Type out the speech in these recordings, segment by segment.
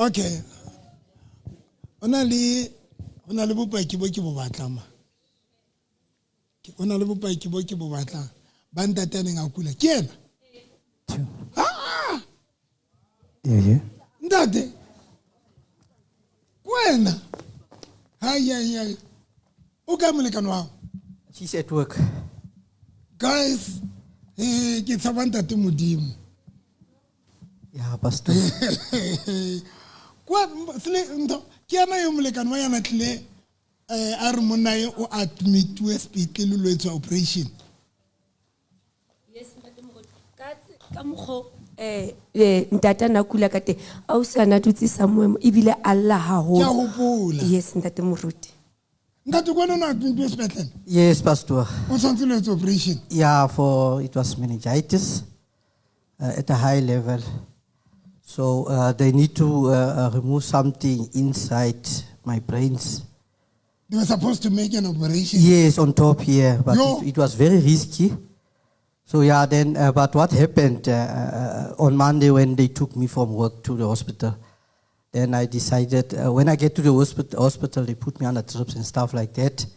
Okay. O na le o na le bopaki bo ke bo batlang ma. O na le bopaki bo ke bo batlang. Ba ntate a neng a kula. Ke ena? Ah! Yeah. Ntate. Ke wena. Hai hai hai. O kae molekane wa hao? She's at work. Guys, ke tshaba ntate Modimo. Yeah, pastor. Kwa sele ntho ke yana yo molekane wa yana tlile a re monna e o admitiwe sepetlele lo etswa operation. Yes, ntate Moruti. Ka mokgo ntate a na kula ka teng, ausi a na dutse somewhere mo, ebile a lla haholo. Ke a hopola. Yes, ntate Moruti. Ntate, kwa nona admitiwe sepetlele? Yes, pastor. O tshwanetse lo etse operation? Yeah, for it was meningitis at a high level. So they need to remove something inside my brains. They were supposed to make an operation. Yes, on top here, but Yo. it was very risky. But what happened on Monday when they took me from work to the hospital, then I decided when I get to the hospital, they put me on the drips and stuff like that.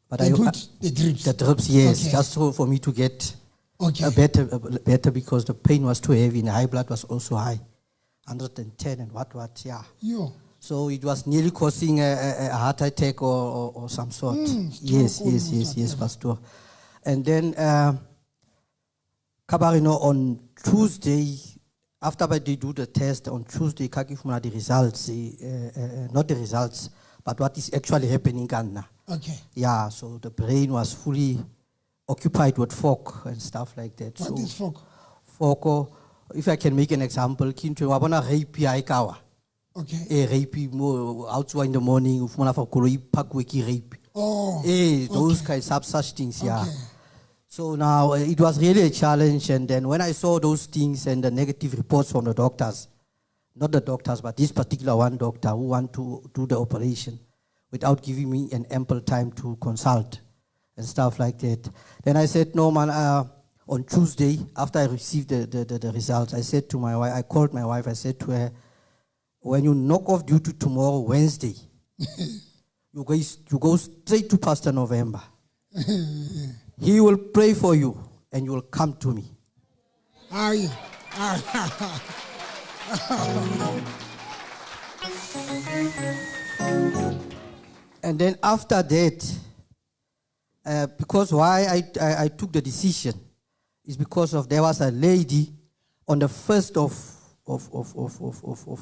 But They I put the drips? The drips, yes, Okay. just so for me to get Okay. a better because the pain was too heavy and the high blood was also high, 110 and what, yeah. Yo. So it was nearly causing a heart attack or some sort. Yes, Stroke yes, almost, yes, yes, whatever. Pastor. And then Kabarino on Tuesday, after they do the test on Tuesday, Kakifuna the results, not the results, but what is actually happening in Ghana. Okay. Yeah, so the brain was fully occupied with fog and stuff like that. What So is fog? Fog, if I can make an example, kinto wa bona rape ya ekawa. Okay. Rape mo out in the morning, ufumana fa koloi park ke rape. Oh. Those okay. kinds of such things, yeah. Okay. So now it was really a challenge, and then when I saw those things and the negative reports from the doctors, not the doctors, but this particular one doctor who want to do the operation without giving me an ample time to consult and stuff like that. Then I said, no man, on Tuesday, after I received the results, I said to my wife, I called my wife, I said to her, when you knock off duty tomorrow, Wednesday, you go straight to Pastor November. He will pray for you and you will come to me. Aye. And then after that, because why I took the decision is because of there was a lady on the 1st of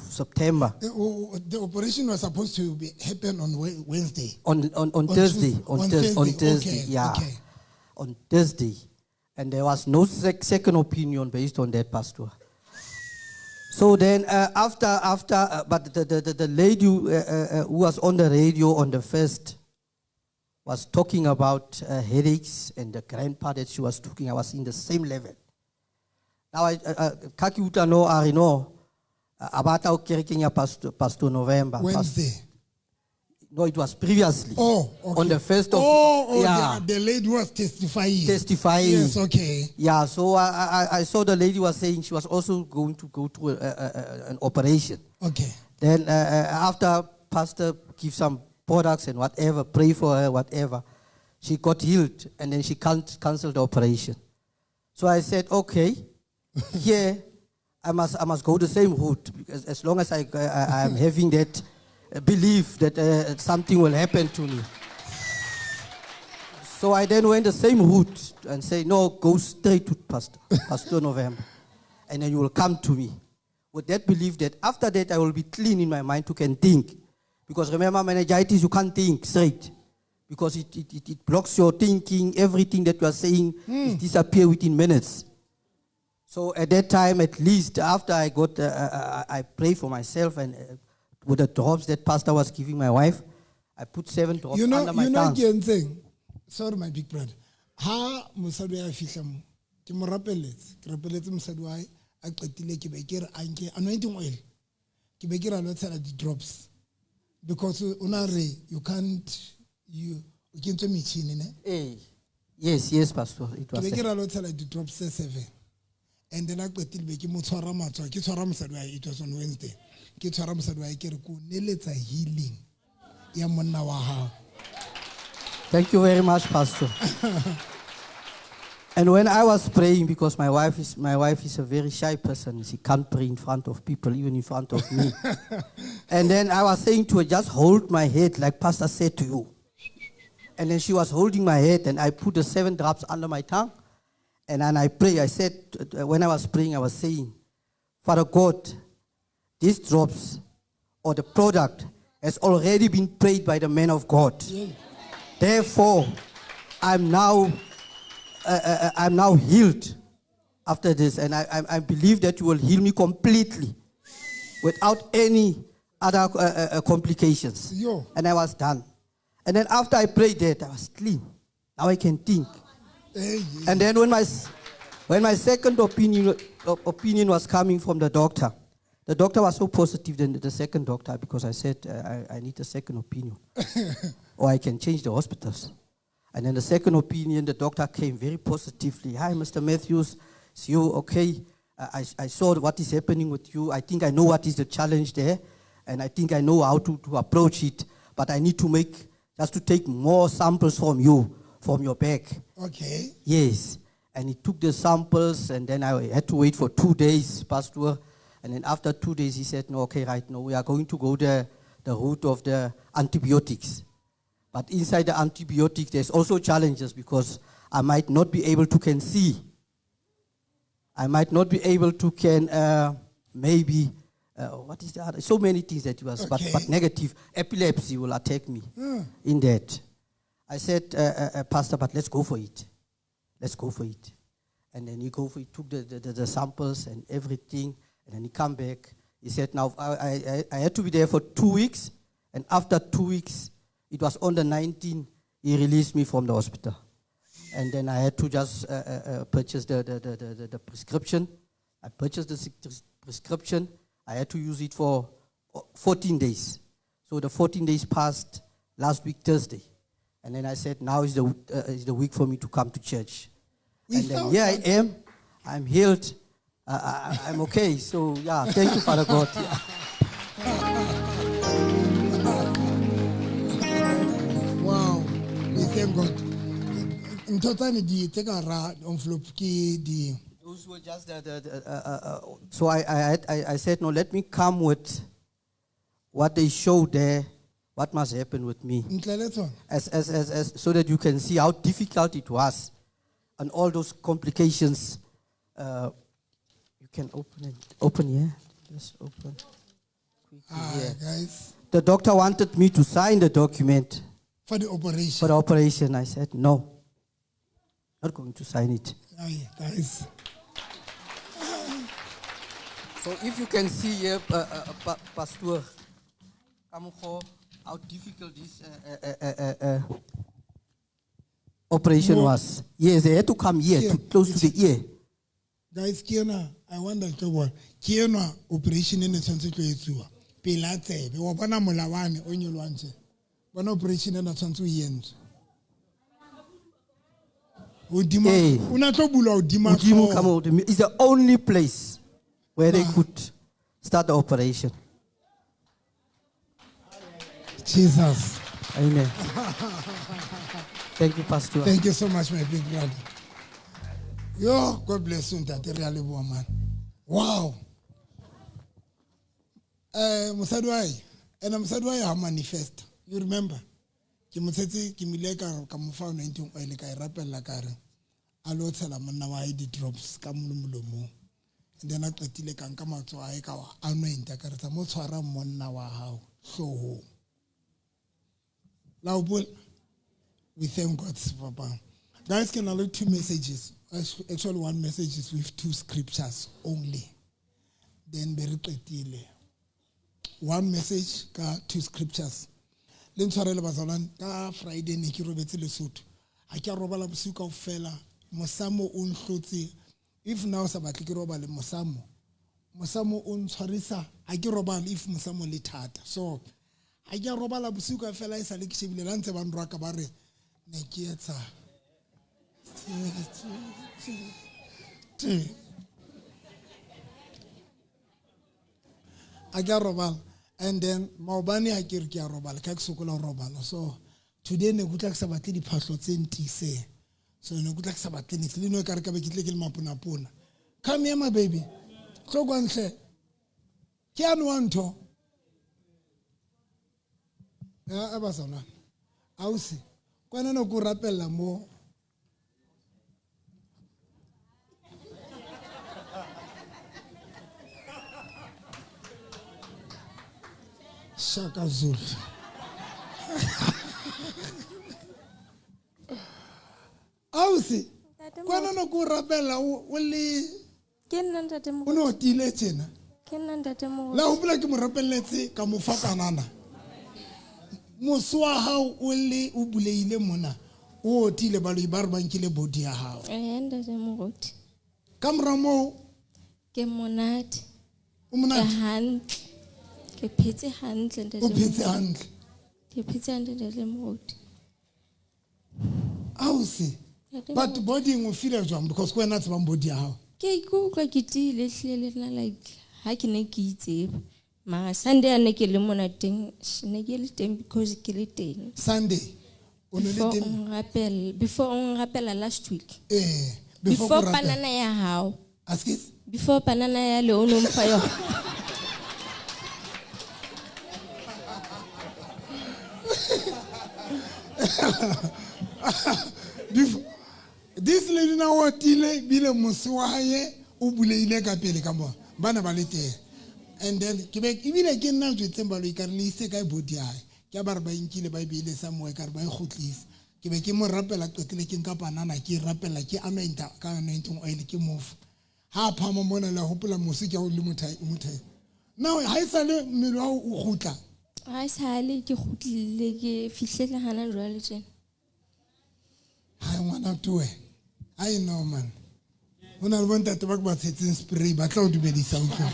September. The operation was supposed to be happen on Wednesday. On On Thursday, Tuesday. on On on Thursday, Thursday, okay, yeah. okay. On Thursday. And there was no second opinion based on that, Pastor. So then after, but the lady who was on the radio on the 1st was talking about headaches and the grandpa that she was talking. I was in the same level. Now, I kaki uta no arino, abata o kerekeng ya Pastor November. Wednesday. No, it was previously. Oh, okay. On the 1st of... Oh, oh, yeah. the lady was testifying. Testifying. Yes, okay. Yeah, so I saw the lady was saying she was also going to go through an operation. Okay. Then after Pastor gives some products and whatever, pray for her, whatever, she got healed and then she canceled the operation. So I said, okay, here I must go the same route because as long as I am having that belief that something will happen to me. So I then went the same route and say, no, go straight to Pastor November, and then you will come to me. With that belief that after that I will be clean in my mind to can think. Because remember, meningitis, you can't think straight. Because it blocks your thinking, everything that you are saying it disappears within minutes. So at that time, at least, after I got, I pray for myself and with the drops that pastor was giving my wife, I put 7 drops You under my know, tongue. ke entseng? Sorry, my big brother. Ha mosadi wa fihla mo, ke mo rapeletse, ke rapeletse mosadi wa hae, a qetile ke be ke re a nke anointing oil. Ke be ke re a lo tshela di-drops. Because o na re, you can't, you, o kentswe metjhini, ne? Hey. Yes, yes, Pastor. It Ke was be ke that. re a lo tshela di-drops tse 7. And then a qetile be ke mo tshwara matsoho, ke tshwara mosadi wa hae, it was on Wednesday. Ke tshwara mosadi wa hae ke re ko neletsa healing ya monna wa hao. Thank you very much, Pastor. And when I was praying, because my wife is a very shy person, she can't pray in front of people, even in front of me. And then I was saying to her, just hold my head, like Pastor said to you. And then she was holding my head, and I put the 7 drops under my tongue. And then I pray. I said, when I was praying, I was saying, Father God, these drops or the product has already been prayed by the man of God. Therefore, I'm now healed after this, and I believe that you will heal me completely without any other complications. Yo. And I was done. And then after I prayed that, I was clean. Now I can think. Hey, yeah. And then when my second opinion was coming from the doctor was so positive than the second doctor, because I said, I need a second opinion, or I can change the hospitals. And then the second opinion, the doctor came very positively. Hi, Mr. Matthews, is you okay? I saw what is happening with you. I think I know what is the challenge there, and I think I know how to approach it, but I need to just to take more samples from you, from your back. Okay. Yes. And he took the samples, and then I had to wait for 2 days, Pastor. And then after 2 days, he said, no, okay, right, no, we are going to go the route of the antibiotics. But inside the antibiotics, there's also challenges, because I might not be able to can see. I might not be able to can maybe, what is the other? So many things that was, but negative. Epilepsy will attack me in that. I said, Pastor, but let's go for it. Let's go for it. And then he go for it, took the samples and everything, and then he come back. He said, now, I had to be there for 2 weeks, and after 2 weeks, it was on the 19th, he released me from the hospital. And then I had to just purchase the prescription. I purchased the prescription. I had to use it for 14 days. So the 14 days passed last week, Thursday. And then I said, now is the week for me to come to church. We And then found here I that. am. I'm healed. I'm okay. Thank you, Father God. Yeah. Wow. We thank God. Ntho tsane di tse ka ra envelope ke di. Those were just the so I said, no, let me come with what they showed there, what must happen with me. Ntle le tsona. So that you can see how difficult it was and all those complications. You can open it. Open here. Just open. Quickly here. Guys. The doctor wanted me to sign the document. For the operation. For the operation. I said, no. Not going to sign it. Aye, guys. So if you can see here, Pastor, Kamogo, how difficult this operation More. was. Yes, they had to come here, Here. to close to the ear. Guys, ke ena, I wonder ke bona, ke enwa operation e ne tshwanetse tlo etsuwa pela tsebe. Wa bona mola wane o nyolohang tje. Bona operation ena tshwanetse o e entswe. Hodima, Ee. o na tlo bulwa hodima Hodimo hlooho. ka moo, it's the only place where they Nah. could start the operation. Jesus. Amen. Thank you, Pastor. Thank you so much, my big brother. Yo, God bless you, Ntate. Re a leboha, man. Wow. Mosadi wa hae, ena mosadi wa hae ha manifest. You remember? Ke mo tshetse, ke mo ile ka mo fa anointing oil, ka e rapella ka re, a lo tshela monna wa hae di-drops ka mono molomong. And then a qetile ka nka matsoho a hae ka wa anointa, ka re tsa mo tshwara monna wa hao hloohong. La hopola? We thank God, Papa. Guys, can I look 2 messages? Actually, one message is with 2 scriptures only. Then be re qetile. One message ka 2 scriptures. Le ntshwarele bazalwane, ka Friday ne ke robetse Lesotho. Ha ke a robala bosiu kaofela, mosamo o nhlotse. If now sa batle ke robale mosamo, mosamo o ntshwarisa, ha ke robale if mosamo le thata. So ha ke a robala bosiu kaofela, e sale ke shebile la ntse ba nrwaka ba re ne ke etsa. A ke a robala. And then maobane ha ke re ke a robala, ka ke sokola ho robala. So today ne ke utlwa ke sa batle diphahlo tse ntiiseng. So ne ke utlwa ke sa batle niks. Le no ekare ka be ke tle ke le maponapona. Come here, my baby. Tlo kwa ntle. Ke a nowa ntho. Ya a ba sona. Ausi, kwana no ko rapella mo. Shaka Zulu. Ausi, kwana no ko rapella o le Ke nna ntate o Moruti. no tiile tjena. Ke nna ntate Moruti. La hopola ke mo rapelletse ka mo fa panana. Moso wa hao o le o buleile mona. O otile baloi ba re ba nkile body ya hao. Eh, ntate Moruti. Ka mora moo Ke monate. o Ke monate. hantle. Ke phetse hantle ntate O phetse Moruti. hantle. Ke phetse hantle ntate Moruti. Ausi. Ntate But Moruti. body o feel jwang because ke wena a tsebang body ya hao. Ke ikutlwa ke tiile ehlile le nna like ha ke ne ke itseba. Mara Sunday a ne ke le mona teng, ne ke le teng because ke le teng. Sunday. O ne le Before teng. o nrapella, before o nrapela last week. Eh, before Before ko rapela. banana ya hao. Askies? Before banana ya le o no mfa yona. Before this lady na o tile bile mosi wa hae o buleile ka pele ka mo bana ba le teng. And then ke be ebile ke nna jwetseng baloi ka re le ise kae body ya hae. Ke a ba re ba nkile ba e beile somewhere ka re ba e kgutlise. Ke be ke mo rapela qetile ke nka banana ke e rapela ke anointa ka anointing oil ke mofa. Ha a phama mona le hopola mosi ke ha o le mothai o mothai. Now ha e sale mmele wa hao o kgutla. Ha esale ke kgutlile ke fihlele hana jwale tjena. Hai ngwana tuwe. I know man. Ho na le bontate ba ke ba tshetseng spray ba tla o dumedisa utlwa.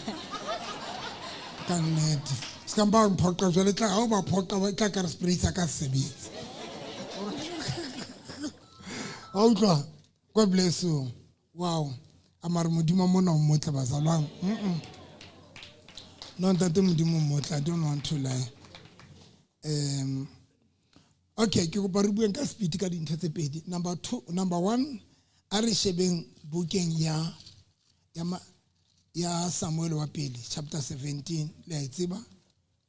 Ka nnete. Se ka mpa mphoqa jwale tla ha o ba phoqa ba tla ka re spray sa ka se sebetse. Ha utlwa. God bless you. Wow. Amare Modimo mona o motle bazalwane. No ntate Modimo o motle. I don't want to lie. Okay, ke kopa re bueng ka speed ka dintho tse pedi. Number 2, number 1, a re shebeng bukeng ya Samuel wa pele, chapter 17, le a e tseba,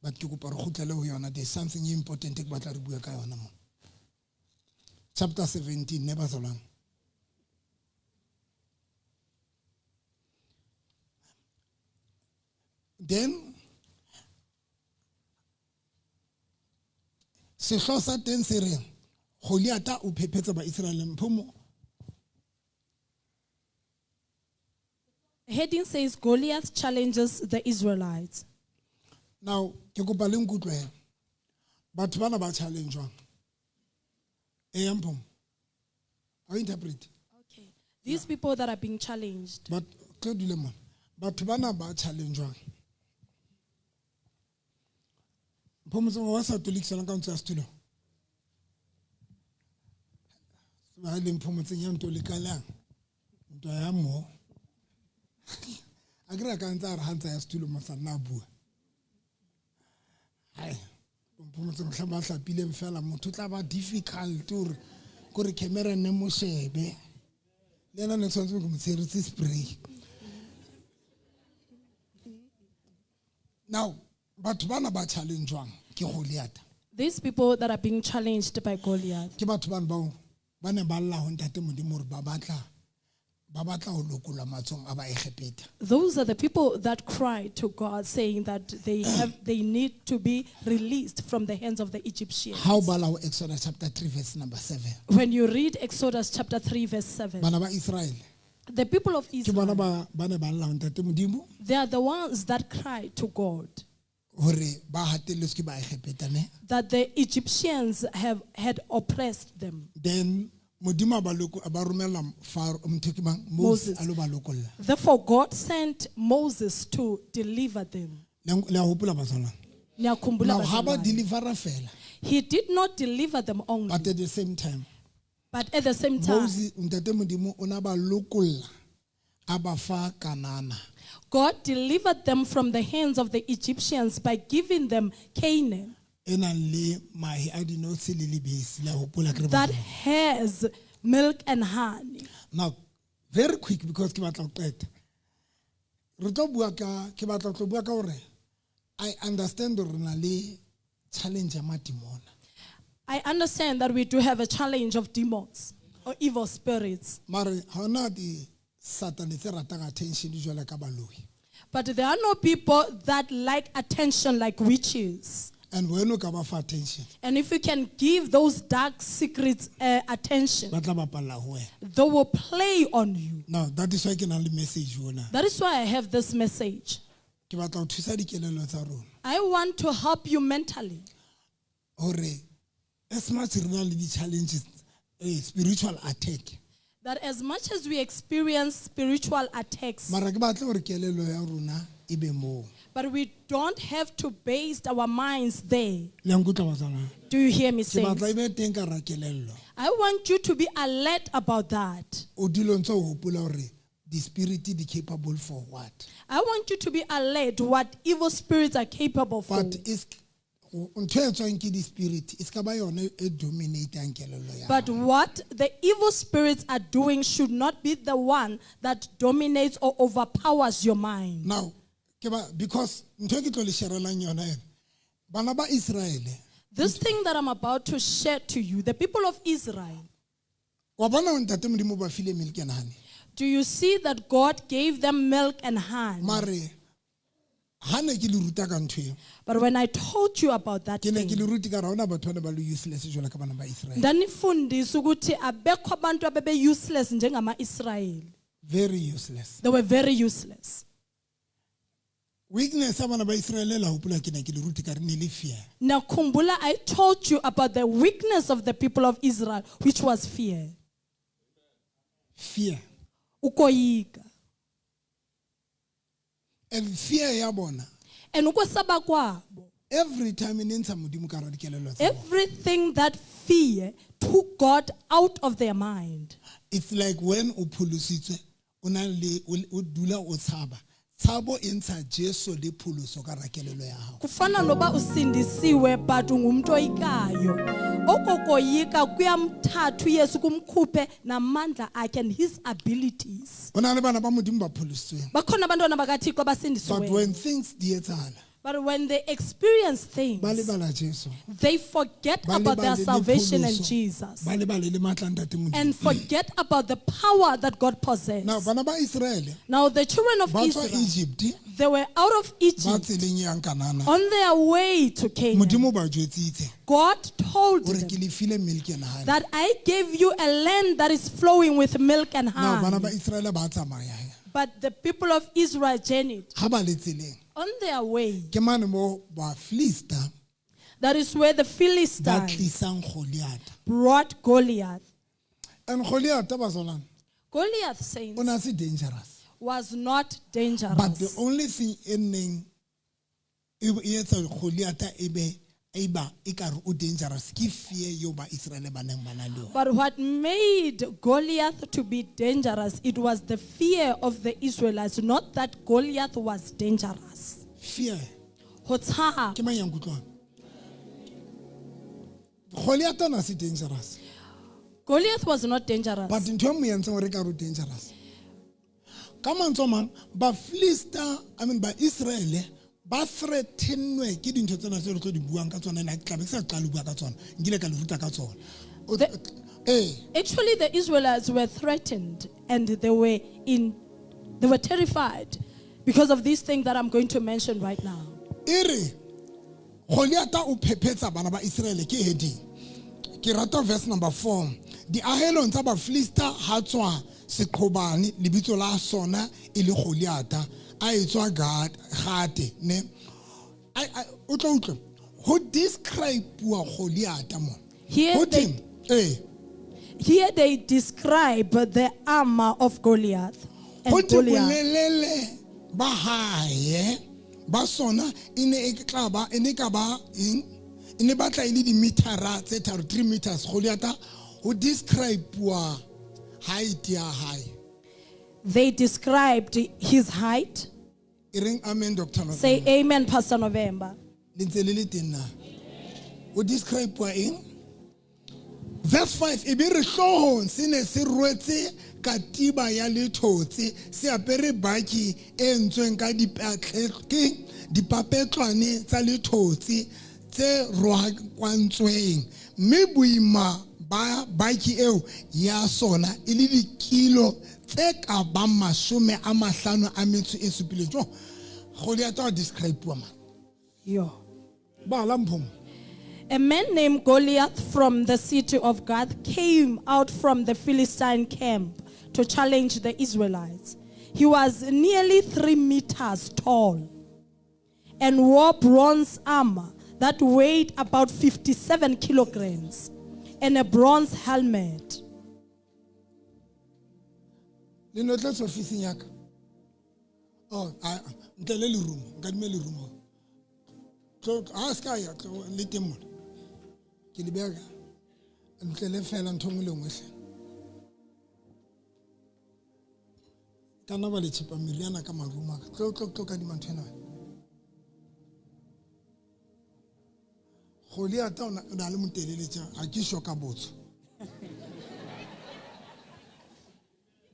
but ke kopa re kgutlele ho yona. There's something important ke batla re bue ka yona mo. Chapter 17, ne bazalwane. Then sehloho sa teng se reng Goliata o phephetsa Baiseraele mphomo. The heading says Goliath challenges the Israelites. Now ke kopa le nkutlwe. Batho bana ba challenge jwang? Eh mphomo. I interpret. Okay. These people that are being challenged. But tlo dule mona. Batho bana ba challenge jwang? Mphomo wa sa tolikisana ka ntse ya setulo. Ba le mphomo tseng ya ntolikalang. Ntwa ya mo. A ke re ka ntse a re ha ntse ya setulo mo sa nna bua. Hai. Mphomo tseng mohlang ba hlapileng fela motho tla ba difficult hore kore camera ne mo shebe. Le yena ne tshwanetse ke mo tsheretse spray. Now batho bana ba challenge jwang ke Goliath? These people that are being challenged by Goliath. Ke batho bana bao ba ne ba lla ho ntate Modimo hore ba batla ho lokollwa matsohong a Baegepeta. Those are the people that cry to God saying that they need to be released from the hands of the Egyptians. Ha o bala ho Exodus chapter 3 verse number 7. When you read Exodus chapter 3 verse 7. Bana ba Israel. The people of Ke bona Israel, ba ne ba lla ho ntate Modimo. they are the ones that cry to God. Hore ba hatelletswe ke Baegepeta ne. That the Egyptians have had oppressed them. Then Modimo a ba loko, a ba romela Faro, motho ke mang? Moses, Moses. a lo ba lokolla. Therefore God sent Moses to deliver them. Le a hopola bazalwane? Niyakhumbula Now, ha ba bazalwane. delivera fela. He did not deliver them only. But at the same time, But at the same time, Moses, ntate Modimo o na ba lokolla, a ba fa Kanana. God delivered them from the hands of the Egyptians by giving them Canaan E nang le mahe a dinotshi le lebese la hopola ke re that batho. has milk and honey. Now, very quick because ke batla ho qeta. Re tlo bua ka ke batla ho tlo bua ka hore I understand hore re na le challenge ya madimona. I understand that we do have a challenge of demons or evil spirits, Mare ha hona di satane tse ratang attention jwalo ka baloi. but there are no people that like attention like witches. And wena o ka ba fa attention, And if you can give those dark secrets attention, ba tla bapalla ho wena. they will play on you. Now, that is why ke nang le message ona. That is why I have this message. Ke batla ho thusa dikelello tsa rona I want to help you mentally hore as much re na le di-challenges, spiritual attack. that as much as we experience spiritual attacks, Mara ke batla hore kelello ya rona e be moo. but we don't have to base our minds there. Le a nkutlwa batswana? Do you hear me Ke say? batla e be teng ka hara kelello. I want you to be alert about that. O dule o ntso o hopola hore di-spirit di capable for what. I want you to be alert what evil spirits are capable for. But ntho e tswang ke di-spirit e ska ba yona e dominatang kelello ya But hao. what the evil spirits are doing should not be the one that dominates or overpowers your mind. Now, ke ba because ntho e ke tlo le sharelang yona ena, bana ba Israele, This thing that I'm about to share to you, the people of Israel, wa bona ntate Modimo ba file milk and honey. do you see that God gave them milk and honey? Mare ha ne ke le ruta ka ntho eo, But when I told you about that ke ne ke thing, le rute ka re ha hona batho bana ba le useless jwalo ka bana ba Israele. ndanifundisa ukuthi abekho abantu abebe useless njengama-Israyeli. Very useless. They were very useless. Weakness ya bana ba Israele la hopola ke ne ke le rute ka re ne le fear. Now, Kumbula, I told you about the weakness of the people of Israel, which was fear. Fear. Ukoyika. And fear ya bona And ukwesaba kwabo, every time e ne ntsha Modimo ka hara dikelello tsa bona. everything that fear took God out of their mind. It's like when o pholositswe o na le o dula o tshaba. Tshabo e ntsha Jesu le pholoso ka hara kelello ya hao. Kufana noba usindisiwe but ungumntu oyikayo. Okokoyika kuyamthatha uYesu kumkhuphe namandla akhe and his abilities. Ho na le bana ba Modimo ba pholositsweng. Bakhona abantwana bakaThixo But abasindisiweyo. when things di etsahala, But when they experience things, ba lebala Jesu. they forget Ba about their lebale le salvation and pholoso. Jesus Ba lebale le matla a Ntate Modimo. and forget about the power that God possessed. Now bana ba Israele Now, the children of ba tswa Israel, Egypt they were out of ba Egypt tseleng e yang Kanana. on their way to Canaan. Modimo o ba jwetsitse God told hore them ke le file milk and honey. that I gave you a land that is flowing with milk and Now bana ba honey. Israele ba tsamaya he. But the people of Israel journeyed Ha ba le tseleng on their way. ke mane mo Bafilista That is where the ba Philistines tlisang Goliath. brought Goliath. And Goliath bazalwane Goliath, o saints, ne a se dangerous. was not But the dangerous. only thing e neng e etsa Goliath e be e ba ekare o dangerous ke fear eo ba Israele ba neng ba na le yona. But what made Goliath to be dangerous, it was the fear of the Israelites, not that Goliath was dangerous. Fear. Ho tshaba. Ke mang ya nkutlwang? Goliath o ne a se dangerous. Goliath was not dangerous. But ntho e mo entseng hore ekare o dangerous. Ka mantswe a mang, Bafilista, I mean ba Israele ba threatenwe ke dintho tsena tse re tlo di buang ka tsona, nna ke tlabe ke sa qale ho bua ka tsona, nkile ka le ruta ka tsona. Ee. Actually, the Israelites were threatened and they were terrified because of these things that I'm going to mention right now. E re Goliath o phephetsa bana ba Israele ke heading. Ke rata verse number 4. Diahelong tsa Bafilista ha tswa seqhobane lebitso la sona e le Goliath a etswa Gate ne. O tlo utlwe ho describe-uwa Goliath mo. Here Ho they- thweng? Ee. Here they describe the armor of Goliath. Ho And thwe Goliath. bolelele ba hae ba sona e ne e tla ba e ne ka ba eng e ne batla e le dimetara tse tharo 3 meters Goliath ho describe-uwa height ya hae. They described his height. E reng amen, Dr. November. Say amen, Pastor November. Le ntse le le teng na? O describe wa eng? Verse 5 e be re hloohong se ne se rwetse katiba ya lethotse se apere baki e entsweng ka dipapetlwane tsa lethotse tse rohakwantsweng mme boima ba baki eo ya sona e le dikilo tse ka bang 57. Jo Goliath a describe wa man. Yo. Bala mpho. A man named Goliath from the city of Gath came out from the Philistine camp to challenge the Israelites. He was nearly 3 meters tall and wore bronze armor that weighed about 57 kilograms and a bronze helmet. Le notletse ofising ya ka. Oh, ntle le lerumo, nka dime lerumo. Tlo a ska ya tlo le teng mona. Ke le beha ntle le fela ntho nngwe le nngwe hle. Ka nna ba le tshepa meriana ka marumo a ka. Tlo tlo tlo ka dima ntho ena. Goliath o na le motelele tja, ha ke sho ka botso.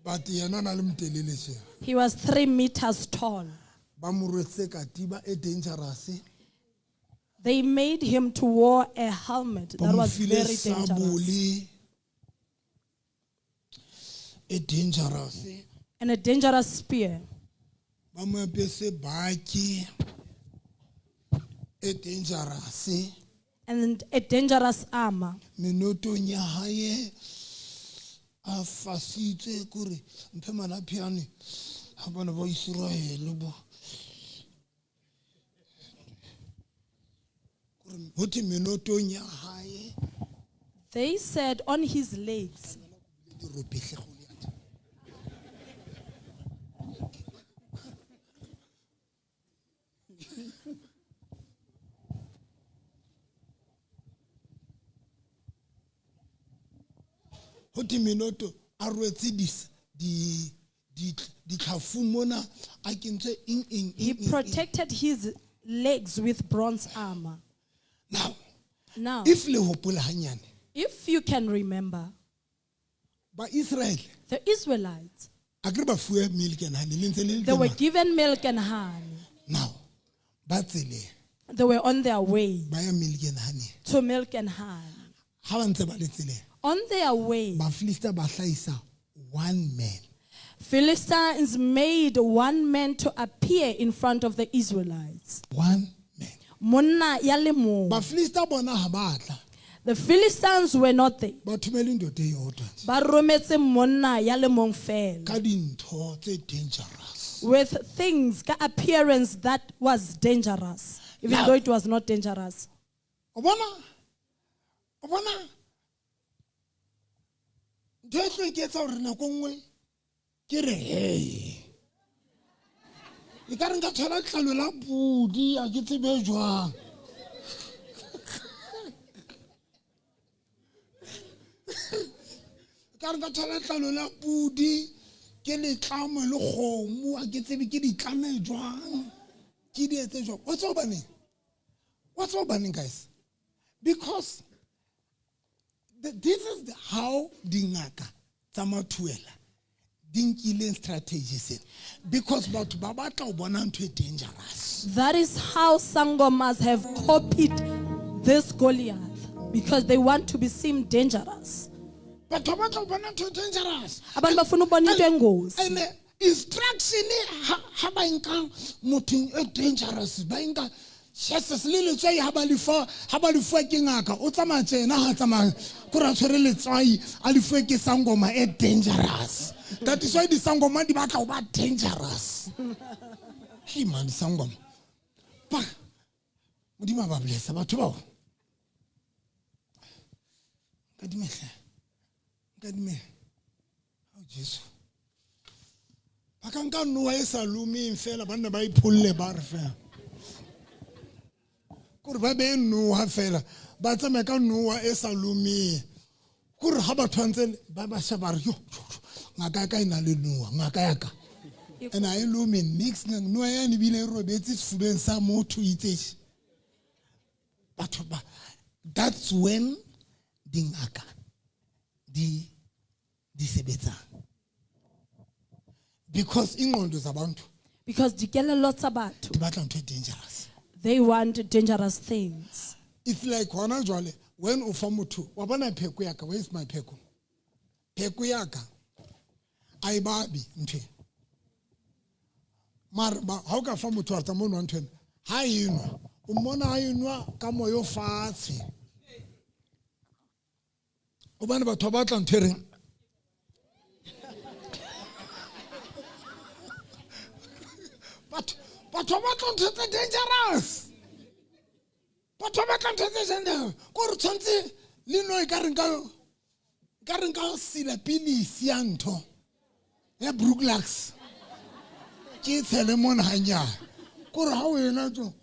But yena o na le motelele tja. He was 3 meters tall. Ba mo rwetse katiba e dangerous. They made him to wear a helmet Ba that mo was file very dangerous. sabole e dangerous. And a dangerous spear. Ba mo apese baki e dangerous. And a dangerous armor. Menotong ya hae a fasitswe kore mphe malaphiane ha bana ba Israel bo. Kore ho thwe menotong ya hae. They said on his legs. Di ropehle Goliath. Ho thwe menoto a rwetse ditlhafu mona a kentswe eng, eng, He eng, eng, eng. protected his legs with bronze armor. Now, Now, if le hopola hanyane, if you can remember, ba Israel, the Israelites, a ke re ba fuwe milk and honey, le ntse le le they were teng mane. given milk and honey. Now, ba tseleng, They were on their way ba ya milk and honey. to milk and honey. Ha ba ntse ba le tseleng, On their way, Bafilista ba hlahisa one man. Philistines made one man to appear in front of the Israelites. One man. Monna ya le mong. Bafilista bona ha ba tla. The Philistines were not there. Ba thomela indoda eyodwa nje. Ba rometse monna ya le mong fela. Ka dintho tse dangerous. With things, ka appearance that was dangerous, even Now- though it was not dangerous. O bona? O bona? Ntho e tlo iketsa hore nako nngwe ke re, hey. E ka re nka thola letlalo la pudi, ha ke tsebe jwang. E ka re nka thola letlalo la pudi, ke letlamo le kgomo, ha ke tsebe ke di tlame jwang, ke di etse jwang. Wa tseba hobaneng? Wa tseba hobaneng, guys? Because this is how dingaka tsa mathuela di nkileng strategy sena. Because batho ba batla ho bona ntho e dangerous. That is how Sangomas have copied this Goliath, because they want to be seen dangerous. Batho ba batla ho bona ntho e dangerous. Abantu bafuna ukubona into engozi. And instruction ha ba nka mothong e dangerous, ba nka Jesus le letswai ha ba lefa, ha ba lefuwa ke ngaka, o tsamaya tjena, ha tsamaya, kore a tshwere letswai, a lefuwe ke sangoma e dangerous. That is why di sangoma di batla ho ba dangerous. Hey man, sangoma. Ba Modimo a ba blessa batho bao. Nka dumela. Nka dumela. Oh Jesu. Ba ka nka noa e sa lomeng fela, ba nne ba ipholle ba re fela. Kore ba beye noa fela, ba tsamaye ka noa e sa lomeng. Kore ha batho ba ntse ba ba sheba ba re, yo, yo, yo, ngaka ya ka e na le noa, ngaka ya ka. And a e lome nix, noha yane ebile e robetse sefubeng sa motho itse. Batho ba, that's when dingaka di sebetsang. Because ingqondo zabantu, Because dikelello tsa batho, di batla ntho e dangerous. They want dangerous things. It's like hona jwale when o fa motho, wa bona pheko ya ka, where is my pheko? Pheko ya ka a e babe ntho e. Mara ha o ka fa motho wa re tsamaya o nwa ntho ena, ha e nwa, o mmona ha e nwa ka moya o fatshe. Hobane batho ba batla ntho e reng, batho ba batla ntho tse dangerous. Batho ba batla ntho tse dangerous. Ko re tshwantse le no e ka reng ka reng ka sila pilisi ya ntho ya Brooklax. Ke tshele mona hanyane. Ko re ha o ena tso,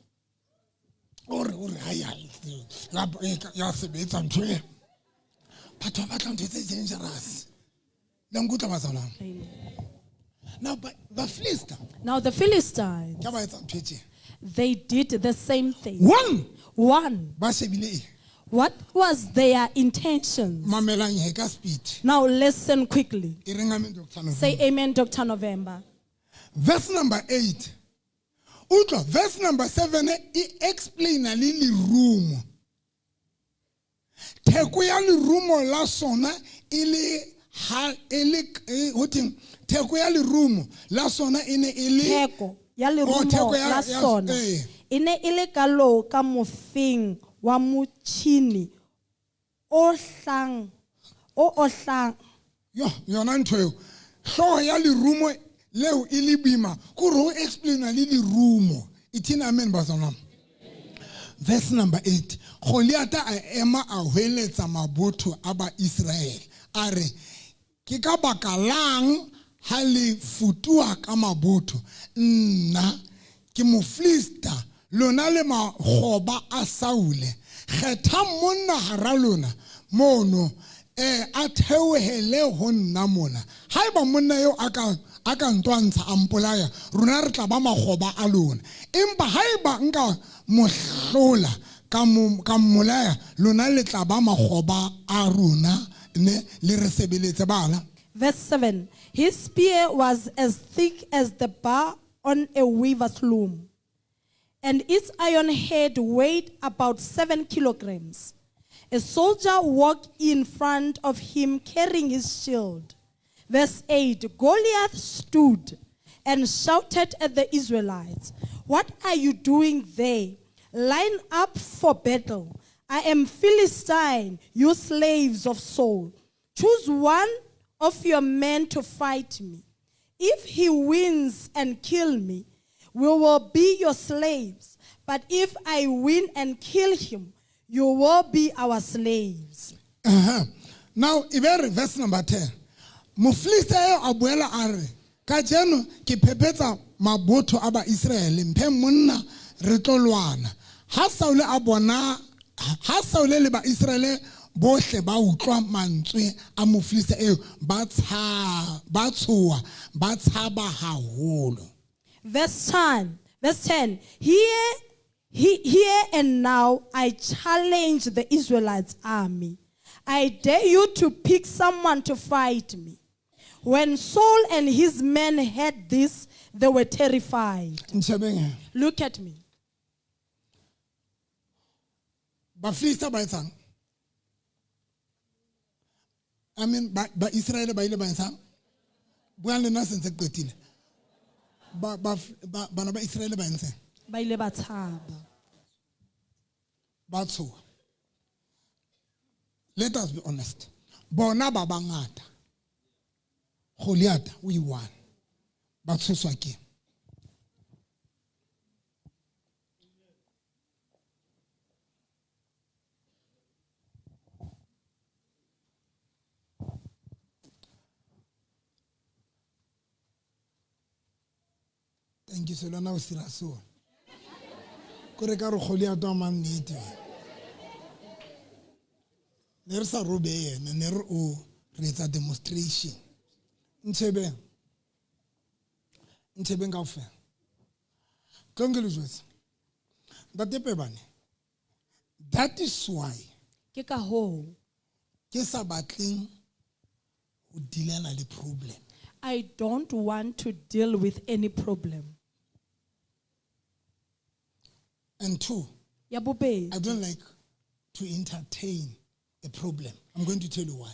o re, o re, hai, hai, ya, ya sebetsa ntho e. Batho ba batla ntho tse dangerous. Le nkutlwa bazalwane? Amen. Now, but the Philistines. Now the Philistines, Ke ba etsa ntho e tjena. they did the same thing. One. One. Ba shebile eng? What was their intentions? Mamelang he ka speed. Now listen quickly. E reng amen, Doctor November. Say amen, Dr. November. Verse number 8. Utlwa, verse number 7 e explain le lerumo. Theko ya lerumo la sona e le ha e le, e, ho theng? Theko ya lerumo la sona e ne e le Theko ya Oh, lerumo theko ya, la ya, sona eh. e ne e le kalo ka mofeng wa motjhini o hlang, o ohlang. Yo, yona ntho eo. Hlooho ya lerumo leo e le boima, ke hore ho explain-a le lerumo. Ithini amen, bazalwane. Verse number 8. Goliath a ema a hweletsa mabotho a ba Israel. A re, ke ka baka lang ha le futuha ka mabotho? Nna ke Mofilista, lona le makgoba a Saule. Kgetha monna hara lona mono, a theohele ho nna mona. Haeba monna eo a ka ntwantsha a mpolaya, rona re tla ba makgoba a lona. Empa haeba nka mo hlola, ka mmolaya, lona le tla ba makgoba a rona, ne le re sebeletse bana. Verse 7. His spear was as thick as the bar on a weaver's loom, and its iron head weighed about 7 kilograms. A soldier walked in front of him carrying his shield. Verse 8, Goliath stood and shouted at the Israelites, What are you doing there? Line up for battle. I am Philistine, you slaves of Saul. Choose one of your men to fight me. If he wins and kill me, we will be your slaves. But if I win and kill him, you will be our slaves. Now, Iberi, verse number 10. Mofilista eo a boela a re, kajeno ke phephetsa mabotho a ba Israele, mphe monna re tlo lwana. Ha Saule a bona, ha Saule le ba Israele bohle ba utlwa mantswe a Mofilista eo, ba ba tshoha, ba tshaba haholo. Verse 10, verse 10. Here, here and now I challenge the Israelites' army. I dare you to pick someone to fight me. When Saul and his men heard this, they were terrified. Nshebeng. Look at me. Bafilista ba etsang? I mean, ba Israel ba ile ba etsang? Buang le nna sentse ke qetile. Bana ba Israel ba entseng? Ba ile ba tshaba. Ba tshoha. Let us be honest. Bona ba bangata. Goliath o i-one. Ba tshoswa ke. Thank you, Solana, o sira so. Kore ka re Goliath wa mannete. Ne re sa robe yena, ne re o re etsa demonstration. Ntshebe. Ntshebeng kaofela. Tlong ke le jwetse. Ntate Pebane, that is why Ke ka hoo ke sa batleng ho dealana le problem. I don't want to deal with any problem. And two, Ya bobedi, I don't like to entertain a problem. I'm going to tell you why.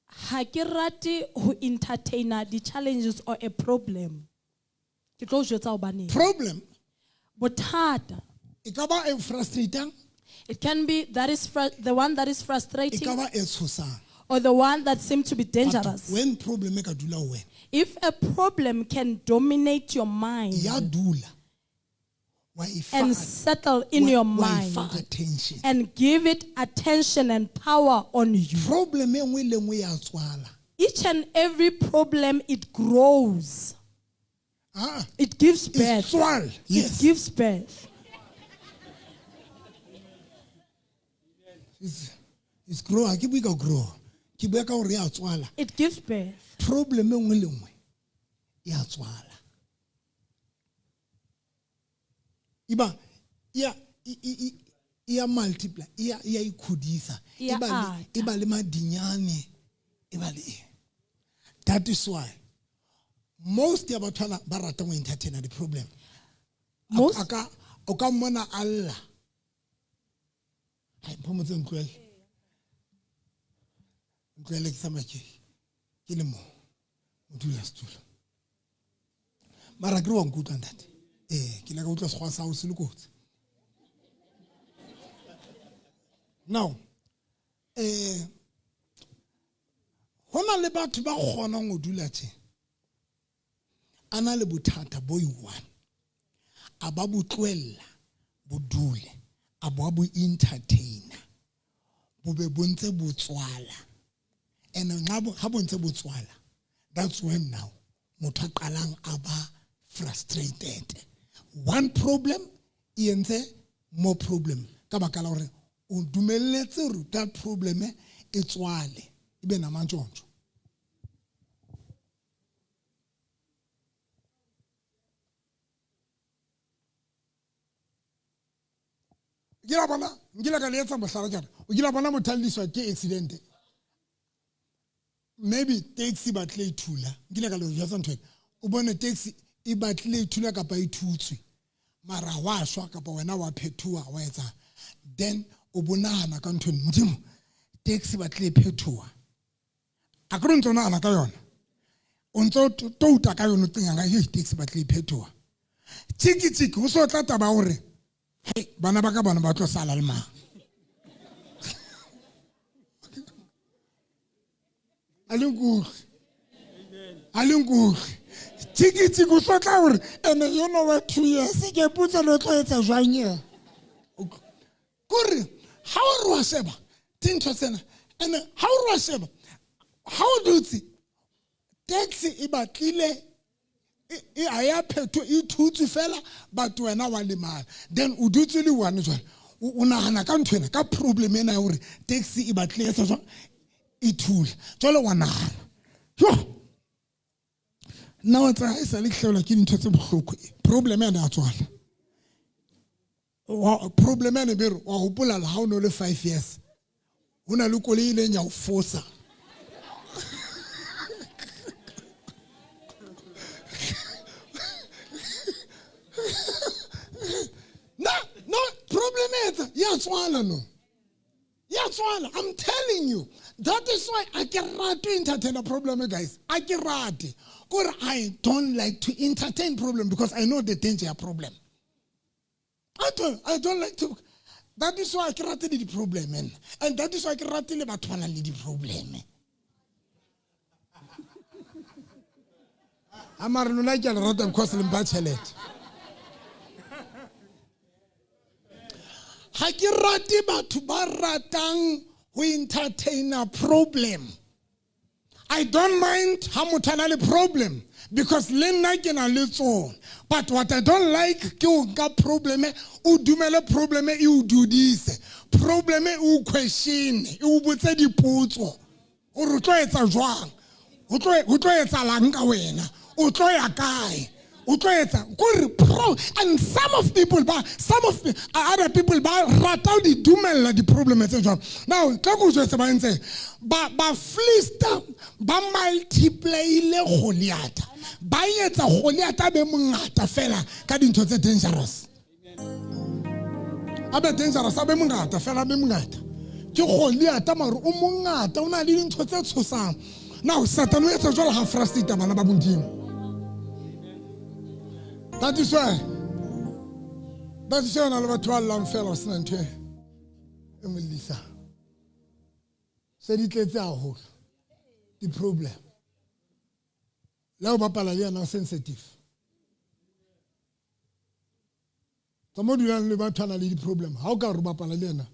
ha ke rate ho entertaina di-challenges or a problem. Ke tlo o jwetsa hobaneng. Problem Bothata. e ka ba e frustrating, It can be that is the one that is e frustrating ka ba e tshosang. or the one that seems to be But dangerous. when problem e ka dula ho wena, If a problem can dominate your mind ya dula. Wa e fa and settle in your wa e fa mind attention. and give it attention and power on you, Problem e nngwe le nngwe ya tswala. each and every problem, it grows. Ah, It gives e birth. tswala. It Yes. gives birth. It's grow. Ha ke bue ka grow. Ke bua ka hore ya tswala. It gives birth. Problem e nngwe le nngwe ya tswala. Eba ya e ya multiply, e ya ikhudisa. E ya E ba le ata. e ba le madinyane, e ba le eng. That is why most ya batho bana ba ratang ho entertaina di-problem. Most- A ka o ka mmona a lla. Hai, Phomotse, ntlohele. Ntlohele ke tsamaya ke le mo. Modulasetulo. Mara ke re wa nkutlwa ntate. Ee, ke ile ka utlwa sekgowa sa hao se le kotsi. Now, ho na le batho ba kgonang ho dula tje. A na le bothata bo i-one. A ba bo tlohella, bo dule, a bo a bo entertainer. Bo be bo ntse bo tswala. And ha bo ntse bo tswala, that's when now motho a qalang a ba frustrated. One problem e entse more problem. Ka baka la hore o dumelletse hore that problem e tswale, e be namantjontjo. Ke la bona, nkile ka le etsa mohlala ke re, o kile wa bona motho a lliswa ke accident. Maybe taxi ba tlile e thula. Nkile ka le jwetsa ntho ena. O bone taxi e batlile e thula kapa e thutswe. Mara wa shwa kapa wena wa phethoha wa etsang. Then o bo nahana ka ntho ena, Modimo, taxi ba tlile e phethoha. A ke re o ntso nahana ka yona. O ntso touta ka yona, o cinga ka, hei, taxi ba tlile e phethoha. Tjiki tjiki, ho so tla taba hore, hei, bana ba ka bona ba tlo sala le mang. A le nkutlwe. A le nkutlwe. Tjiki tjiki, o so tla hore, ene you know what, 2 years, ke ipotsa le tlo etsa jwang ena. Kore, ha o re wa sheba, dintho tsena, ene ha o re wa sheba, ha o dutse, taxi e batlile, e ha ya phetho, e thutswe fela, but wena wa lemala. Then o dutse le one jwale, o nahana ka ntho ena, ka problem ena ya hore taxi e batlile etsa jwang, e thula. Jwale wa nahana. Yo! Nna wa tseba, ha e sale ke hlaelwa ke dintho tse bohloko, problem ena ya tswala. Problem ena be re, wa hopola le ha o no le 5 years, ho na le koloi e ileng ya o fosa. No, no, problem etsa, ya tswala no. Ya tswala, I'm telling you. That is why I ke rate to entertain a problem, guys. I ke rate. Kore I don't like to entertain problem because I know the danger of problem. I don't like to. That is why I ke rate le di-problem, man. And that is why I ke rate le batho ba nang le di-problem. A mara lona ke a le rata because le mpha tjhelete. Ha ke rate batho ba ratang ho entertain a problem. I don't mind ha motho a na le problem because le nna ke na le tsona. But what I don't like ke ho nka problem, o dumele problem e o dudise. Problem e o question, e o botse dipotso. Hore o tlo etsa jwang? O tlo etsalang ka wena? O tlo ya kae? O tlo etsa kore pro and some of people ba some of other people ba rata ho di dumella di-problem tse jwalo. Now tla ko jwetse ba entse ba ba-Philista ba multiplyile Goliath, ba etsa Goliath a be mongata fela ka dintho tse dangerous, a be dangerous, a be mongata fela, a be mongata. Ke Goliath mare o mongata, o na le dintho tse tshosang. Now Satan o etsa jwalo ha frustrate bana ba Modimo. That is why na le batho ba llang fela ho sena ntho e mo llisang. Se di tletse haholo di-problem. Le ha o bapala le yena o sensitive. Tsa mo dulang le batho ba nang le di-problem, ha o ka re o bapala le yena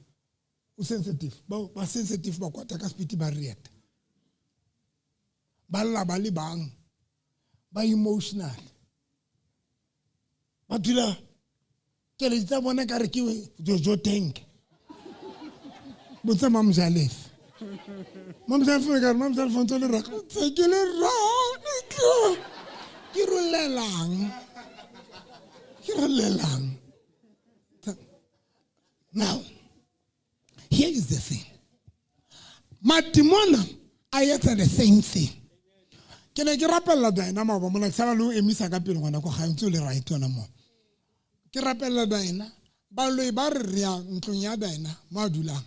o sensitive. Ba sensitive, ba kwata ka speed, ba react. Ba lla ba le bang, ba emotional. Ba dula keledi tsa bona ka re ke Jojo tank. Botsa Mamjalefe. Mamjalefe ka re Mamjalefe ntse le ra tse ke le ra ke rolelang. Ke rolelang. Now, here is the thing. Madimona a etsa the same thing. Ke ne ke rapella Diana maoba mona, ke sala le ho emisa ka pele ngwana ko gae ntse o le right yona mo. Ke rapella Diana, baloi ba re re ya ntlong ya Diana mo a dulang.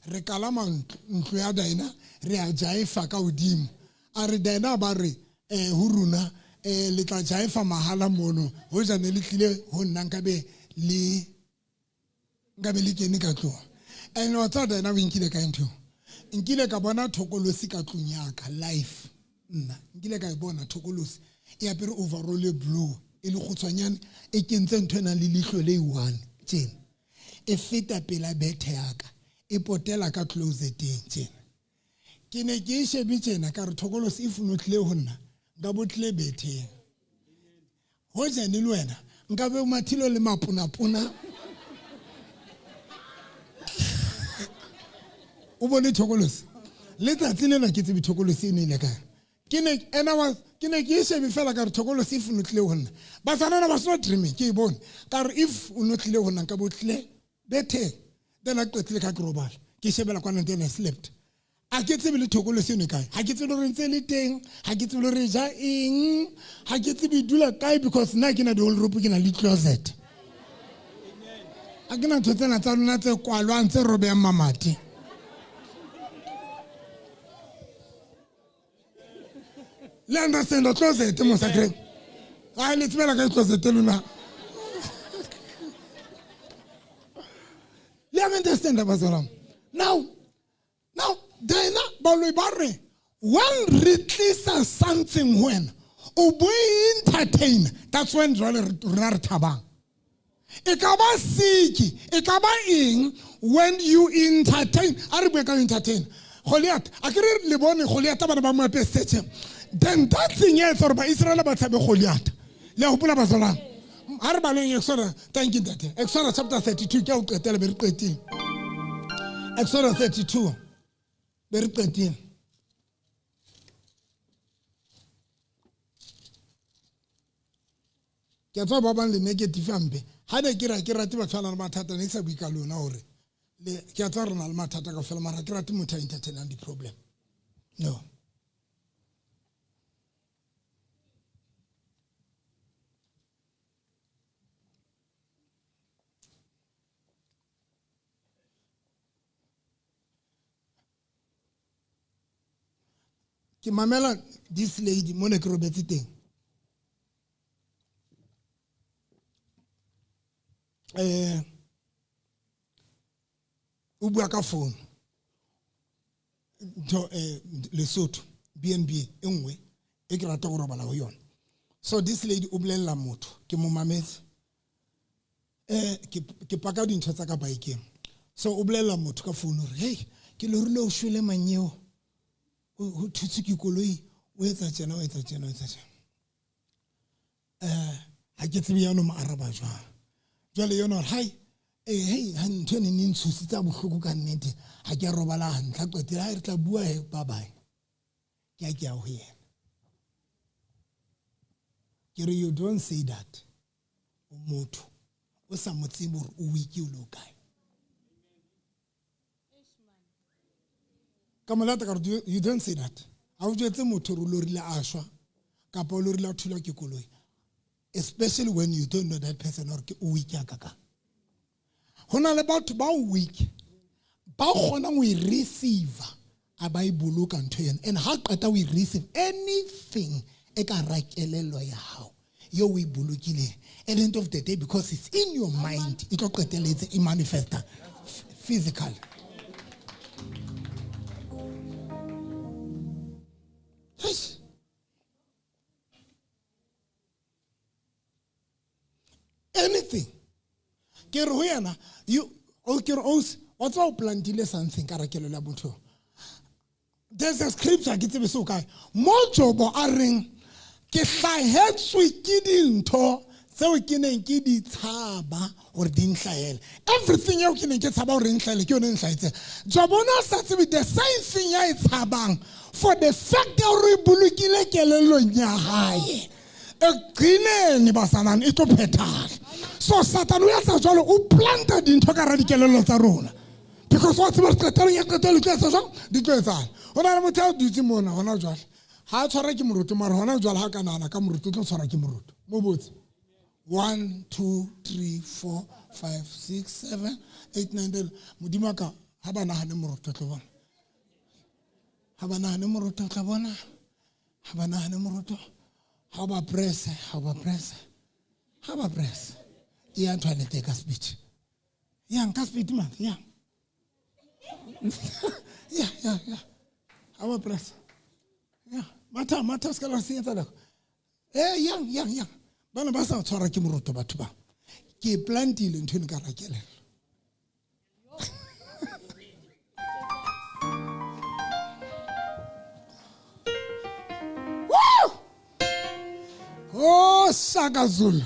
Re kalama ntlo ya Diana, re a jaifa ka hodimo. A re Diana ba re ho rona le tla jaifa mahala mono, hoja ne le tlile ho nna nkabe le kene ka tlong. And wa tseba Diana o nkile kae ntho? Nkile ka bona thokolosi ka tlong ya ka life. Nna nkile ka e bona thokolosi e apere overall e blue, e le kgutshwanyane, e kentse ntho e nang le leihlo le one tjena, e feta pela bethe ya ka, e potela ka closeteng tjena. Ke ne ke e shebe tjena ka re thokolosi if no tlile ho nna nka bo tlile betheng, hoja ne le wena nka be mathilo le maponapona. O bone thokolosi letsatsi lena ke tsebe thokolosi e ne ile kae. Ke ne ke e shebe fela ka re thokolosi if o no tlile ho nna. Batswana ba sena dreaming, ke e bone ka re if o no tlile ho nna nka bo tlile betheng. Then a qetile ka ke robala, ke shebela kwana, then I slept. A ke tsebe le thokolosi eno kae, ha ke tsebe le re ntse le teng, ha ke tsebe le re ja eng, ha ke tsebe e dula kae, because nna ke na di-wardrobe, ke na le closet. Ha ke na ntho tsena tsa lona tse kwalwang tse robehang mamati. Le understand the closet mo sacre. A le tsebela ka closet lona. Le understand ba. Now Diana baloi ba re when re tlisa something when o bo entertain, that's when jwale rona re thabang. E ka ba siki, e ka ba eng when you entertain. A re bue ka entertain. Goliath, a ke re le bone Goliath bana ba mo apesetse. Then that thing is or ba Israel ba tshabe Goliath. Le hopola ba tsona. Ha re baleng Exodus, thank you ntate. Exodus chapter 32 ke o qetela be re qetile. Exodus 32 be re qetile. Ke tswa ba bang le negative ampe. Ha ne ke ra ke rate batho ba nang le mathata, ne ke sa bue ka lona hore le ke tswa re na le mathata ka fela, mara ke rate motho a entertainang di-problem. No. Ke mamela this lady mo ne ke robetse teng. O bua ka phone. Ntho Lesotho BNB e nngwe e ke rata go robala ho yona. So this lady o bolella motho ke mo mametse. Ke paka dintho tsa ka bikeng. So o bolella motho ka phone hore hey, ke le rile o shwele manyeo. O thutse ke koloi, o etsa tjena, o etsa tjena, o etsa tjena. Ha ke tsebe yona mo araba jwang. Jwale yona hore hai, hey, ha ntho ene ne ntshositse bohloko ka nnete, ha ke a robala hantle, ha qetile ha re tla bua he, bye bye. Ke a ke ya ho yena. Ke re you don't say that. O motho o sa mo tsebe hore o weak o le o kae. Ka mo lata ka re you don't say that. Ha o jwetse motho hore o lorile a shwa kapa o lorile a thulwa ke koloi. Especially when you don't know that person or ke o weak ya kakang. Ho na le batho ba weak ba kgonang ho e receive a ba e boloka ntho ena. And ha qeta ho e receive anything e ka hara kelello ya hao eo o e bolokileng, at the end of the day, because it's in your mind, e tlo qetelletse e manifesta physically. Yes. Anything. Ke re ho yena, you, o ke re, ausi, wa tseba o plantile something ka hara kelello ya motho. There's a scripture, ke tsebe se o kae, mo Jobo a reng, ke hlahetswe ke dintho tseo ke neng ke di tshaba hore di nhlahele. Everything eo ke neng ke tshaba hore e nhlahele, ke yone e nhlahetseng. Jobo o ne a sa tsebe the same thing ya e tshabang, for the fact ya hore e bolokile kelellong ya hae. Ekugcineni bazalwane e tlo phethahala. So Satan o etsa jwalo, o planta dintho ka hara dikelello tsa rona. Because wa tseba hore qetellong ya qetello di tlo etsa jwang? Di tlo etsahala. Ho na le motho ya dutse mona hona jwale. Ha a tshwarwa ke moruti, mara hona jwale ha ka nahana ka moruti, o tlo tshwarwa ke moruti. Mo botse. 1, 2, 3, 4, 5, 6, 7, 8, 9, 10. Modimo wa ka, ha ba nahane moruti, o tlo bona. Ha ba nahane moruti, o tla bona. Ha ba nahane moruti. Ha ba press, ha ba press. Ha ba press. E yang toilet e ka speech. Yang ka speed man, yang. Yeah, yeah, yeah. Ha ba press. Yeah, matha, matha se ka la se etsa nako. Yang, yang, yang. Bana ba sa tshwara ke moroto batho ba. Ke plantile ntho eno ka hara kelello. Woo! Oh, Shaka Zulu.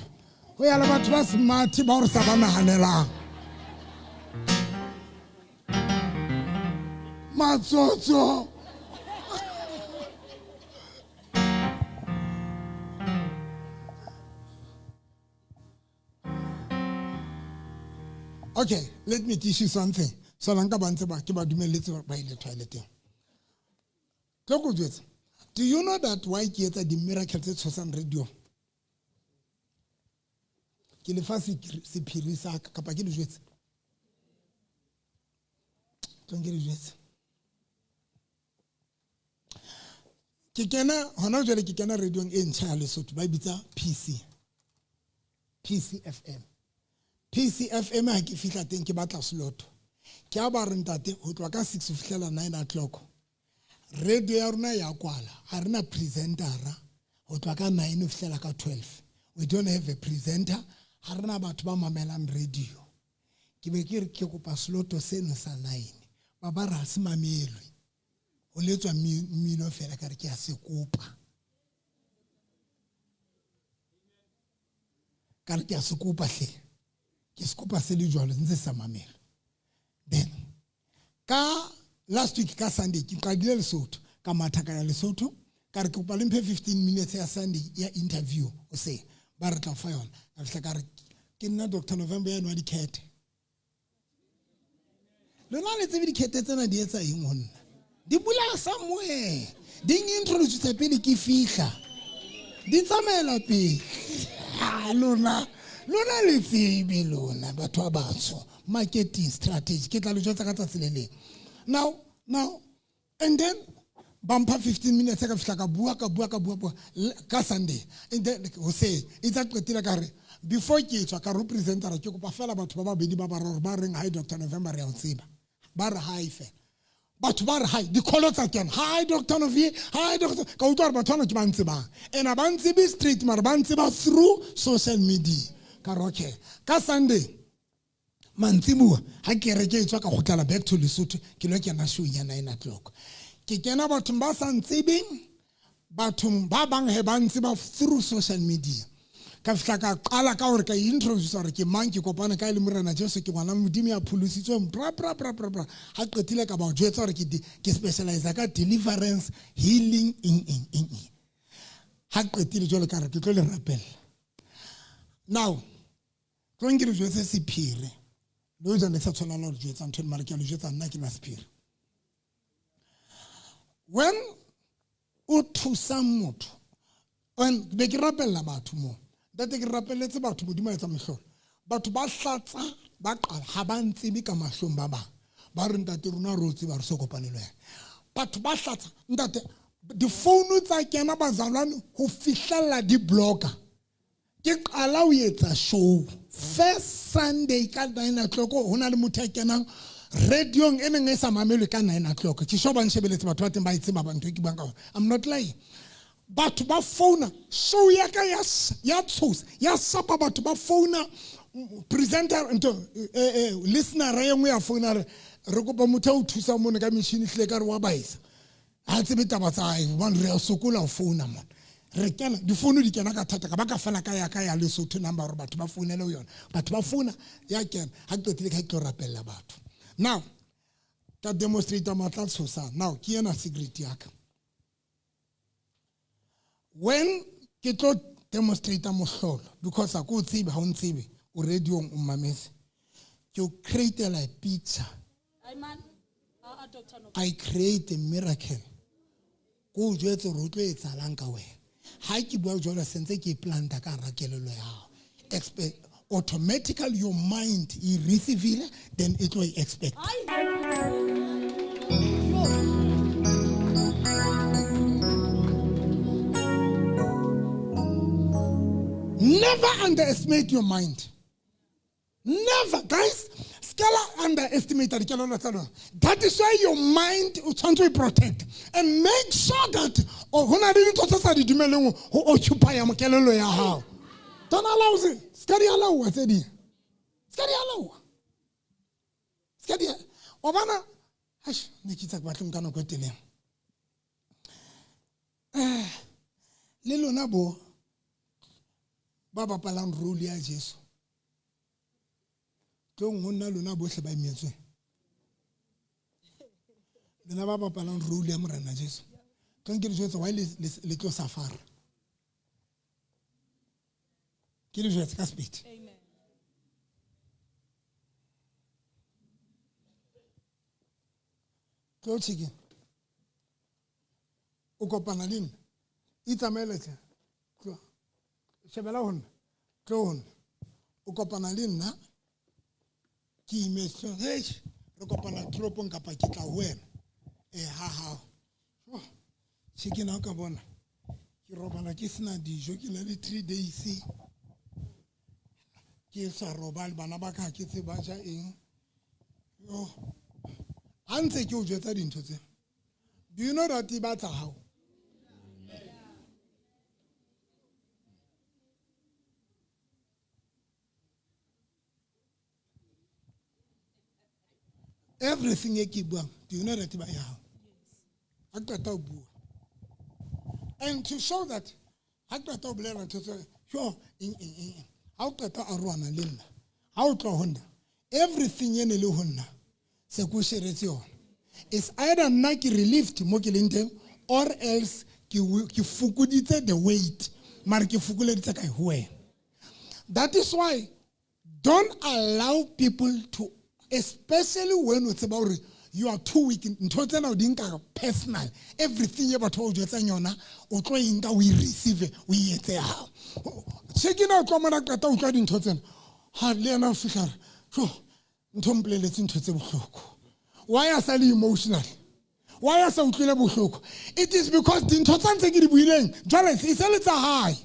Ho ya le batho ba smart ba hore sa ba nahanelang. Matsotso. Okay, let me teach you something. So nka ba ntse ba ke ba dumelletse ba ile toileteng. Tlo ko jwetsa. Do you know that why ke etsa di miracles tse tshosang radio? Ke lefa sephiri sa ka kapa ke le jwetse? Tlo ke le jwetse. Ke kena hona jwale, ke kena radiong e ntjha ya Lesotho, ba e bitsa PC. PCFM. PCFM ha ke fihla teng ke batla slot. Ke a ba re ntate ho tloha ka 6 ho fihlela 9 o'clock. Radio ya rona ya kwala, ha rena presentera ho tloha ka 9 ho fihlela ka 12. We don't have a presenter, ha rena batho ba mamelang radio. Ke be ke re ke kopa slot seno sa 9. Ba ba re ha se mamelwe. Ho letswa mmino fela, ka re ke a se kopa. Ka re ke a se kopa hle. Ke se kopa se le jwalo, ntse sa mamela. Then ka last week ka Sunday ke qadile Lesotho, ka matha ka ya Lesotho, ka re ke kopa le mphe 15 minutes ya Sunday ya interview o se ba re tla fa yona. Ka fihla ka re ke nna Doctor November ya nwa dikhethe. Lona le tsebe dikhethe tsena di etsa eng ho nna? Di bula somewhere. Di introduce pele ke fihla. Di tsamaela pele. Ha lona, lona le tsebe lona batho ba batsho. Marketing strategy ke tla le jwetsa ka tsatsi le leng. Now, now, and then ba mpha 15 minutes ka fihla ka bua, ka bua, ka bua, bua, ka Sunday. And then ho se, e tsa qetile ka re before ke tswa ka representera ke kopa fela batho ba babedi ba bararo ba reng hi Doctor November re a o tseba. Ba re hi fela. Batho ba re hi, di-call tsa kena. Hi Doctor November, hi Doctor. Ka utlwa hore batho bana ke ba ntsebang. And ha ba ntsebe straight mara ba ntseba through social media. Ka re okay. Ka Sunday mantsibuwa ha ke re ke tswa ka kgutlela back to Lesotho ke lo kena show ya 9 o'clock. Ke kena bathong ba sa ntsebeng, bathong ba bang he ba ntseba through social media. Ka fihla ka qala ka hore ka introduce hore ke mang, ke kopane kae le Morena Jesu, ke ngwana Modimo ya pholositsweng, bra, bra, bra, bra, bra. Ha qetile ka ba jwetsa hore ke specialize ka deliverance, healing, eng, eng, eng, eng. Ha qetile jwale ka re ke tlo le rapella. Now, tlo nke le jwetse sephiri. Le hoja ne ke sa tshwanela ho le jwetsa ntho eno, mara ke a le jwetsa nna ke na sephiri. When o thusa motho, when be ke rapella batho mo, ntate ke rapelletse batho Modimo a etsa mehlolo. Batho ba hlatsa, ba qala, ha ba ntsebe ka mahlong ba bang. Ba re ntate rona re o tseba, re so kopane le wena. Batho ba hlatsa, ntate, difounu tsa kena bazalwane ho fihlella di blocker. Ke qala ho etsa show. First Sunday ka 9 o'clock ho na le motho ya kenang radiong e neng e sa mamelwe ka 9 o'clock. Ke sure ba nshebeletse batho ba teng ba e tseba ba ntho e ke buang ka yona. I'm not lying. Batho ba founa, show ya ka ya tshosa, ya sapa batho ba founa, presenter ntho, listener e nngwe ya founa re, re kopa motho a o thusa mona ka metjhini hlile ka re wa baisa. Ha tsebe taba tsa hae, hobane re a sokola ho founa mona. Re kena, difounu di kena ka thata, ka ba ka fela ka ya ka ya Lesotho number hore batho ba founele ho yona. Batho ba founa, ya kena. Ha ke qetile ka ke tlo rapella batho. Now, ka demonstrate matla a tshosang. Now, ke ena secret ya ka. When ke tlo demonstrate mohlolo, because ha ke o tsebe, ha o ntsebe, o radio-ong o mmametse. Ke o create-ela picture. I create a miracle. Ko o jwetse hore o tlo etsahalang ka wena. Ha ke bua jwalo, sentse ke e planta ka hara kelello ya hao. Automatically your mind e receive-ile, then e tlo e expect. Never underestimate your mind. Never, guys. Skela underestimate the kelello tsa lona. That is why your mind o tshwanetse o e protect and make sure that o ho na le dintho tse sa di dumeleng ho occupy kelello ya hao. Don't allow it. Ska di allow tse ding. Ska di allow. Ska di. O bona, eish, ne ke itse ke batle nka nako e telele. Le lona bo ba bapalang role ya Jesu. Tlong ho nna lona bohle ba imetsweng. Lona ba bapalang role ya Morena Jesu. Tlong ke le jwetse why le tlo safara. Ke le jwetse ka speed. Amen. Tlo chicken. O kopana le nna. Itsamaele tle. Tlo. Shebela ho nna. Tlo ho nna. O kopana le nna. Ke imetswe. Hey, re kopana toropong kapa ke tla ho wena. Ha hao. Oh, chicken ha o ka bona. Ke robala ke sena dijo, ke na le 3 days. Ke sa robale, bana ba ka ha ke tsebe ba ja eng. Yo. Ha ntse ke o jwetsa dintho tse. Do you know that e batla hao? Everything e ke buang, do you know that e ba ya hao? Ha ke qeta ho bua. And to show that, ha ke qeta ho bolela ntho tse, yo, eng, eng, eng, eng. Ha o qeta arohana le nna, ha o tloha ho nna, everything e ne le ho nna, se ko sheretse yona. It's either nna ke relieved mo ke leng teng, or else ke fokoditse the weight, mara ke fokoleditse kae ho wena. That is why don't allow people to, especially when o tseba hore you are too weak, ntho tsena o di nka personal. Everything e batho ba o jwetsang yona, o tlo e nka o e receive, o e etse ya hao. Chicken o tlo mona qeta o utlwa dintho tsena. Ha le yena o fihla re, sho, ntho mpoleletse ntho tse bohloko. Why a sa le emotional? Why a sa utlwile bohloko? It is because dintho tsa ntse ke di buileng, jwale e se le tsa hae.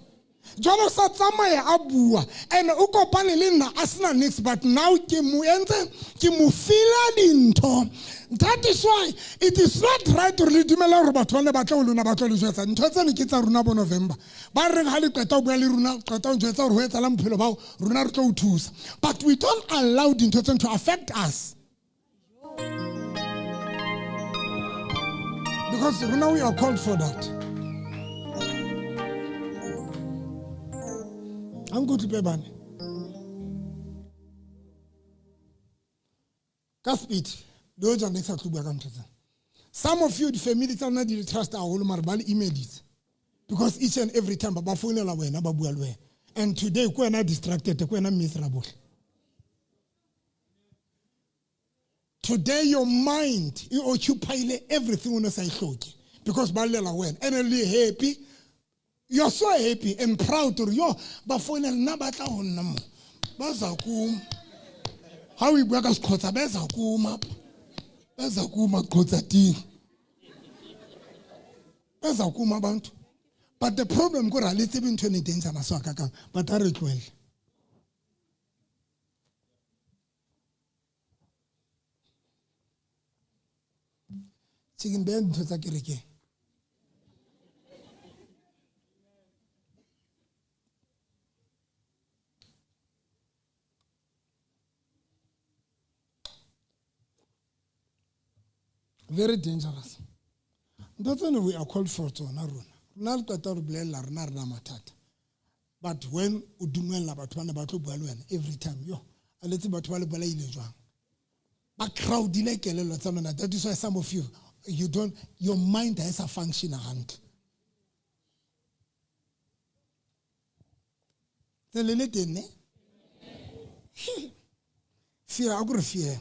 Jwale o sa tsamaya a bua, and o kopane le nna a sena niks, but now ke mo entse, ke mo fila dintho. That is why it is not right hore le dumele hore batho ba ne ba tla ho lona ba tlo le jwetsa. Ntho tseno ke tsa rona bo November. Ba reng ha le qeta ho bua le rona, qeta ho jwetsa hore ho etsahalang bophelo ba hao, rona re tlo o thusa. But we don't allow dintho tseno to affect us. Because rona we are called for that. Ha nkutlwe pe bane. Ka speed, le hoja ne ke sa tlo bua ka ntho tsena. Some of you, di-family tsa lona di le trust haholo, mara ba le emailitse. Because each and every time ba founela wena, ba bua le wena. And today ke wena distracted, ke wena miserable. Today your mind e occupy everything o ne sa e hloke because ba llela wena. And le happy. You're so happy and proud to yo ba founela nna ba tla ho nna mo. Ba za kum. Ha o bua ka sekhotsa ba za kuma. Ba za kuma khotsa ting. Ba za kuma bantu. But the problem ko ra le tsebe ntho e dangerous wa kakang, but a re tlohelle. Chicken ben ntho tsa kerekeng. Very dangerous. Ntho tseno we are called for tsona rona. Rona re qeta re bolella rona re na mathata. But when o dumella batho bana ba tlo bua le wena every time, yo, a letse batho ba le bolaile jwang. Ba crowdile kelello tsa lona. That is why some of you, you don't, your mind ha e sa function hantle. Tse le le teng ne? Fear, a ko re fear.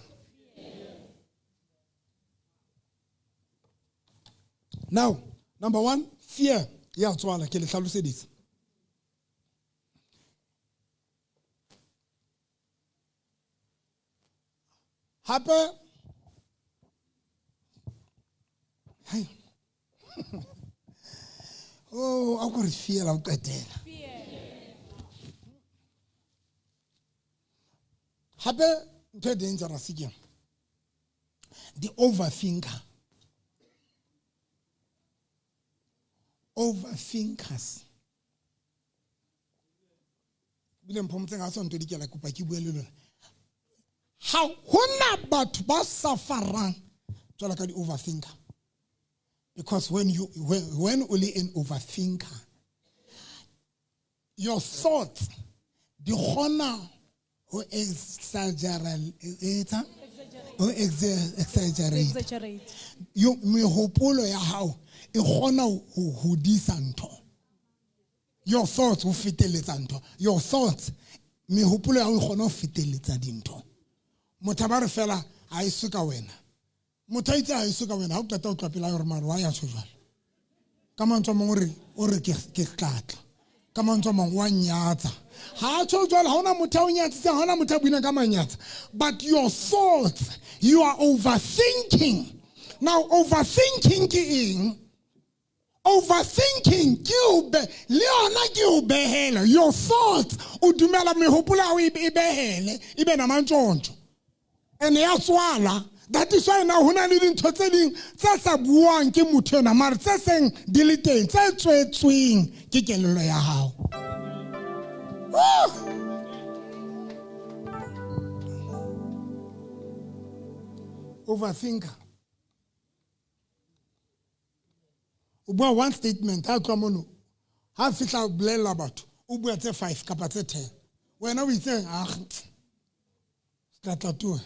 Now, number one, fear. Ya tswala ke le hlaloseditse. Hape hey. Oh, a ko re fear la o qetela. Hape ntho e dangerous ke the overthinker. Overthinkers. Bile mphomtseng ha so ntho di ke la kopa ke bue le lona. Ha hona batho ba sufferang jwalo ka di overthinker. Because when you when only an overthinker, your thoughts di kgona ho exaggerate. Yo mehopolo ya hao e kgona ho hodisa ntho. Your thoughts ho feteletsa ntho. Your thoughts mehopolo ya hao e kgona ho feteletsa dintho. Motho ba re fela ha e se ka wena. Motho a itse ha e se ka wena ha o qeta o tloha pela hore mare wa ya tjho jwalo. Ka mantswe a mang o re ke tlatla. Ka mantswe a mang wa nyatsa. Ha tjho jwalo ha ona motho a o nyatsitseng, ha ona motho a buileng ka manyatsa. But your thoughts, you are overthinking. Now overthinking ke eng? Overthinking ke o be le yona ke o behela. Your thoughts o dumela mehopolo ya hao e behele, e be na mantjontjo. And ya tswala. That is why now hona le dintho tse ding tse sa buang ke motho ena mare tse seng di le teng tse tswetsweng ke kelello ya hao. Overthinker. O bua one statement ha tloha mono ha fihla bolella batho o bua tse 5 kapa tse 10. Wena o itse ah tlatla tuwe.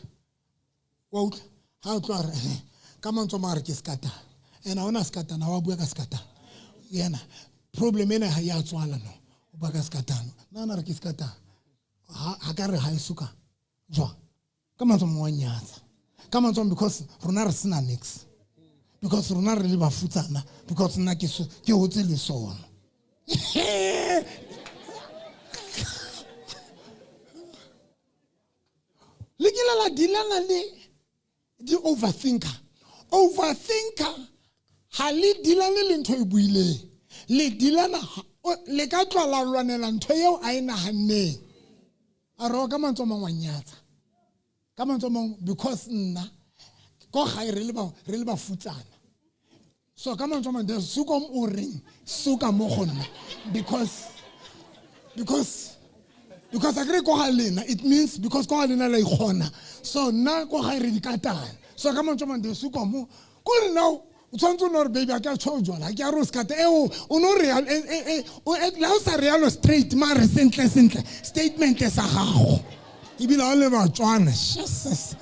Wa utlwa ha o tloha re ka mantswe a re ke sekatana. Ena ona sekatana wa bua ka sekatana. Yena problem ena ha ya tswala no. O bua ka sekatana. Nna re ke sekatana. Ha ka re ha e suka. Jwang? Ka mantswe a wa nyatsa. Ka mantswe because rona re sena nix. Because rona re le bafutsana, because nna ke hotse le sona. Le kile la dilana le di overthinker. Overthinker ha le dilane le ntho e buileng. Le dilana le ka tloha la lwanela ntho eo a e nahanneng. A re ka mantswe a mang wa nyatsa. Ka mantswe a mang because nna ko gae re le bafutsana. So ka mantswe a mang there suka o reng suka mo go nna because a kere ko ga lena it means because ko ga lena la ikgona. So nna ko gae re dikatana. So ka mantswe a mang there suka mo ko re now o tshwanetse o no re baby a ke a tjho jwala ha ke a re o sekata eo o no re la o sa realo straight mare sentle sentle statement sa gago ebile ha o le Batswana. Jesus.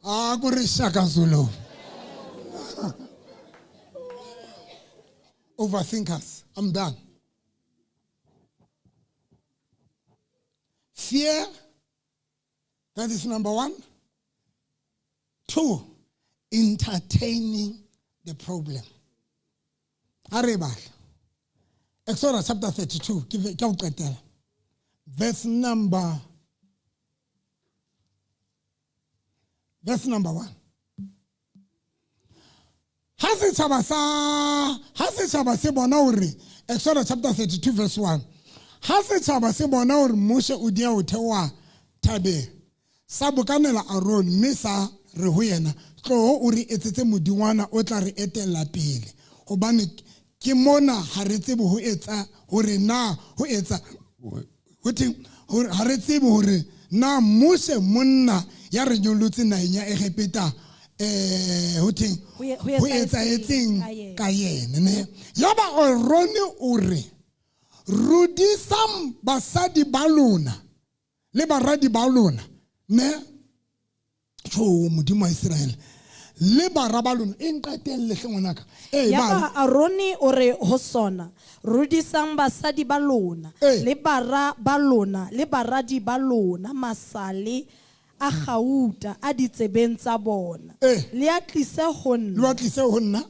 A ko re shaka Zulu. Overthinkers. I'm done. Fear, that is number one. Two, entertaining the problem. Areba. Exodus chapter 32, ke o qetela. Verse number 1. Ha setjhaba se bona hore, Exodus chapter 32 verse 1. Ha setjhaba se bona hore Moshe o dia ho theoha thabeng, sa bokanela Aaron mme sa re ho yena, tloho o re etsetse modingwana o tla re etella pele, hobane ke mona ha re tsebe ho etsa hore na ho etsa ho theng, ha re tsebe hore na Moshe monna ya re nyollotse naheng ya Egepeta ho theng ho etsahetseng ka yena ne. Yaba Aaron o re, rudisang basadi ba lona le baradi ba lona ne, tjho Modimo wa Israel, le bara ba lona. E nqetelle hle ngwanaka. Yaba Aroni o re ho sona, rudisang basadi ba lona le bara ba lona le baradi ba lona masale a gauta a ditsebeng tsa bona, le a tlise ho nna. Le a tlise ho nna.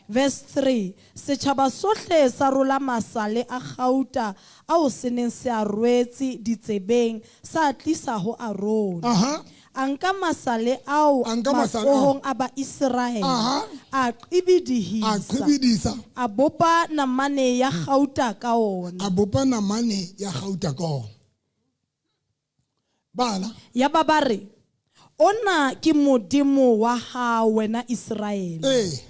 Verse 3, setjhaba sohle sa rola masale a gauta ao se neng se a rwetse ditsebeng, sa tlisa ho Aroni. A nka masale ao matsohong a Baiseraele, a qibidihisa, a bopa namane ya gauta ka ona. A bopa namane ya gauta ka ona. Bala. Yaba ba re, ona ke Modimo wa hao wena Iseraele,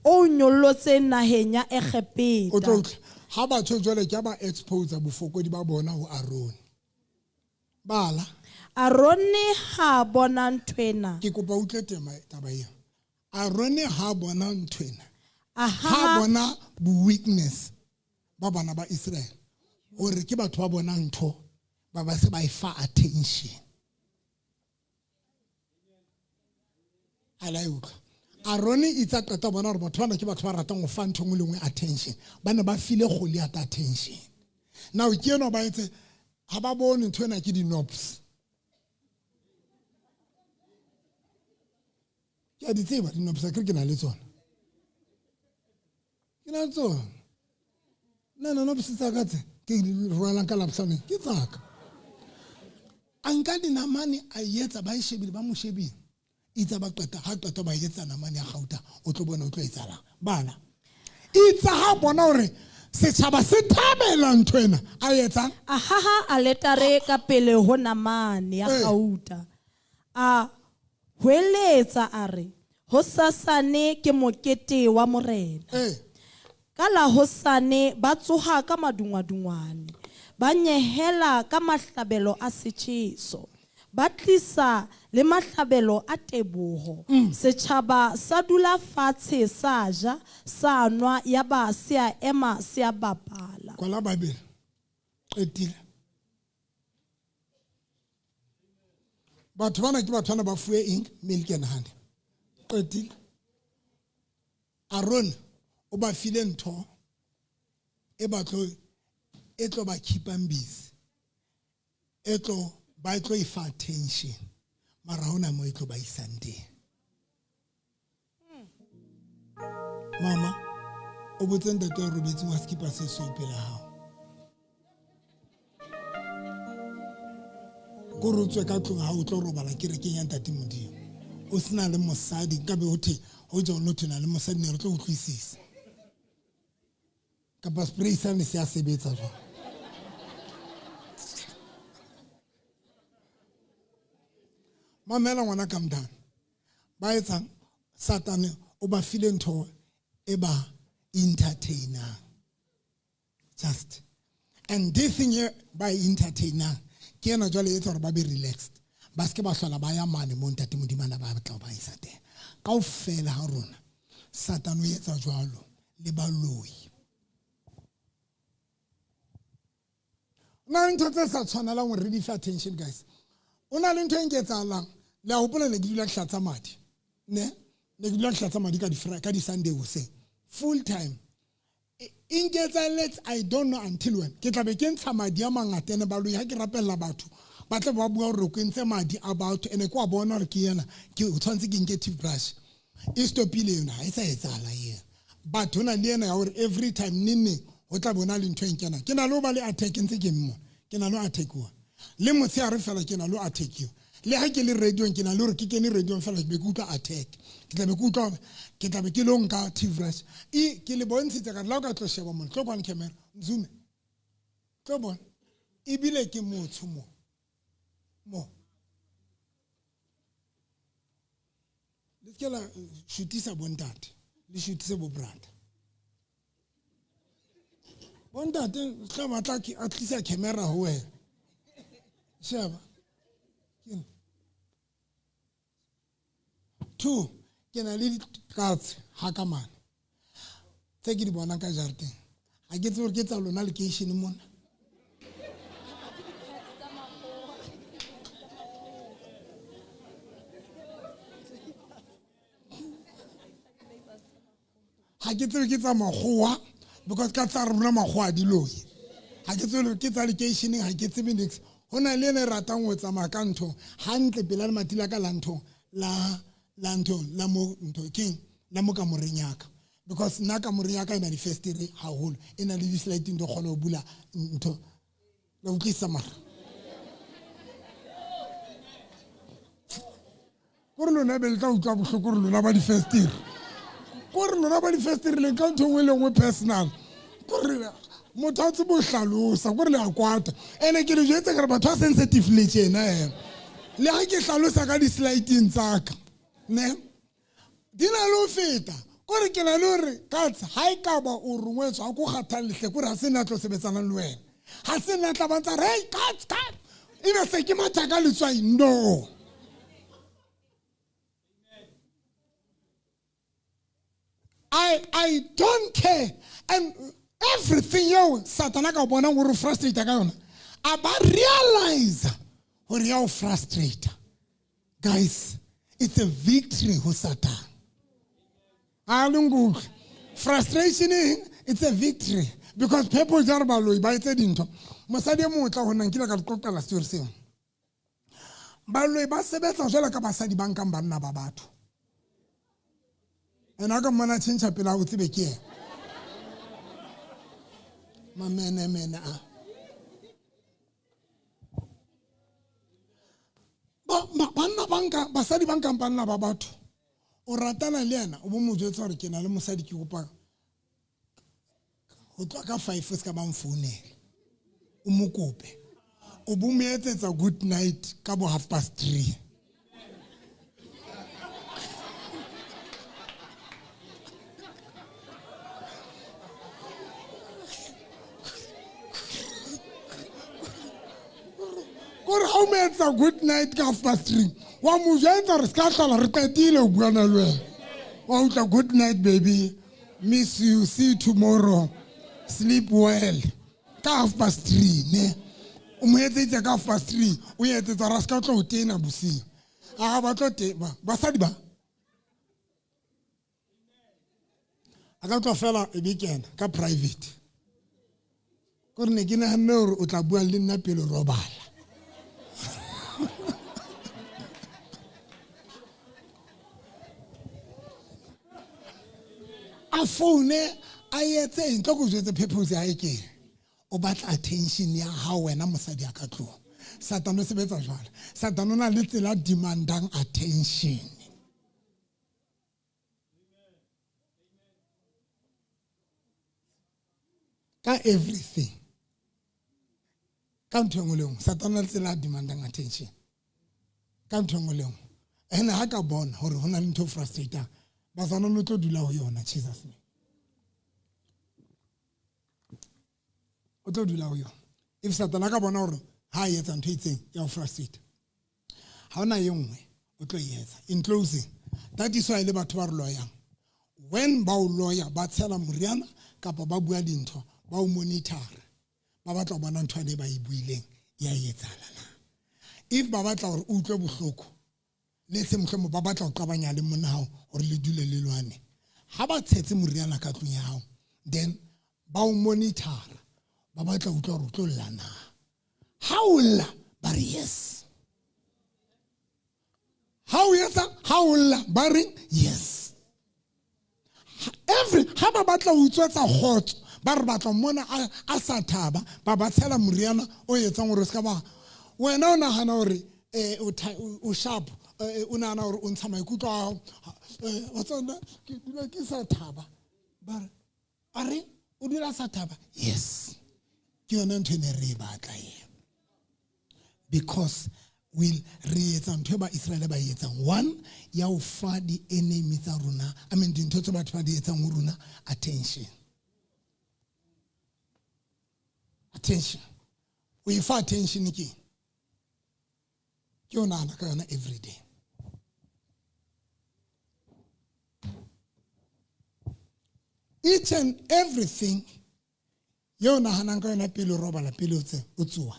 o nyollotse naheng ya Egepeta. O tlo ha batho jwale ke ba expose bofokodi ba bona ho Aaron. Bala. Arone ha bona nthwena. Ke kopa utlwe tema taba eo. Arone ha bona nthwena. Ha bona bo weakness ba bana ba Israel. Hore ke batho ba bona ntho ba ba se ba e fa attention. Ala e utlwa. Arone itsa qeta bona hore batho bana ke batho ba ratang ho fa ntho nngwe le nngwe attention. Ba ne ba file Goliath attention. Now ke eno ba etse ha ba bone ntho ena ke di-knobs. Ke a di tseba di-knobs, akere ke na le tsona. Ke na le tsona. Nna knobs tsa ka tse ke di rwalang ka Labohlano ke tsaka. A nka dinamane a etsa ba e shebile ba mo shebile. Itsa ba qeta ha qeta ba etsa namane ya gauta, o tlo bona o tlo etsalang. Bala. Itsa ha bona hore setjhaba se thabela ntho ena a etsa. A haha aletare ka pele ho namane ya gauta. A hweletsa a re, hosasane ke mokete wa Morena. Ka la hosane ba tsoha ka madungwadungwane, ba nyehela ka mahlabelo a setjheso, ba tlisa le mahlabelo a teboho. Setjhaba sa dula fatshe sa ja, sa nwa, yaba se a ema se a bapala. Kwala Bible. Qetile. Batho bana ke batho bana ba fuwe eng? Milk and honey. Qetile. Aaron o ba file ntho e batlo e tlo ba keepang busy. E tlo ba tlo e fa attention. Mara hona mo e tlo ba isang teng. Mama, o botse ntate o robetseng wa skipa se sweu pela hao. Ko re o tswe ka tlung ha o tlo robala kerekeng ya ntate Modimo. O sena le mosadi, nkabe ho thwe ho ja o no thwe na le mosadi ne re tlo utlwisisa. Kapa spray sane se a sebetsa jwang. Mamela ngwana ka mdana. Ba etsang Satane o ba file ntho e ba entertainer. Just. And this thing here by entertainer ke ena jwale e etsa hore ba be relaxed. Ba se ke ba hlola ba ya mane mo ntate Modimo ana ba batla ho ba isa teng. Kaofela ha rona Satane o etsa jwalo le baloi. Na ntho tse sa tshwanelang hore re di fe attention guys. O na le ntho e nketsahalang. Le a hopola ne ke dula ke hlatsa madi. Ne? Ne ke dula ke hlatsa madi ka di Sunday hoseng. Full time. E nketsahelletse, I don't know until when. Ke tla be ke ntsha madi a mangata ene baloi ha ke rapella batho. Ba tla ba bua hore ke ntse madi a batho ene ke wa bona hore ke yena ke o tshwantse ke nke toothbrush. E stopile yona ha e sa etsahala ena. But hona le ena ya hore every time neng neng ho tla bona le ntho e nkena. Ke na le ho ba le attack ntse ke mmo. Ke na le ho attackuwa. Le motshehare fela ke na le ho attackiwa. Le ha ke le radio ke na le hore ke kene radio fela ke be ke utlwa attack. Ke tla be ke utlwa ke tla be ke lo nka toothbrush. E ke le bontshitse ka la o ka tlo sheba mona. Tlo kwana camera. Zoom. Tlo bona. Ebile ke motsho mo. Mo. Le se ke la shutisa bontate. Le shutise bo brother. Bontate tla batla ke a tlisa camera ho wena. Sheba. Two, ke na le dikatse ha ka mane. Tse ke di bonang ka jarateng. Ha ke tsebe hore ke tsa lona lekeisheneng mona. Ha ke tsebe ke tsa makgowa because ka tsa rona makgowa di loyi. Ha ke tsebe ke tsa lekeisheneng, ha ke tsebe niks. Ho na le ena e ratang ho tsamaya ka ntho hantle pela lemati la ka la ntho la la ntho la mo ntho keng la mo kamoreng ya ka, because nna kamoreng ya ka e na le festere haholo, e na le di-sliding di kgona ho bula ntho. La utlwisisa mara kore lona be le tla utlwa bohloko hore lona ba di-festere, kore lona ba di-festere le nka ntho e nngwe le nngwe personal, kore motho a tsebe ho hlalosa, kore le a kwata. Ene ke le jwetse ka re batho ba sensitive le tjena ena. Le ha ke hlalosa ka di-sliding tsa ka, ne di na le ho feta. Kore ke na le hore katse ha e ka ba o rongwetswe ha ko kgathalle hle, kore ha se nna tlo sebetsanang le wena, ha se nna tla ba ntsa re, hey, katse, katse, ebe se ke matha ka letswai. No. I don't care. And everything yo Satana ka bona o re frustrate ka yona, a ba realize hore ya o frustrate. Guys, it's a victory ho Satan. A le nkutlwe. Frustration eng? It's a victory because people ja re baloi ba etse dintho. Mosadi e motla ho nna nkile ka le qoqela story seo. Baloi ba sebetsa jwalo ka basadi ba nkang banna ba batho. Ena ka mmona tjhentjha pele ha o tsebe ke yena. Mamenemene a. Banna ba nka, basadi ba nkang banna ba batho. O ratana le yena, o bo mo jwetsa hore ke na le mosadi ke kopa ho tloha ka 5 se ka ba mfounela. O mo kope. O bo mo etsetsa good night ka bo 3:30. Kore ha o mo etsa good night ka 3:30, wa mo jwetsa hore se ka hlola re qetile ho buana le wena. Wa utlwa good night baby, miss you, see you tomorrow, sleep well. Ka 3:30 ne. O mo etseditse ka 3:30, o etsetsa hore a se ka tlo o tena bosiu. A ba tlo te ba basadi ba. A ka tlo fela e be kena ka private. Kore ne ke nahanne hore o tla bua le nna pele robala. A phone a etse eng, tlo ko jwetse purpose ya hae ke eng. O batla attention ya hao wena mosadi ya ka tlung. Satan o sebetsa jwalo. Satan o na le tsela demandang attention. Ka everything. Ka ntho e nngwe le nngwe. Satan o na le tsela demandang attention. Ka ntho e nngwe le nngwe. Ene ha ka bona hore ho na le ntho e frustrating, bazana no tlo dula ho yona, Jesus name. O tlo dula ho yona. If Satan a ka bona hore ha a etsa ntho e itseng ya ho frustrate, ha hona e nngwe o tlo e etsa. In closing, that is why le batho ba re loyang. When ba o loya, ba tshela moriana kapa ba bua dintho, ba o monitor. Ba batla ho bona ntho ane ba e buileng ya etsahala na. If ba batla hore o utlwe bohloko, le se mohlomong ba batla ho qabanya le monna hao hore le dule le lwane. Ha ba tshetse moriana ka tlung ya hao, then Ba o monitor-a, ba batla ho utlwa hore o tlo lla na. Ha o lla, ba re yes. Ha o etsa, ha o lla, ba re yes. Every ha ba batla ho utswetsa kgotso, ba re batla mmona a sa thaba, ba ba tshela moriana o etsang hore o ska ba. Wena o nahana hore o sharp, o nahana hore o ntsha maikutlo a hao. Wa tseba nna ke dula ke sa thaba. Ba re, a re o dula sa thaba? Yes. Ke yona ntho e ne re e batla eo. Because we re etsa ntho e ba Israel ba e etsang. One, ya ho fa di-enemy tsa rona, I mean dintho tse batho ba di etsang ho rona, attention. Attention. O e fa attention ke eng? Ke o nahana ka yona every day. Each and everything ye o nahanang ka yona pele o robala, pele o tsoha,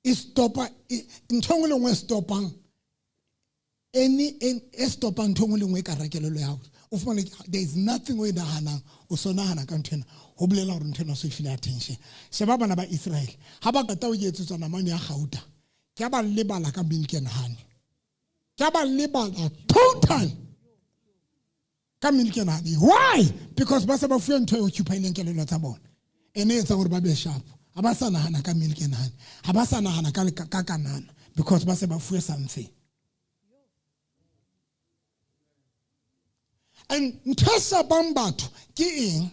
e stopa, ntho e nngwe le nngwe e stopang, any, any, e stopang ntho e nngwe le nngwe e ka hara kelello ya hao. O fumane there is nothing o e nahanang, o so nahana ka ntho ena, ho bolela hore ntho ena o so e file attention. Sheba bana ba Israel, ha ba qeta ho etsetswa namane ya kgauta, ke a ba lebala ka milk and honey. Ke a ba lebala total ka milk and honey. Why? Because ba se ba fuwe ntho e occupy-ileng kelello tsa bona. E ne e etsa hore ba be sharp. Ha ba sa nahana ka milk and honey. Ha ba sa nahana ka kanana. Because ba se ba fuwe something. And ntho e shapang batho ke eng?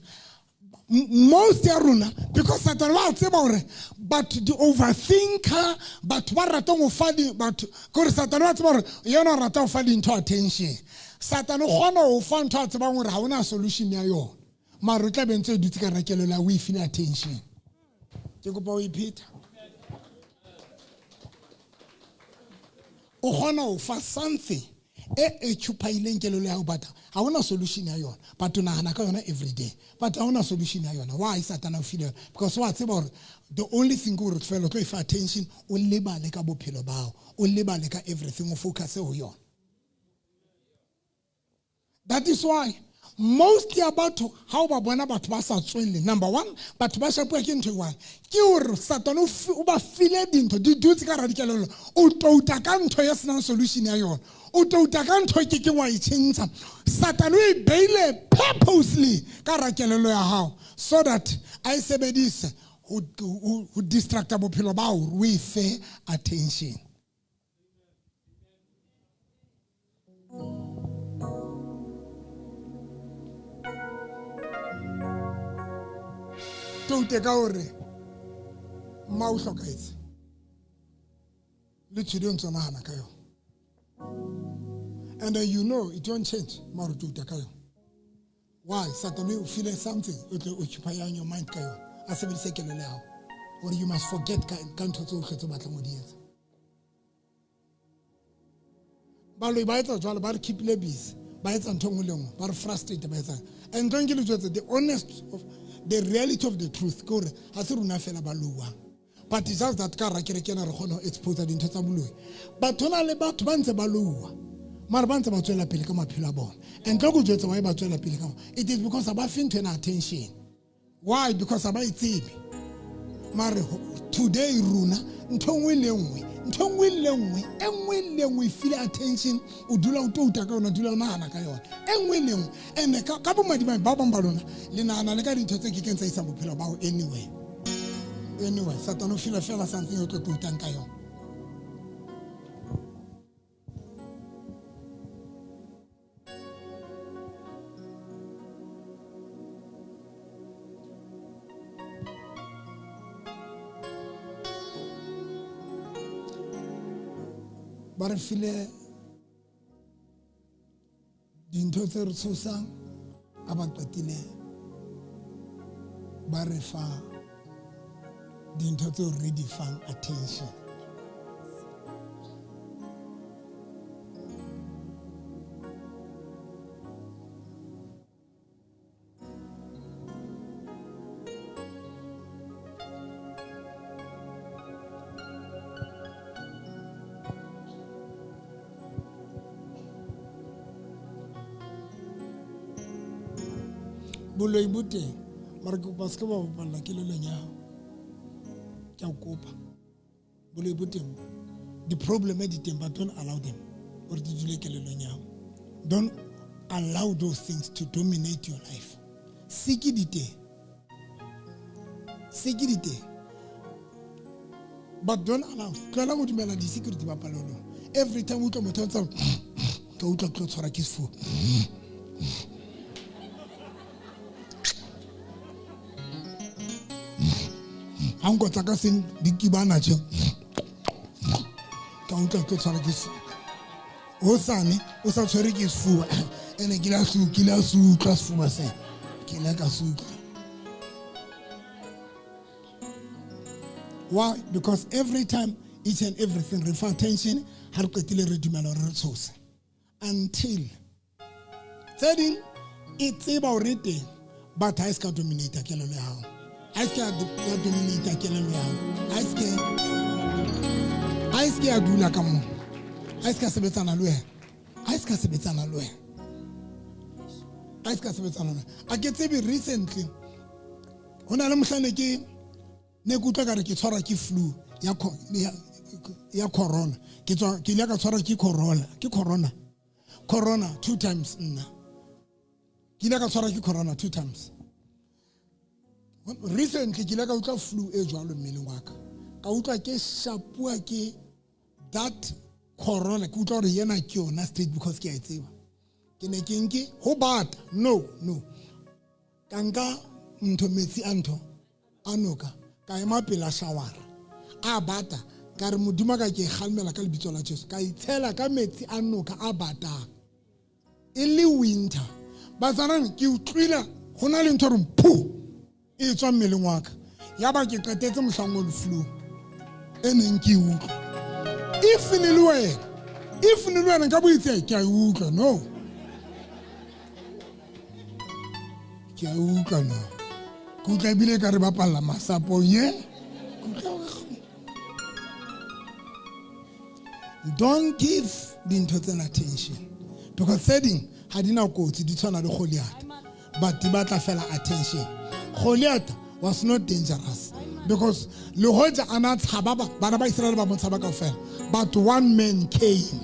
Most ya rona, because Satan wa tseba hore batho di overthinker, batho ba ratang ho fa di, batho, ke hore Satan wa tseba hore yena o rata ho fa dintho attention. Satan o kgona ho fa ntho a tsebang hore ha hona solution ya yona. Mara o tla be ntse o dutse ka hara kelello ya o e file attention. Ke kopa o e pheta. O kgona ho fa something e occupy-ileng kelello ya hao, but ha hona solution ya yona, but o nahana ka yona every day, but ha hona solution ya yona. Why Satan a o file yona? Because wa tseba hore the only thing ke hore fela o tlo e fa attention, o lebale ka bophelo ba hao, o lebale ka everything, o focus ho yona. That is why most ya batho ha o ba bona batho ba sa tswelle, number one, batho ba shapuwa ke ntho e one, ke hore Satan o ba file dintho di dutse ka hara dikelello, o touta ka ntho e senang solution ya yona, o touta ka ntho e kekeng wa e tjhentjha. Satan o e beile purposely ka hara kelello ya hao so that a e sebedise ho distracta bophelo ba hao, o e fe attention. Toute ka hore mma o hlokahetse le tshwedi o ntso nahana ka yona, and then you know it won't change mara o touta ka yona. Why? Satan o feel something o tlo occupy your mind ka yona, a sebedise kelello ya hao hore you must forget ka ntho tsohle tse batlang ho di etsa. Baloi ba etsa jwalo, ba re keep-ile busy, ba etsa ntho e nngwe le nngwe, ba re frustrate, ba etsang. And ntho e ke le jwetse, the honest of the reality of the truth ke hore ha se rona fela ba louwang, but it's just that ka hara kereke ena re kgona ho expose dintho tsa boloi. Batho na le batho ba ntse ba louwa, mara ba ntse ba tswela pele ka maphelo a bona. And tlo go jwetsa why ba tswela pele ka bona, it is because ha ba fe ntho ena attention. Why? Because ha ba e tsebe. Mare today rona ntho e nngwe le nngwe, ntho e nngwe le nngwe, e nngwe le nngwe e file attention, o dula o touta ka yona, o dula o nahana ka yona, e nngwe le nngwe. And ka bomadimabe ba bang ba lona le nahana le ka dintho tse kekeng tsa isa bophelo ba hao anywhere. Anyway, Satan o file fela something o tlo toutang ka yona. Ba re file dintho tse re tshosang, a ba qetile ba re fa dintho tseo re di fang attention. Boloi bo teng. Mara ke kopa se ke ba bapalla kelellong ya hao. Ke a o kopa. Boloi bo teng. Di-problem di teng, but don't allow them hore di dule kelellong ya hao. Don't allow those things to dominate your life. Siki di teng. Siki di teng. But don't allow. Tlohela ho dumela di-security bapalelong. Every time o utlwa motho a ntsa ka utlwa ke tlo tshwarwa ke sefuba. Ha nko tsa ka seng di kibana tje. Ka utlwa ke tlo tshwarwa ke sefuba. Hosane o sa tshwere ke sefuba. Ene ke la se utlwa sefuba sena. Ke ile ka se utlwa. Why? Because every time each and everything re fa attention, ha re qetile re dumela hore re tshose. Until tse ding e tseba hore teng, but ha e ska dominate kelello ya hao. Ha e ska ya dominate kelello ya hao. Ha e ska ya dula ka moo. Ha e ska sebetsana le wena. Ha e ska sebetsana le wena. Ha e ska sebetsana le wena. A ke tsebe recently ho na le mohla ne ke ne ke utlwa ka re ke tshwarwa ke flu ya corona. Ke ile ka tshwarwa ke corona. Ke corona. Corona 2 times nna. Ke ile ka tshwarwa ke corona 2 times. Recently ke ile ka utlwa flu e jwalo mmeleng wa ka. Ka utlwa ke shapua ke that corona. Ke utlwa hore yena ke yona straight because ke a e tseba. Ke ne ke nke ho bata. No. Ka nka ntho metsi a ntho a noka. Ka ema pela shawara. A bata. Ka re Modimo ka ke kgalemela ka lebitso la Jesu. Ka itshela ka metsi a noka a batang. E le winter. Bazalwane ke utlwile ho na le ntho re phu e tswa mmeleng wa ka. Ya ba ke qetetse mohlang o flu e neng ke utlwa. If ne le wena nka boitse ke a utlwa no. Ke a utlwa no. Ke utlwa ebile ka re bapalla masapong ye. Don't give dintho tsena attention. Because tse ding ha di na kotsi di tshwana le Goliath. But di batla fela attention. Goliath was not dangerous. Because le hoja ana tshaba bana ba Israel ba mo tshaba kaofela. But one man came.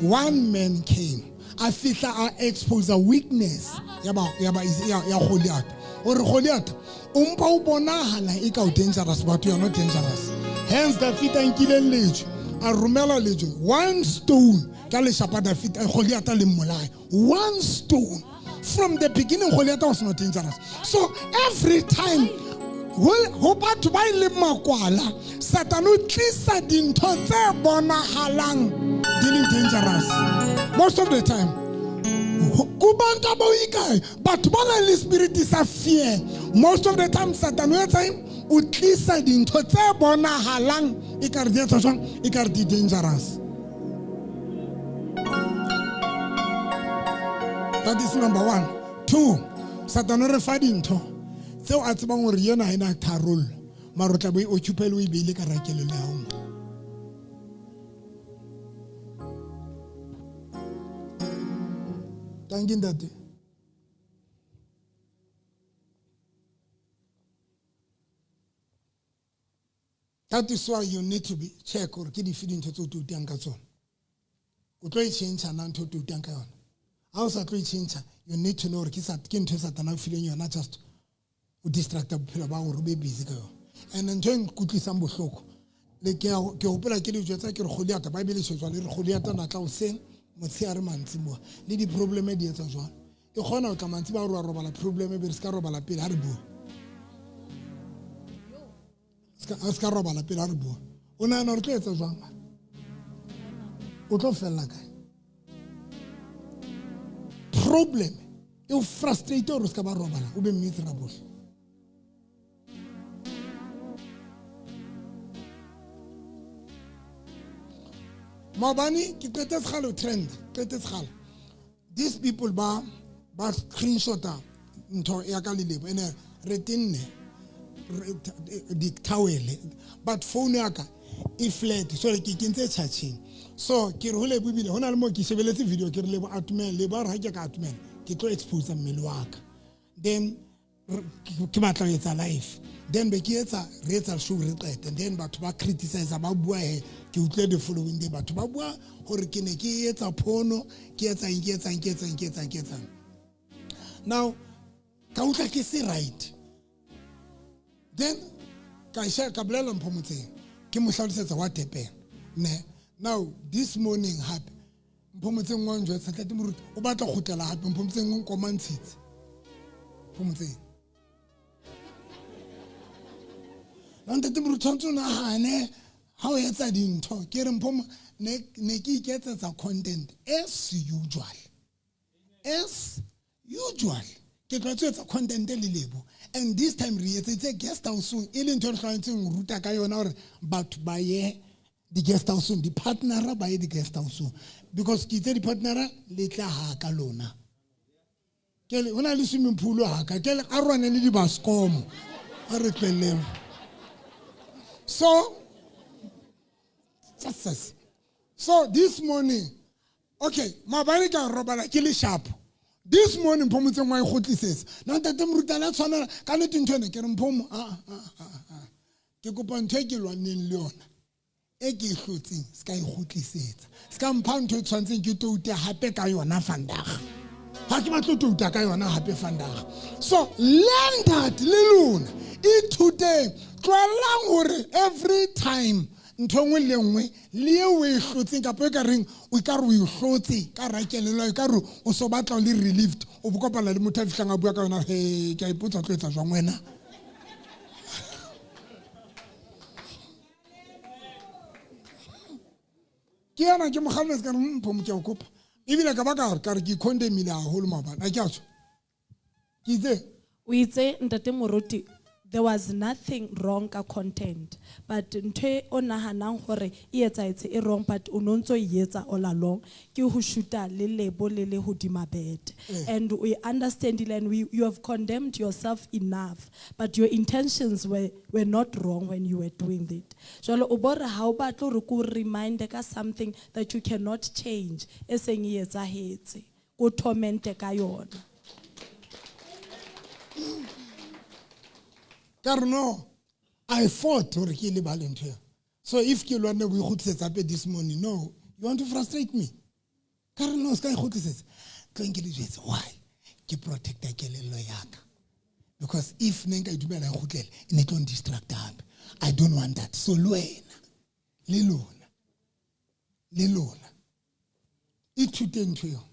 One man came. A fihla a expose a weakness ya Goliath. Or Goliath o mpa o bonahala e ka o dangerous, but you are not dangerous. Hence David a nkile lejwe, a romela lejwe, one stone ka leshapa David Goliath le mmolaya. One stone. From the beginning Goliath was not dangerous. So every time ho batho ba ile makwala, Satan o tlisa dintho tse bonahalang di le dangerous. Most of the time kubantu aboyikayo, batho ba nang le spirit sa fear. Most of the time Satan o etsa eng? O tlisa dintho tse bonahalang e ka re di etsa jwang? E ka re di dangerous. That is number 1. 2, Satan o re fa dintho tseo a tsebang hore yena ha ena tharollo, mara o tla bo e occupy le o e beile ka rakelelo ya hao. Thank you, Ntate. That is why you need to be check or ke dife dintho tseo o toutang ka tsona. O tlo e tjhentjha na ntho o toutang ka yona? Ha o sa tlo e tjhentjha, you need to know hore ke ntho e Satana a o fileng yona just o distracta bophelo ba hore o be busy ka yona. And ntho e nkutlwisang bohloko, le ke hopola ke le jwetsa ke re Goliath, Bible e jwale re Goliath na tla hoseng motshehare mantsiboa le di-problem di etsa jwalo. E kgona ho tla mantsiboa hore wa robala problem be re ska robala pele ha re bua. A ska robala pele ha re bua. O nahana hore tlo etsa jwang? O tlo fella kae? Problem e o frustrate hore o ska ba robala, o be miserable. Maobane ke qete sekgale trend, qete sekgale. These people ba screenshota ntho ya ka le Lebo ene re tenne di-towel, but phone ya ka e flat, so ke kentse charging. So ke re ho Lebo ebile ho na le mo ke shebeletse video ke re Lebo atumele, Lebo a re ha ke ka atumela ke tlo expose mmele wa ka. Then ke batla ho etsa life. Then be ke etsa re etsa show re qete. And then batho ba criticize ba bua he ke utlwe the following day batho ba bua hore ke ne ke etsa pono, ke etsa eng, ke etsa eng, ke etsa eng, ke etsa eng, ke etsa eng. Now ka utlwa ke se right. Then ka share ka bolela Mpho Motseng ke mo hlalosetsa what happened. Ne. Now this morning hape Mpho Motseng wa njwetsa Ntate Moruti o batla go kgutlela hape Mpho Motseng o nkomantshitse. Mpho Motseng. La Ntate Moruti tshwanetse o nahane ha o etsa dintho ke re Mpho ne ke iketsetsa content as usual. As usual. Ke tlwaetse ho etsa content le Lebo. And this time re etseditse guest house e leng ntho e re tlwaetseng ho ruta ka yona hore batho ba ye di-guest house-ong, di-partnera ba ye di-guest house-ong. Because ke itse di-partnera le tla ha ka lona. Ke le, ho na le swimming pool ha ka. Ke le arwane le di-baskom. A re tlohelleng. So, Jesus. So this morning, okay, maobane ka robala ke le sharp. This morning Mpho Motseng wa e kgutlisetsa. Na Ntate Moruti a la tshwanela ka nnete ntho ena ke re Mpho mo, ah, ah, ah, ah. Ke kopa ntho e ke lwanneng le yona e ke e hlotseng se ka e kgutlisetsa. Se ka mpha ntho e tshwantseng ke toute hape ka yona vandag. Ha ke batle ho touta ka yona hape vandag. So learn that le lona ithuteng tlohellang hore every time ntho nngwe le nngwe le eo o e hlotseng kapa e ka reng o ka re o e hlotse ka ra kelello e ka re o so batla o le relieved o bo kopana le motho a fihlang a bua ka yona he ke a ipotsa o tlo etsa jwang wena. Ke yana ke mo kgalemetse ka re, Mpho, mo ke a o kopa. Ebile ka ba ka re, ka re ke condemnile haholo maobane. A ke a tjho? Ke itse? O itse Ntate Moruti there was nothing wrong ka content but ntho e o nahanang hore e etsahetse e wrong but o no ntso e etsa all along ke ho shoota le Lebo le le hodima bed. And we understand it and you have condemned yourself enough but your intentions were not wrong when you were doing it. Jwale o bore ha o batle hore ke o remind ka something that you cannot change e seng e etsahetse ko torment ka yona. Ka re no, I fought hore ke lebale ntho eo. So if ke lwanne bo ikgutlisetsa hape this morning, no, you want to frustrate me? Ka re no, se ka ikgutlisetsa. Tlo nke le jwetse, why? Ke protecta kelello ya ka. Because if ne nka e dumela e kgutlele, e ne tlo n-distract hape. I don't want that. So le wena, le lona, le lona, ithute ntho eo.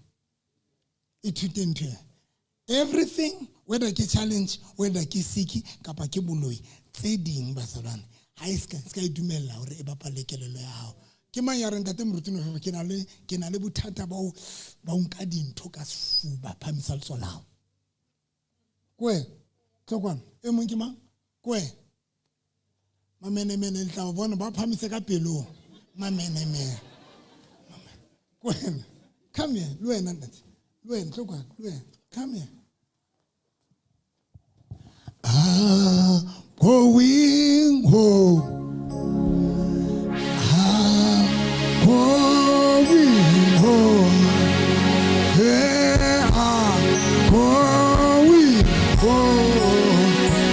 Ithute ntho eo. Everything, whether ke challenge, whether ke siki, kapa ke boloi, tse ding bazalwane, ha e ska, ska e dumella hore e bapalle kelello ya hao. Ke mang ya reng Ntate Moruti no, ke na le bothata ba ho, ba ho nka dintho ka sefuba, phamisa letsoho la hao. Kwe, tlo kwano, e mong ke mang? Kwe. Mamenemene le tla o bona ba phamise ka pelong. Mamenemene. Kwe, come here, le wena ntate. Le wena, tlo kwano, le wena. Come here. I'm going home. I'm going home. Yeah, I'm going home.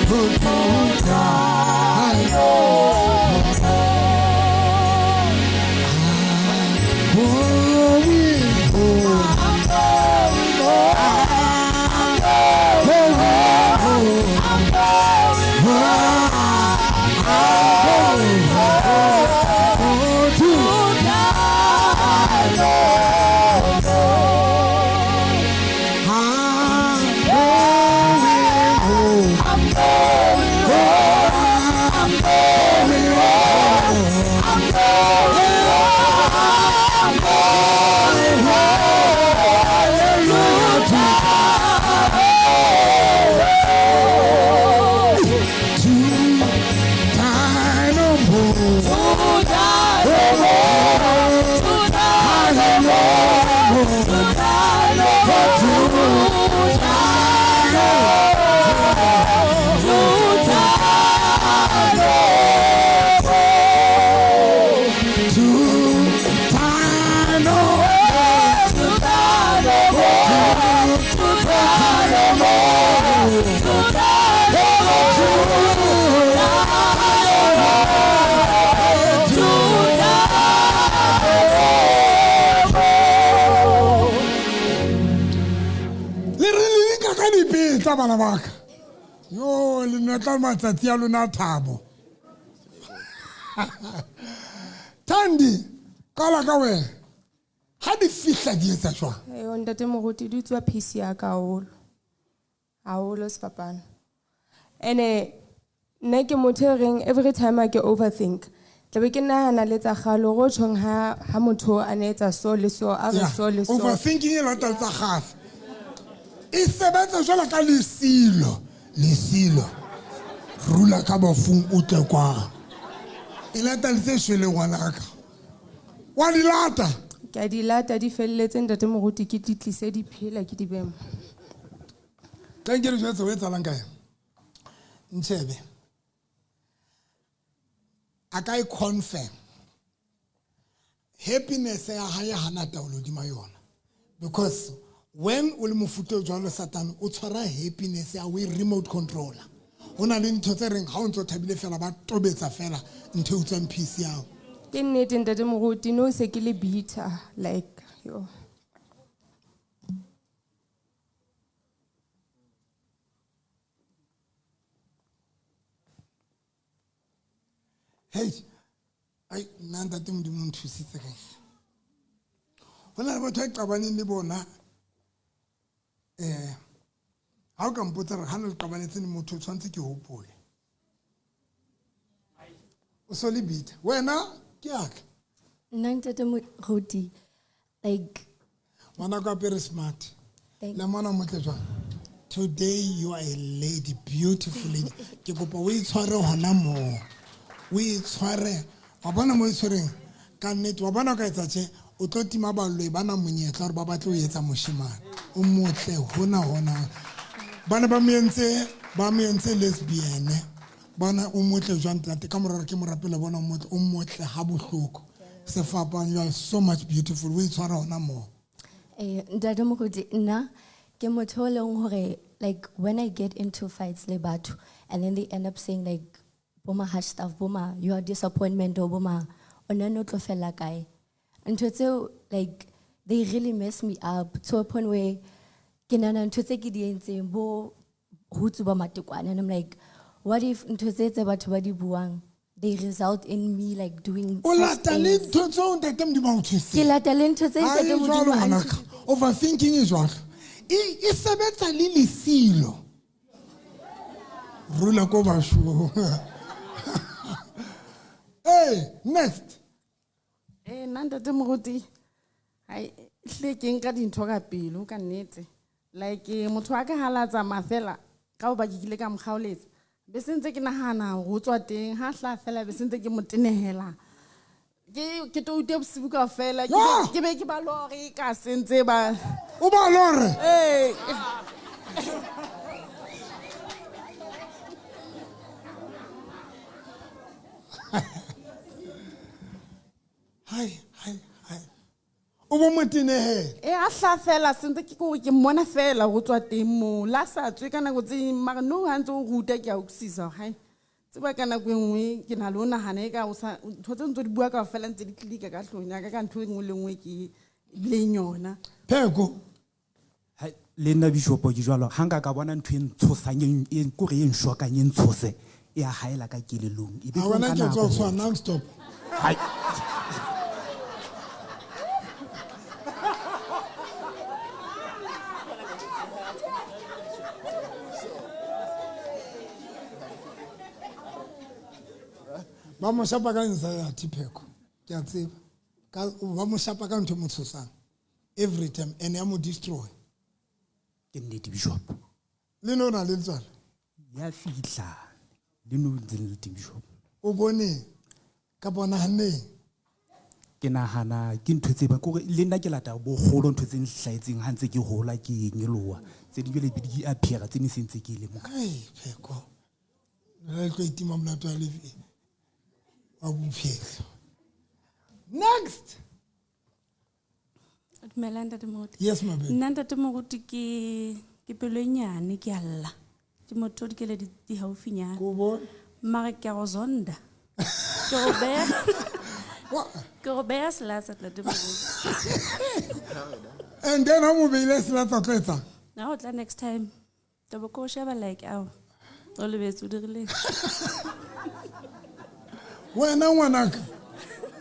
To die. I'm going home. bana ba ka. Yo le notla matsatsi a lona a thabo. Thandi, qala ka wena. Ha di fihla di etsa jwang? Eyo ntate moruti di utswa peace ya ka haholo. Haholo sefapano. Ene nna ke motho e reng every time I ke overthink. Tlabe ke nahana le tsa kgale hore o tjhong ha motho a ne etsa so le so, a re so le so. Overthinking e lata tsa kgale. E sebetsa jwalo ka lesilo. Lesilo. Rula ka bafung o tle kwa. E lata le tse shweleng ngwanaka. Wa di lata? Ke a di lata di felletse ntate moruti ke di tlise di phela ke di behe mo. Tla nke le jwetse ho etsahalang ka yona. Ntshebe. A ka e confirm. Happiness ya hae hana taolo hodima yona. Because when o le mofuta o jwalo Satan o tshwara happiness ya o e remote controller. Ho na le ntho tse reng ha o ntso thabile fela ba tobetsa fela ntho e utswang peace ya hao. Ke nnete ntate moruti no se ke le bitter like yo. Hey, ai nna ntate Modimo o nthusitse ka eng. Ho na le batho ba qabaneng le bona. Ha o ka mpotsa re ha le qabanetse le motho o tshwanetse ke hopole. O so le bitter. Wena ke aka. Nna ntate moruti like ngwana ka apere smart. Thank Le mona motle jwang? Today you are a lady, beautiful lady. Ke kopa o itshware hona moo. O itshware. Wa bona mo itshwereng? Ka nnete wa bona o ka etsa tje o tlo tima baloi bana monyetla hore ba batle ho etsa moshemane. O motle hona hona. Bana ba mo entse lesbian. Bona o motle jwang ntate ka morero ke morapelo bona o motle ha bohloko. Sefapano, you are so much beautiful. O itshware hona moo. Ntate moruti nna ke motho o leng hore like when I get into fights le batho and then they end up saying like boma harsh stuff, boma you are disappointment or boma o ne no tlo fella kae. Ntho tseo like they really mess me up to a point where ke nahana ntho tse ke di entseng bo ho tsuba matekwane and I'm like what if ntho tse tse batho ba di buang they result in me like doing O such lata le things. ntho tseo ntate Modimo a o thusitseng. Ke lata le ntho tse Ha ntate e Modimo jwalo a ngwanaka. nthusitseng. Overthinking e jwalo. E sebetsa le lesilo. Rula ko basho. Hey, next. Nna ntate moruti, hai hle ke nka dintho ka pelo ka nnete. Like motho wa ka ha la tsamaya fela ka hoba ke kile ka mo kgaoletsa. Be se ntse ke nahana hore o tswa teng, ha hla fela be se ntse ke mo tenehela. Ke toute bosibu kaofela, ke be ke ba lore ka se ntse ba O ba lore? Ee. Hai, hai, hai. O bo mo tenehela. E a hla fela se ntse ke ko ke mmona fela ho tswa teng moo. La sa tswe ka nako tse ding, mara no ha ntse o ruta ke a utlwisisa hore hai. Tseba ka nako e nngwe ke na le ho nahana e ka o sa ntho tse ntse di bua kaofela ntse di click-a ka hloohong ya ka, ka ntho e nngwe le nngwe ke bileng yona. Pheko. Hai, le nna Bishop ke jwalo, ha nka ka bona ntho e ntshosang, e kore e nshokang, e ntshose, e a haela ka kelellong. E be Ha tlo wena nka ke tswa nako ho ho tshwana, non-stop. Hai. Ba mo shapa ka anxiety Pheko. Ke a tseba. Ka ba mo shapa ka ntho e mo tshosang. Every time and ya mo destroy. Ke nnete Bishop. Le no na le letswalo? Ya fihla. Le no ntse le teng Bishop. O bone ka bona haneng? Ke nahana ke ntho tse ba kore le nna ke lata bogolo ntho tse nhlahetseng ha ntse ke hola ke nyoloha. Tse di jwale di appear tse ne sentse ke le mo. Ai Pheko. Le tlo itima molato wa lefi. Wa bophelo. Next. Dumela ntate Moruti. Yes, my baby. Nna ntate Moruti ke pelo e nyane ke a lla. Ke motho o dikele di haufinyana. Ko bone. Mara ke a go zonda. Ke go beya. Ke go beya selatsa ntate Moruti. And then ha mo beile selatsa tlo etsang? Na o tla next time. Ke bo ko sheba like ao. O lebetse o dirileng. Wena ngwanaka.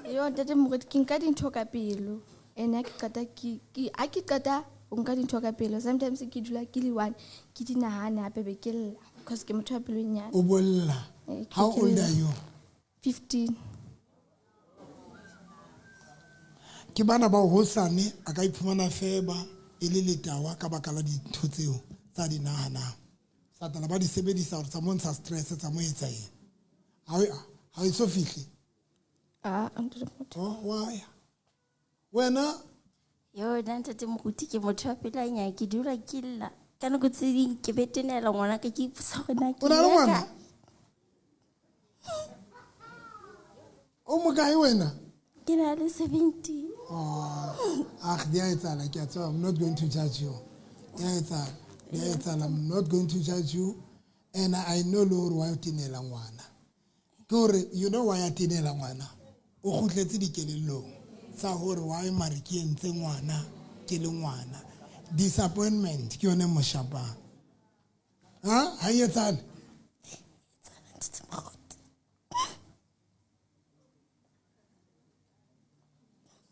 Yo ntate Moruti ke nka dintho ka pelo. And ha ke qeta ke ha ke qeta o nka dintho ka pelo. Sometimes ke dula ke le one ke di nahane hape be ke lla because ke motho wa pelo e nyane. O bolla. How old are you? 15. Ke bana ba hosane a ka iphumana feba e le letawa ka baka la dintho tseo tsa di nahanang. Satana ba di sebedisa hore tsa mo ntsha stress tsa mo etsa eng. Ha e so fihle. Ah, ntate Moruti. Oh, why? Wena? Yo, nna ntate Moruti ke motho wa pelo a nyane, ke dula ke lla. Ka nako tse ding ke betenela ngwana ka ke ipotsa hore na ke O na le ya ngwana? kae. O mokae wena? Ke na le 17. Oh, ah, di a etsahala, ke a tseba. I'm not going to judge you. Di a etsahala, di a etsahala. I'm not going to judge you. And I know le hore wa tenela ngwana. Ke hore, you know why a tenela ngwana? O kgutletse dikelellong tsa hore why mare ke entse ngwana, ke le ngwana. Disappointment ke yone mo shapang. Ha? Ha e etsahale?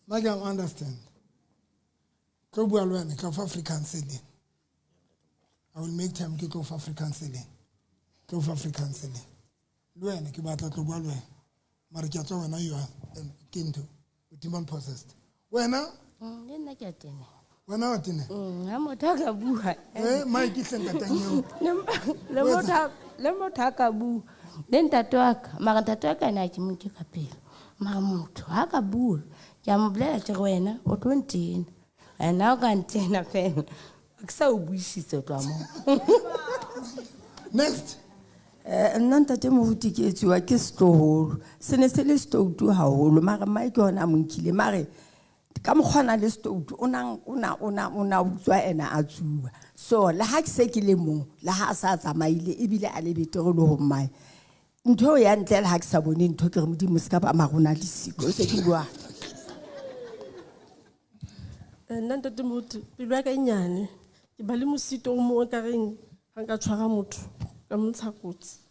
Like I understand. Tlo bua le wena, ke fa free counseling. I will make time ke tlo fa free counseling. Tlo fa free counseling. Le wena ke batla tlo bua le wena. Mara ke a tswa wena you are ke ntho demon possessed. Wena? Le nna ke a tena. Wena wa tena? Ha motho a ka bua. Mike hle ntatang eo. Le motho a ka bua. Le ntate wa ka, mara ntate wa ka ena ha ke mo nke ka pelo. Mara motho ha ka bua, ke a mo bolela ke re wena o tlo ntena. And ha o ka ntena fela, ha ke sa o buisitse ho tloha moo. Next. Nna ntate Moruti ke etsuwa ke setloholo. Se ne se le setoutu haholo, mara mmae ke hona a mo nkile. Mare ka mokgwa a na le setoutu, o na utswa ena a tsuba. So le ha ke se ke le mong, le ha a sa tsamaile ebile a le betere le ho mmae. Ntho eo ya ntle le ha ke sa bone ntho ke re Modimo se ka ba mara o na le siko, se ke bua. Nna ntate Moruti, pelo ya ka e nyane. Ke ba le mosito o mong o ka reng ha nka tshwara motho ka mo ntsha kotsi.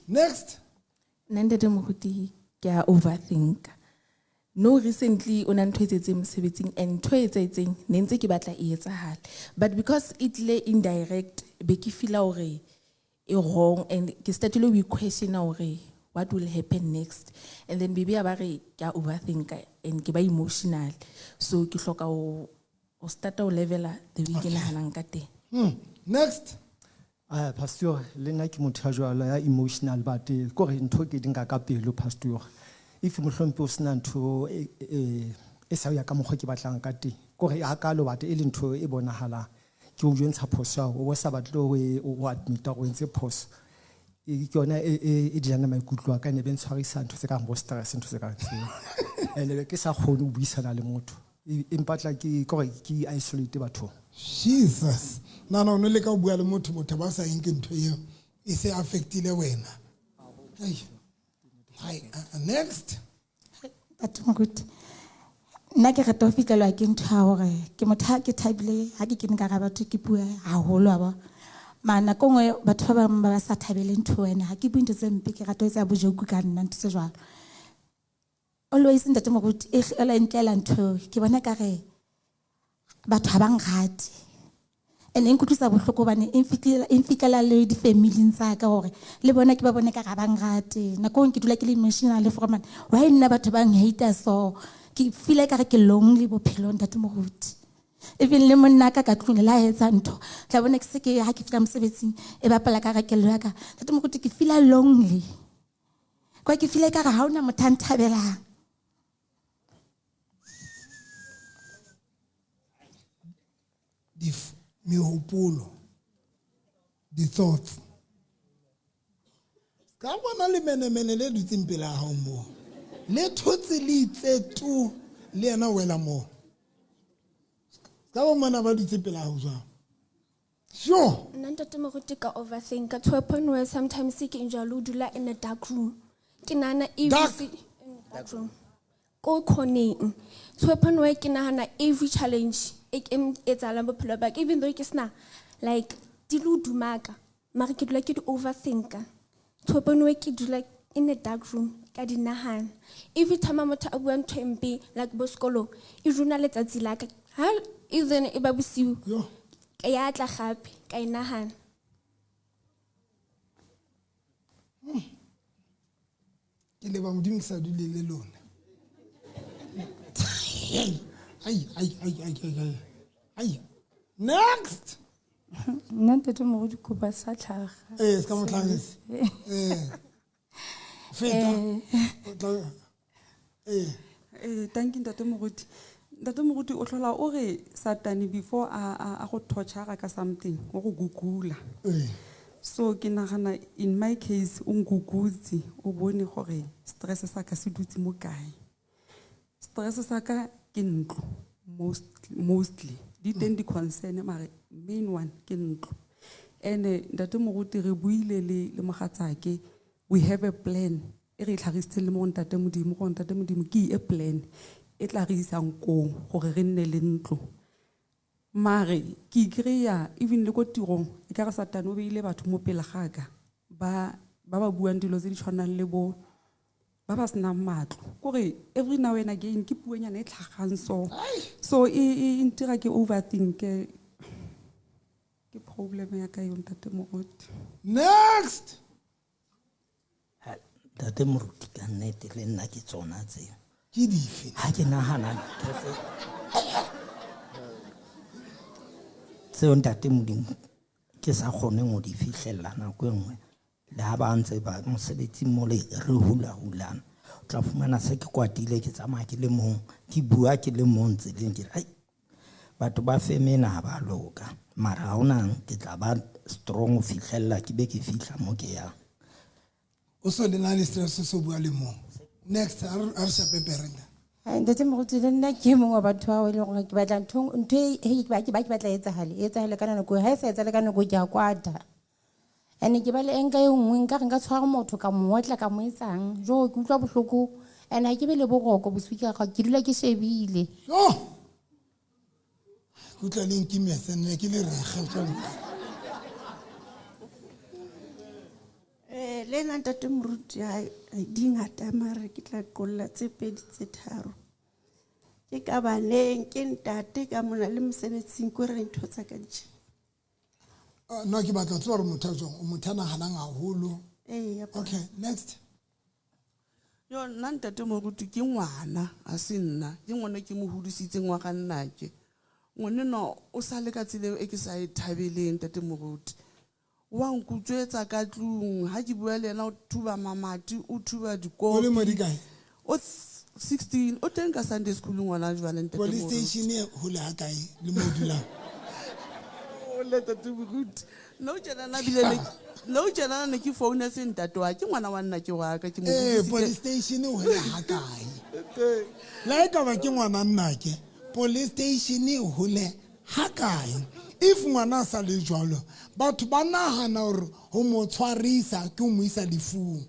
Next. Nna ntate Moruti ke a overthink. No, recently o na ntho e etsetseng mosebetsing and ntho e etsahetseng ne ntse ke batla e etsahale. But because it lay indirect, be ke feel hore e wrong and ke startile ho question hore what will happen next. And then baby a ba re ke a overthink and ke ba emotional. So ke hloka ho start ho levela the way ke nahanang ka teng. Next. Pastor, le nna ke motho ya jwalo ya emotional but ke hore ntho ke di nka ka pelo pastor. If mohlompe o sena ntho e sa ya ka mokgwa ke batlang ka teng, ke hore hakalo but e le ntho e bonahalang, ke o jwentsha phoso ya hao, o sa batle ho admit hore o entse phoso. Ke yona e dijana maikutlo a ka, ne be ntshwarisa ntho tse kang bo stress, ntho tse kang tseo. And be ke sa kgone ho buisana le motho. Empa tla ke hore ke isolate bathong. Jesus. No, no, no le ka o bua le motho, motho ba sa nke ntho eo e se affectile wena. Hey. Hi, next. Ntate Moruti, nna ke rata ho fihlelwa ke ntho ya hore ke motho ha ke thabile, ha ke kene ka hara batho ke bua haholo wa bona. Mara nako e nngwe batho ba bang ba sa thabele ntho wena, ha ke bue ntho tse mpe, ke rata ho etsa bojoku ka nna ntho tse jwalo. Always ntate Moruti e hlola e ntlela ntho eo, ke bona ekare batho ha ba nrate. And e nkutlwisa bohloko hobane e nfihlela le di-family-ing tsa ka hore le bona ke ba bone ekare ha ba nrate. Nako e nngwe ke dula ke le emotional for man, why nna batho ba nhate so? Ke feel ekare ke lonely bophelong ntate Moruti. Even le monna ka ka tlung le ha etsa ntho, tla bona ke se ke ha ke fihla mosebetsing e bapala ka hara kelello ya ka. Ntate Moruti ke feel lonely. Kwa ke feel ekare ha hona motho a nthabelang. Mehopolo, di-thoughts. Ka bona lemenemene le dutseng pele ha hao moo, le thotse le itse tu, le yena o wela moo. Ka bo mona ba dutse pele ha hao jwang? Sure. Nna ntate Moruti ka overthink to a point where sometimes ke enjoy ho dula in a dark room. Ke nahana if Dark? in a dark room. Ko khoneng. To a point where ke nahana every challenge e ke etsahalang bophelo ba ka, even though ke sena like di le hodima ka, mara ke dula ke di overthinka. To a point where ke dula in a dark room ka di nahana. Every time a motho a bua ntho e mpe like bo sekolong, e runa letsatsi la ka. Ha even e ba bosiu, ka ya tla gape ka e nahana. Ke leba Modimo ke sa dule le lona. Ai, ai, ai, ai, ai, ai. Ai. Next. Nna ntate moruti kopa sa tlhaga. Eh, se ka mo tlhagisa. Eh. Feta. O tla- Eh. Eh, thank you ntate moruti. Ntate moruti o tlhola o re Satane before a go torture ka something, o go gugula. Eh. So ke nagana in my case o nkukutse, o bone gore stress sa ka se dutse mo kae. Stress sa ka ke ntlo mostly. Di teng di concern mare main one ke ntlo. And ntate moruti re buile le mogatsake, we have a plan e re e tlhagisitseng le mo go ntate Modimo, gore ntate Modimo ke e plan e tla re isang koo gore re nne le ntlo. Mare ke ikry-a even le ko tirong e ka re Satane o beile batho mo pele ga ka ba buang dilo tse di tshwanang le bo ba senang matlo. Kore every now and again ke puonyana e tlhagang so. So e ntira ke overthink. Ke problem ya ka eo ntate moruti. Next. Ntate moruti ka nnete le nna ke tsona tseo. Ke dife? Ha ke nahana ntho tseo ntate Modimo ke sa kgoneng ho di fihlella nako e nngwe. Le ha ba ntse ba mosebetsing mole re hula-hulana, o tla fumana se ke kwatile, ke tsamaya ke le mong, ke bua ke le mong tseleng, ke re, ai, batho ba femena ha ba loka, mara ha hona ke tla ba strong ho fihlella ke be ke fihla mo ke yang. O so le na le stress o so bua le mong. Next, a re shape pere nna. Ai, ntate moruti, le nna ke mongwe wa batho bao e leng gore ke batla ntho e, he, ke ba, ke ba, ke batla e etsahale, e etsahale ka nako, ha e sa etsahale ka nako ke a kwata. And ke ba le enka e nngwe, nka re nka tshwara motho ka mo otla, ka mo etsang. Jo, ke utlwa bohloko. And ha ke be le boroko bosiu ke ga, ke dula ke shebile. Oh! Ke utlwa le nkimetse, nne ke le rege, o tla utlwa. Le nna ntate moruti, hai, di ngata mare ke tla qolla tse pedi tse tharo. Ke ka baneng, ke ntate ka mona le mosebetsing ko re ntho tsa ka di. No, ke batla ho tseba hore motho a jwang, o motho a nahanang haholo. Ee, Okay, next. Yo, nna ntate moruti ke ngwana, ha se nna. Ke ngwana ke mo hodisitseng wa ga nnake. Ngwanenwa o sa le ka tsela e ke sa e thabeleng ntate moruti. Wa nkutswetsa ka tlung, ha ke bua le yena o thuba mamati, o thuba dikopi. O le mo di kae? O 16, o teng ka Sunday school ngwana jwale ntate Police moruti. station e hole ha kae le mo dulang? O le ntate moruti. No tjena na bile le, no tjena ne ke founetse ntate wa, ke ngwana wa nna ke wa ka, ke mo Eh, hodisitse. police station e hole ha kae? Le ha ekaba ke ngwana nna ke, police station e hole ha kae? If ngwana a sa le jwalo, batho ba nahana hore ho mo tshwarisa ke ho mo isa lefung.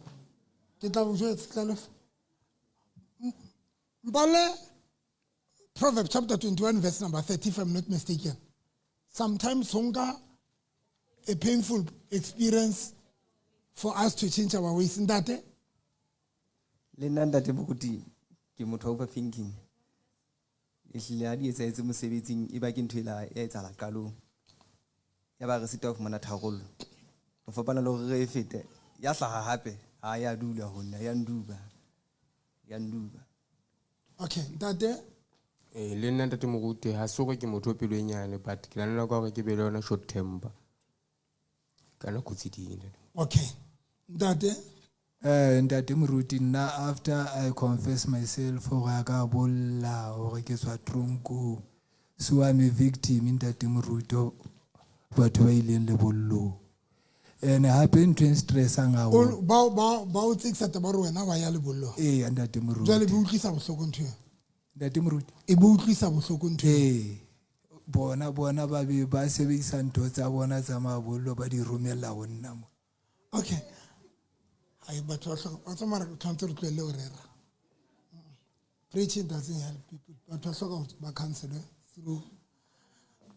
Ke tla o jwetsa, tla lefa. Mbale Proverbs chapter 21 verse number 30, if I'm not mistaken. Sometimes hunger, a painful experience for us to change our ways. Ntate? Le nna ntate Moruti, ke motho wa overthinking. Ehlile ha di etsahetse mosebetsing, e ba ke ntho e la ya etsahala qalong. Ya ba re sitwa ho fumana tharollo. Ho fapana le hore re e fete, ya hlaha hape, ha ya dula ho nna, ya nduba. Ya nduba. Okay, ntate? Le nna ntate Moruti, ha se hore ke motho o pelo e nyane, but ke na le nako ya hore ke be le yona short temper. Ka nako tse ding, ntate. Okay. Ntate? Ntate Moruti, nna after I confess myself hore a ka bolla hore ke tswa tronkong, so I'm a victim, ntate Moruti, batho ba ileng lebollong. And hape ntho e stressang haholo. Ba o tsekisa taba hore wena wa ya lebollong. Ee, ntate Moruti. Jwale bo utlwisa bohloko ntho eo. Ntate Moruti. E bo utlwisa bohloko ntho eo. Ee. Bona ba be ba sebedisa ntho tsa bona tsa mabollo ba di romella ho nna mo. Okay. Ai, batho ba hloka, wa tseba mara re tshwanetse re tlohelle ho rera. Preaching doesn't help people. Batho ba hloka hore ba counselwe through,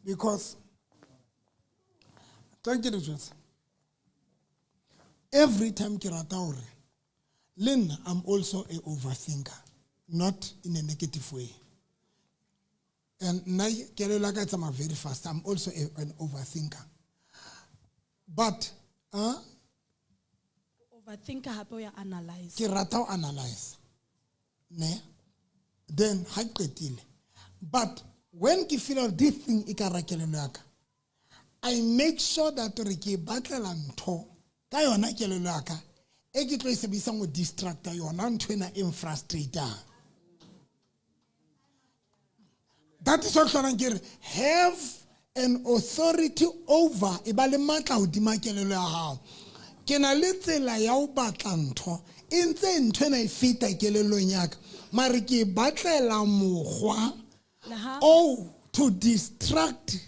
because tla ke le jwetsa, every time ke rata hore le nna, I'm also a overthinker, not in a negative way. And nna kelello ya ka e tsamaya very fast. I'm also an overthinker. But overthinker hape o ya analyze. Ke rata ho analyze. Ne? Then ha ke qetile. But when ke feel this thing e ka ra kelello ya ka, I make sure that re ke batlela ntho ka yona kelello ya ka e ke tlo e sebedisang ho distracta yona ntho ena e nfrustrateang. That is what hlolang ke re have an authority over, e ba le matla hodima kelello ya hao. Ke na le tsela ya ho batla ntho e ntse ntho ena e feta kelellong ya ka, mare ke batlela mokgwa o to distract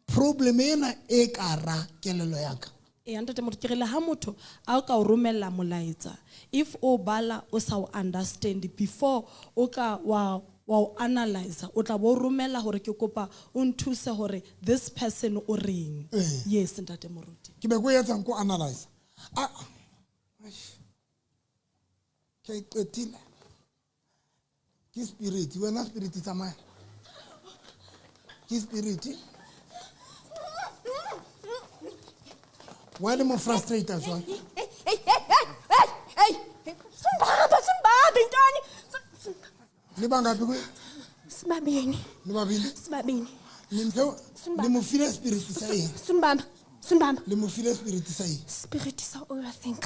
problem ena e ka ra kelello ya ka. E ntate motho ke re le ha motho a ka o romella molaetsa, if o bala o sa o understand before o ka wa o analyze, o tla bo romella hore ke kopa o nthuse hore this person o reng. Yes, ntate moruti. Ke be ko etsang ko analyze. Ah, ke qetile. Ke spirit, wena spirit tsamaya. Ke spirit. Why le mo frustrated jwang? Hey, hey, hey, hey, hey. Simbaba, simbaba intoni. Le bangapi ku? Sibabini. Le babini? Sibabini. Le mo file spirit sa eng? Simbamba, simbamba. Le mo file spirit sa eng? Spirit sa overthink.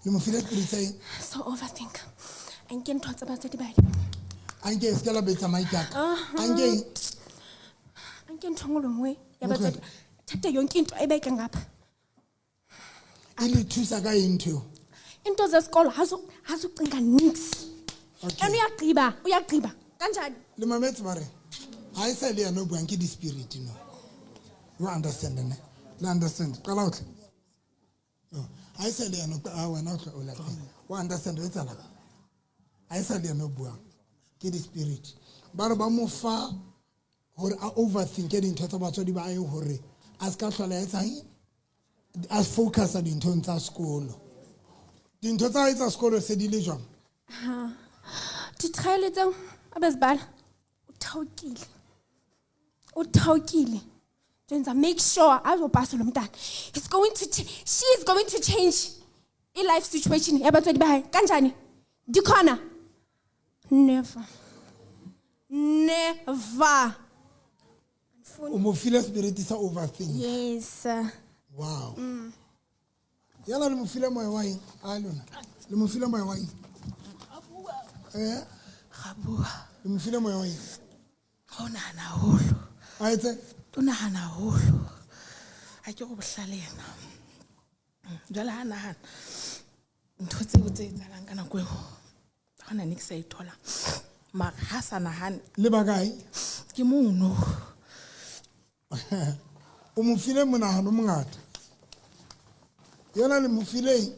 Le mo file spirit sa eng? So overthink. Anke ntho tsa batswadi ba. Anke se ka la betsa mic ya ka. Anke anke ntho nngwe le nngwe ya batswadi. Thatha yonke into ayibeke ngapha. E le thusa ka eng ntho eo? Into zesikolo hazucinga niks. And uyagqiba, uyagqiba. Kanjani? Le mametse ba re ha e sa le yana o buang ke di-spirit no. You understand ne? Le understand. Qala o tle. Ha e sa le yana a wena o tle o lapeng. O understand o etsahala. Ha e sa le yana o buang ke di-spirit. Ba re ba mo fa hore a overthink dintho tsa batswadi ba hae hore a ska hlola etsang, a focusa dinthong tsa sekolo. Dintho tsa hae tsa sekolo se di le jwang? Ha. Di-trial tseo a bezibala uthaokile. Uthaokile. Twenza make sure azopasa lo mntana. He's going to she is going to change i life situation ya batswadi ba hae. Kanjani? Dikhona? Never. Never. O mo file spirit sa overthink. Yes. Wow. Yala le mo file moya wa eng? A lona. Le mo file moya wa eng? Eh? Ga bua. Le mo file moya wa eng? Ha o nahana haholo. A etse? O nahana haholo. Ha ke go bohlale yena. Jwale ha nahana ntho tseo tse etsahalang ka nako eo, ha hona ne ke sa e thola. Mara ha sa nahane. Le ba kae? Ke mono. O mo file monahano o mongata. Yona le mo file?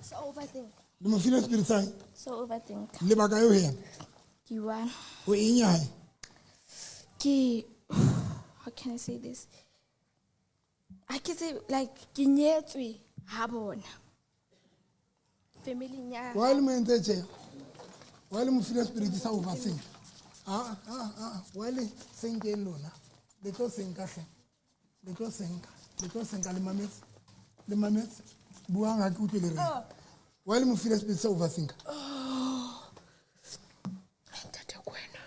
So overthink. Le mo file spirit sa eng? So overthink. Le ba kae ho yena? Ke one. O eng ya hae? Ke, how can I say this? I can say like ke nyetswe ha bona. Family ya. Why le mo entse tje? Why le mo file spirit sa overthink? Ah ah ah, why le senkeng lona? Le tlo senka hle. Le tlo senka. Le tlo senka le mametse. Le mametse. Buang ha ke utlwe le reng. Why le mo file spirit sa overthink? Oh. Ntate kwena.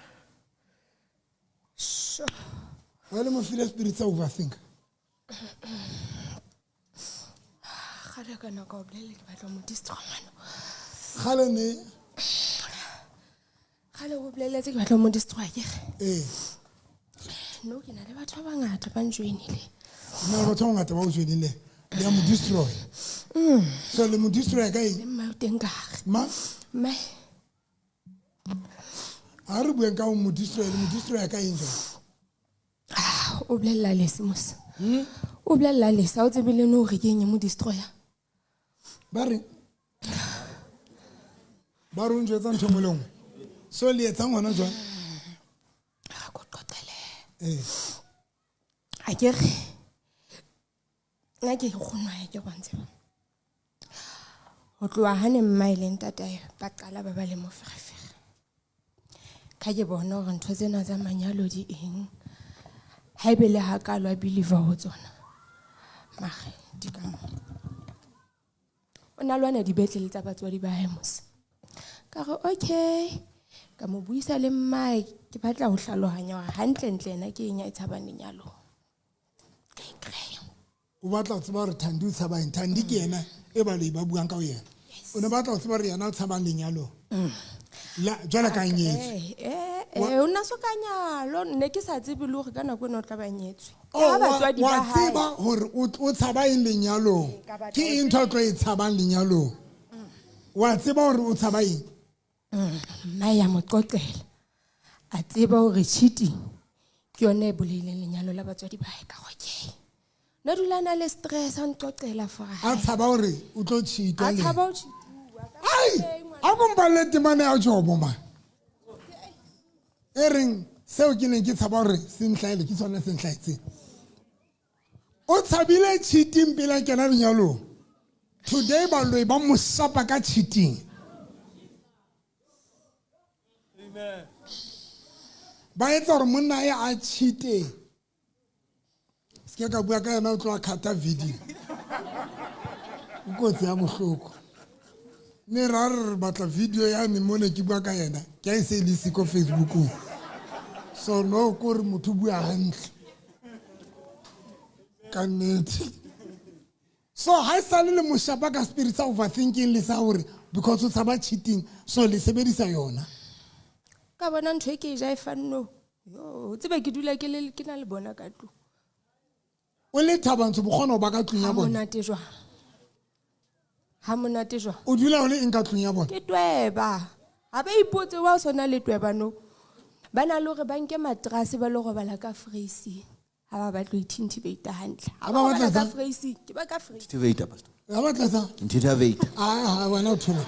Sure. Why le mo file spirit sa overthink? Kgale ka nako o bolele ke batla mo destroy ngwana. Kgale ne? Kgale o boleletse ke batla mo destroy ke re. Eh. No ke na le batho ba bangata ba njoinile. Na batho ba bangata ba o joinile. Le a mo destroy. So le mo destroy ka eng? Le mma o teng ka hare. Ma? Mme. Ha re bueng ka ho mo destroy, le mo destroy ka eng jwale? Ah, o bolella Lesi mos. O bolella Lesi, ha o tsebe le no hore ke eng e mo destroyer. Ba re? Ba re o njwetsa ntho e nngwe le nngwe. So le etsang hona jwang? Ee. A ke re nna ke nkgono wa hae, ke bontshe ho tloha ha ne mmae le ntatae ba qala ba ba le moferefere. Ka ke bona hore ntho tsena tsa manyalo di eng, haebe le hakalo a believer ho tsona, mare di ka mo. O na lwana dibetlele tsa batswadi ba hae mose. Ka re okay, ka mo buisa le mmae, ke batla ho hlalohanya hore hantlentle yena ke eng a e tshabang lenyalong. Ka e kry-a. O batla ho tseba hore Thandi o tshaba eng. Thandi ke yena e baloi ba buang ka ho yena. O ne batla ho tseba hore yena o tshabang lenyalong. La jwale ka nyetswe. O nna so ka nyalo, ne ke sa tsebe le hore ka nako ena o tla ba nyetswe. Ke Oh, ha batswadi wa ba hae. tseba hore o tshaba eng lenyalong. Ka batla Ke ho eng ntho o tlo e tshabang lenyalong? Wa tseba hore o tshaba eng? Mmae ya mo qoqela. A tseba hore cheating ke yona e bolaileng lenyalo la batswadi ba hae ka okay. Nna dula a na le stress a nqoqela for A tshaba hore o tlo cheat-wa A le tshaba yena. ho cheat-uwa. Ai, a ko mpalle temana ya Jobo ma. E reng seo ke neng ke tshaba hore se ntlhaele ke sona se ntlhaetseng. O tshabile cheating pele a kena lenyalong. Today baloi ba mo shapa ka cheating. Amen. Ba etsa hore monna e a cheat-e. Se ke ka bua ka yena o tlo a cut-a video. O kotsi ya bohloko. Mme ra re re batla video ya me mo ne ke bua ka yena, ke a e se le siko Facebookong. So no ko re motho o bua hantle. Ka nnete. So ha e sale le mo shapa ka spirit sa overthinking le sa hore because o tshaba cheating, so le sebedisa yona. Ka bona ntho e ke e ja e fanno. Yo, o tsebe ke dula ke le ke na le bona ka tlung. O le Thabantsho bo kgona ho ba ka tlung ya Ha bona. monate jwang? Ha monate jwang? O dula o le eng ka tlung ya bona? Ke tweba. Ha ba ipotse wa o sona le tweba no. Ba na le hore ba nke matrase ba lo robala ka freezing. Ha ba batle ho ithinthibata hantle. Ha Ha ba ba batla robala ka etsang? freezing, ke ba ka freezing. Nthinthibata, pastor. Ha ba tla etsang? Nthinthibata. Ah, ha wena o thola.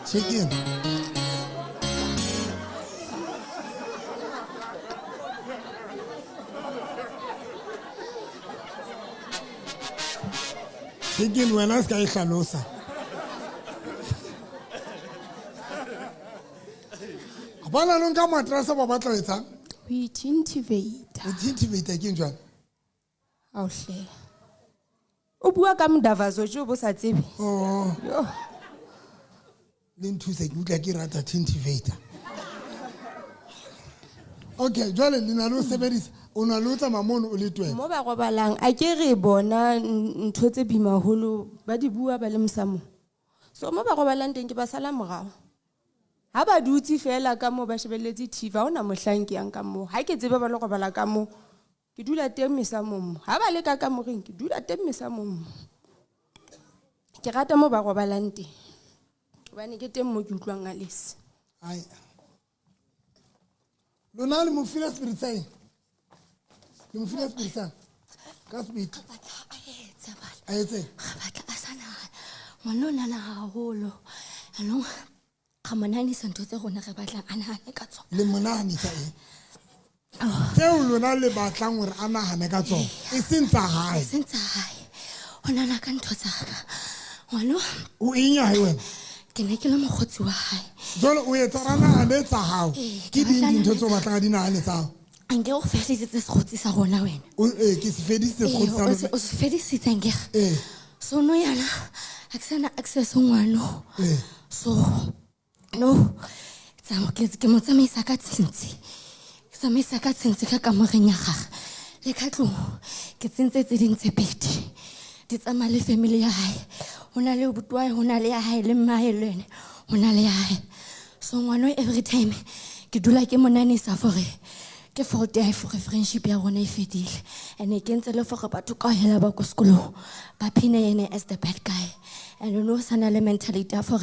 Chicken. Chicken wena se ka e hlalosa. Ba na le nka matrase ba batla ho etsang? Ho ithinthibata. Ho ithinthibata ke eng jwale? Ao hle. O bua ka modavazo tje o bo sa tsebe. Oh. Yo. Le nthuse ke utlwa ke rata thinthibata. Okay, jwale le na le ho sebedisa, o na le ho tsamaya mono o le tweba. Mo ba robalang a ke re bona ntho tse boima haholo ba di bua ba le mosamong. So mo ba robalang teng ke ba sala morao. Ha ba dutse fela ka moo ba shebelletse TV, ha hona mohlang ke yang ka moo. Ha ke tsebe ba lo robala ka moo, ke dula teng mesamong mo. Ha ba le ka kamoreng, ke dula teng mesamong mo. Ke rata moo ba robalang teng. Hobane ke teng moo ke utlwang a lese. Ai. Lona le mo file spirit sa eng? Le mo file spirit sa? Ka spirit. A etse. Re batla a sa nahana. Ngwana o nahana haholo. Jaanong ga mo nahanisa ntho tse rona re batlang a nahane ka tsona. Le mo nahanisa eng? Tseo lona le batlang hore a nahane ka tsona, e seng tsa hae. E seng tsa hae. O nahana ka ntho tsa ka. Ngwana o eng ya hae wena? Ke ne ke le mokgotsi wa hae. Jwale o etsa hore a nahane tsa hao. Ee, Ke ke ding batla dintho nahane tseo o batlang a di nahane tsa hao? Anke o fedisitse sekgotsi sa rona wena. O, ee, ke se fedisitse sekgotsi sa Ee, lona. o se fedisitse ankere. Ee. So no yana, ha ke sana access ho ngwano. Ee. So no, ke mo tsamaisa ka tshintshi. Ke tsamaisa ka tshintshi ka kamoreng ya gagwe. Le ka tlung, ke tsentse tse ding tse pedi. Di tsamaya le family ya hae. Ho na le abuti wa hae, ho na le ya hae, le mmae le ene, ho na le ya hae. So ngwano every time ke dula ke mo nahanisa for ke fault ya hae for friendship ya rona e fedile. And e kentse le for batho kaofela ba ko sekolong ba phine yene as the bad guy. And you know sana le mentality ya for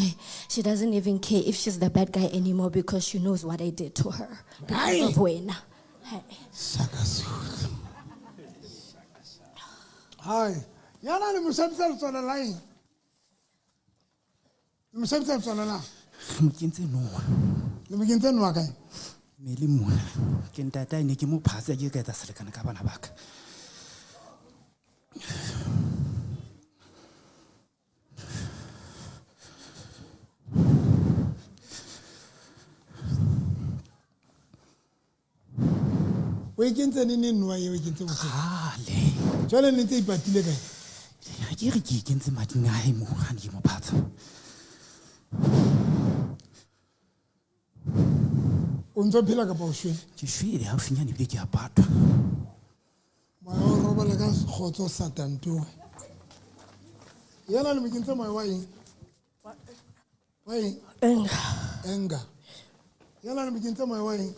she doesn't even care if she's the bad guy anymore because she knows what I did to her because of wena. Hai. Shaka Zulu. Hai. Yana le mo shapisa letswalo la eng? Le mo shabisa letswalo na? Re mo kentse noha. Le mo kentse noha kae? Ne le mona. Ke ntatae ne ke mo phatse ke ka etsa selekane ka bana ba ka. O e kentse neng noha eo e kentse bosigo? Kgale. Jwale ne ntse e ipatile kae? Ha ke re ke e kentse mading a hae moo ha ne ke mo phatsa. O ntso phela kapa o shwele? Ke shwele haufinyane ebile ke a patwa. Moya o robala ka kgotso Satan towe. Yena le mo kentse moya wa eng? Wa eng? Anger. Anger. Yena le mo kentse moya wa eng?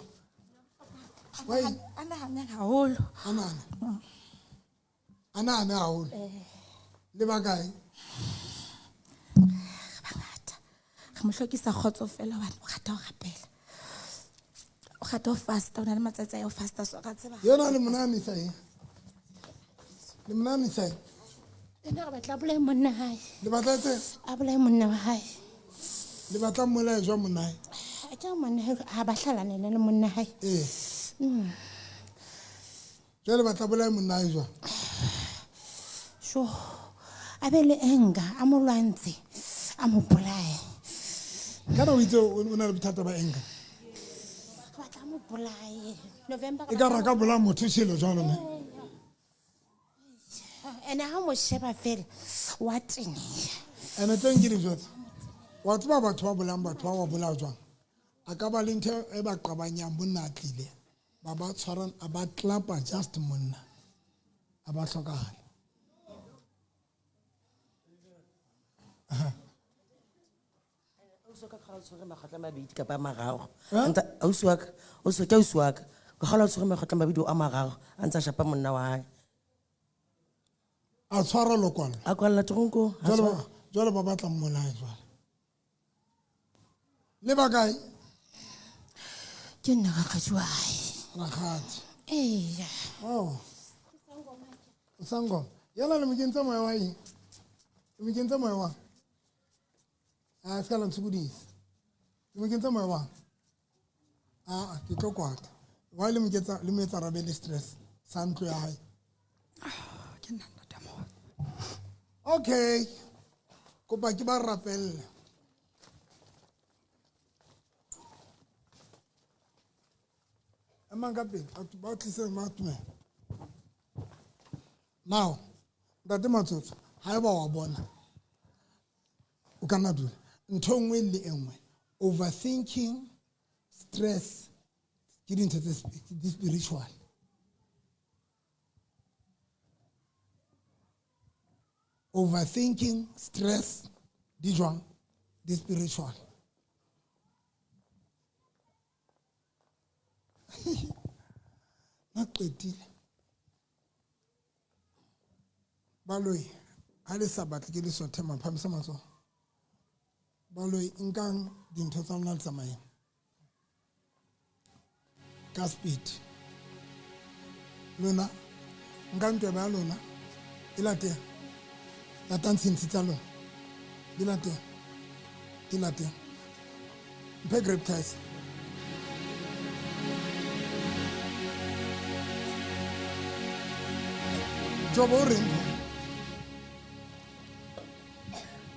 Wa eng? A nahane haholo. A nahane. A nahane haholo. Le ba kae? Re bangata. Re mo hlokisa kgotso fela hobane o rata ho rapela. O rata ho fasta, o na le matsatsi a ya ho fasta, so ra tseba. Yena le mo nahanisa eng? Le mo nahanisa eng? Ena re batla a bolaye monna hae. Le batla etse? A bolaye monna wa hae. Le batla mmolaye jwang monna hae? A ke monna hae ha ba hlalane le monna hae. Ee. Jwale batla bolaye monna hae jwang? Sho. A be le anger, a mo lwantshe, a mo bolaye. Kana o itse o na le bothata ba anger? Re batla a mo bolaye. November E ka ra ka bolaya motho selo jwalo ne? Ene ha mo sheba fela wa teneha. Ene teng ke di jwetsa. Wa tseba batho ba bolayang batho ba bolaya jwang? A ka ba le ntho e ba qabanyang monna a tlile. Ba ba tshwarang a ba tlapa just monna. A ba hlokahala. Ausi wa ka kgala o tshwere makgetlo a mabedi kapa a mararo. Ausi wa ka, ausi ke ausi wa ka. Ka kgala o tshwere makgetlo a mabedi a mararo a ntsa shapa monna wa hae. A tshwara lokwalo. A kwalla tronko. Jwale ba batla mmolaye jwale. Le ba kae? Ke nna rakgadi wa hae. Rakgadi. Eya. Oh. Sangoma. Yena le mo kentse moya wa eng? Le mo kentse moya wa? A se ka la ntshokodisa. Le mo kentse moya wa? Ah, ke tlo kwata. Why le mo ketsa le mo etsa rabe le stress sa ntlo ya hae? Ke nna ntate mo. Okay. Kopa ke ba rapelle. Emang ka pele, ba tlise matume. Now, ntate Matsotso, ha eba wa bona. O ka nna dula. Ntho e nngwe le e nngwe, overthinking, stress, ke dintho tse di spiritual. Overthinking, stress, di jwang? Di spiritual. Na qetile. Baloi, ha le sa batle ke le sothe maphamisa matsoho. Baloi, nkang dintho tsa lona le tsamayeng. Ka speed. Lona, nkang tweba ya lona, e late. Latang tshintshi tsa lona. Di late. Di late. Mphe grape ties. Jobo o reng?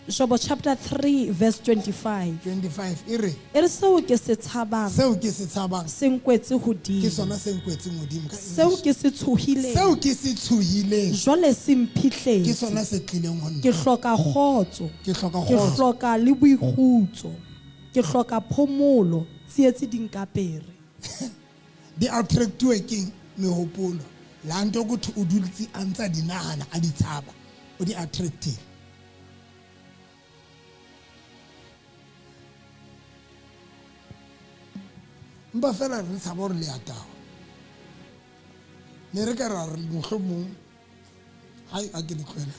Jobo chapter 3 verse 25. 25 e re. E re seo ke se tshabang. Seo ke se tshabang. Se nkwetse hodimo. Ke sona se nkwetseng hodimo ka English. Seo ke se tshohileng. Seo ke se tshohileng. Jwale se mphihletse. Ke sona se tlileng ho nna. Ke hloka kgotso. Ke hloka Ke kgotso. hloka le boikgutso. Ke hloka phomolo, tsietsi di nkapere. Di attractuwe ke mehopolo. La ntho go o dutse a ntsa di nahana a di tshaba. O di attractile. Mpa fela re tshaba hore le a tawa. Ne re ka ra re mohlomong hai a ke le tlohele.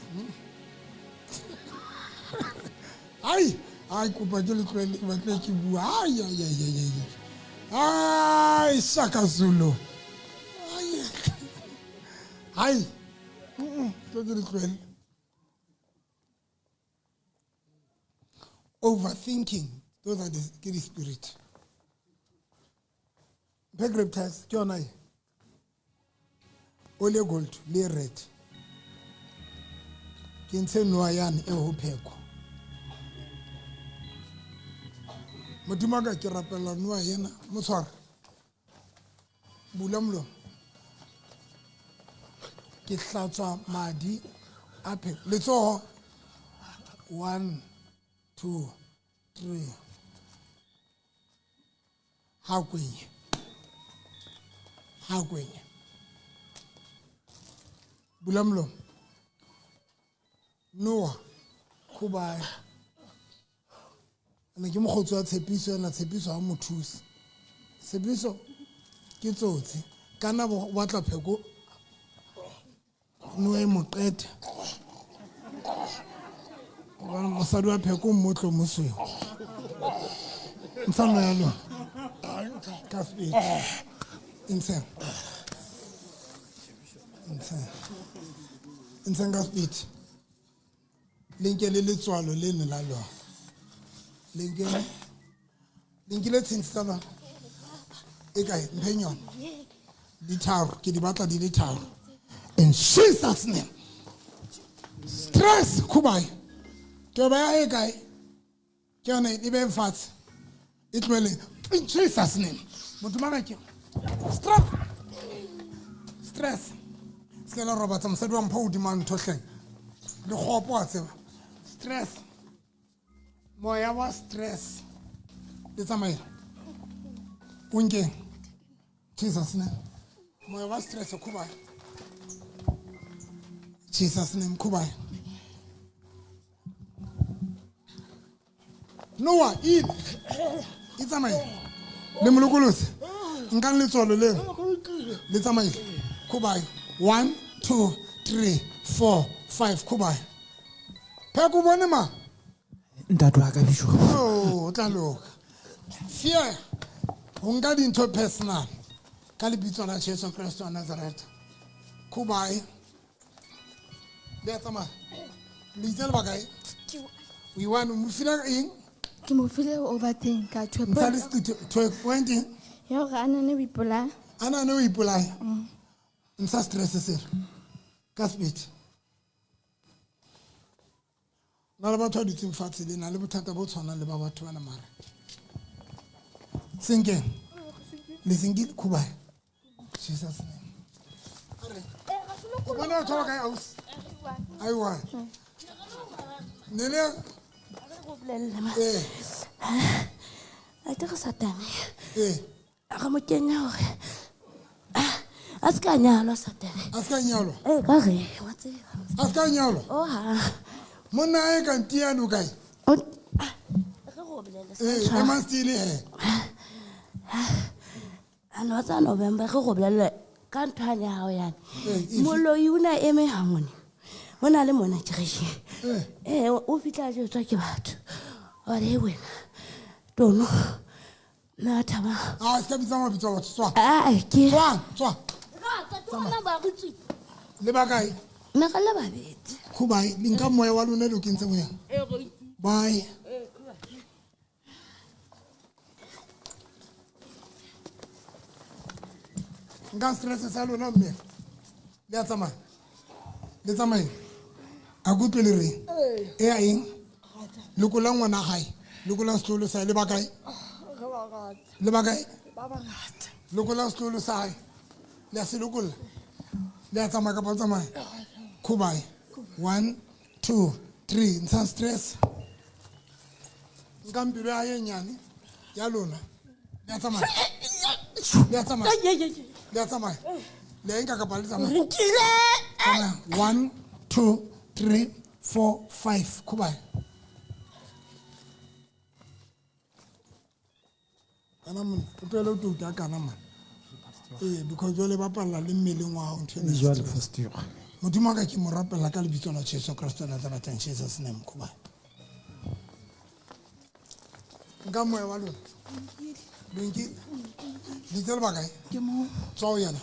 Ai, ai kopa ke le tlohele ke batle ke bua. Ai ai ai ai ai. Ai Shaka Zulu. Ai. Ai. Tlo ke le tlohele. Overthinking, those are the ke di-spirit. Mphe grape test ke yona e. O le gold le red. Ke ntshe noa yane e ho pheko. Modimo ka ke rapella noa yena motshware. Bula molomo. Ke hlatswa madi a pheko. Letsoho. 1 2 3. Ha kwenye. Ha kwenye. Bula molomo. Noa khubae. Ene ke mokgotsi wa Tshepiso ena, Tshepiso ha mo thuse. Tshepiso ke tsotsi. Kana bo batla pheko noa e mo qete. Hobane mosadi wa pheko mmotlo mosweu. Ntsha noa ya lona. Ka sepedi. Ntsheng. Ntsheng. Ntsheng ka sepedi. Le nke le letswalo leno la lona. Le nke le nkile tshintshi tsa lona. E kae? Mpheng yona. Di tharo, ke di batla di le tharo. In Jesus name. Stress khubae. Ke ba ya e kae? Ke yona e be fatshe. E tlohele. In Jesus name. Motho mara ke. Stress. Stress. Se la robatsa mosadi wa mpho hodima ntho hleng. Le kgopo a tseba. Stress. Moya wa stress. Le tsamaile. O nkeng. Jesus name. Moya wa stress khubae. Jesus name khubae. Noah in. E tsamaile. Le molokolose. Nkang letswalo leo. Le tsamaile. Khubae. 1 2 3 4 5 khubae. Pheko bone ma. Ntate wa ka bishop. Oh, o tla loka. Fear. Ho nka dintho personal. Ka lebitso la Jesu Kristo wa Nazareth. Khubae. Le a tsamaya. Le itse lebaka e? O iwane o mo file eng? Ke mo file overthink ka to Ntsha le seqetho, to point eng? Ya hore a nane o ipolaya. A nane o ipolaya. Ntsha stress sena. Ka sepedi. Na le batho ba dutseng fatshe le na le bothata bo tshwanang le ba batho bana mara. Senkeng. Le senkile khubae. Jesus name. O bona batho ba kae ausi? Aiwa. Ne le A ke re Satane. Eh. A re mo kenya hore a se ka nyalwa Satane. A se ka nyalwa? Eh, ka re wa tseba. A se ka nyalwa? Oh ha. Monna e ka ntiane o kae? Re go bolele Eh, sa. e mang stile he. A no tsa November re go bolele ka ntho ya hao yana. Eh, Moloi o na eme ha ngone. O na le mona kerekeng. Eh. Eh, o fihla a jwetswa ke batho. Wa re wena. Tono. Na thaba. Ah, se ka bitsa mabitso a batho tswa. Ah, ke. Tswa, tswa. Le ba kae? Nna ka le babedi. Khubae, le nka moya wa lona le o kentse moyeng. Bye. Nka stress sa lona mme. Le a tsamaya. Le tsamaye. A kutlwe le reng? E ya eng? Lokola ngwana gae. Lokola setlolo sa hae. Le ba kae? Le ba kae? Lokola setlolo sa hae. Le a se lokolla. Le a tsamaya kapa le tsamaya? Khubae. 1 2 3. Ntsha stress. Nka mpilo ya hae e nyane ya lona. Le a tsamaya. Le a tsamaya. Le a tsamaya. Le a nka kapa le tsamaya? Nkile. Tsamaya. 1 2 3 4 5. Khubae. Kana monna, o tlohele ho touta kana monna. Eh, because jwale ba palla le mmeleng wa hao ntho ena. Jwale pastor. Modimo wa ka ke mo rapella ka lebitso la Jesu Kristo wa Nazareth, in Jesus name, khubae. Nka moya wa lona. Le nkile? Le itse le ba kae? Ke mo. Tswa ho yena.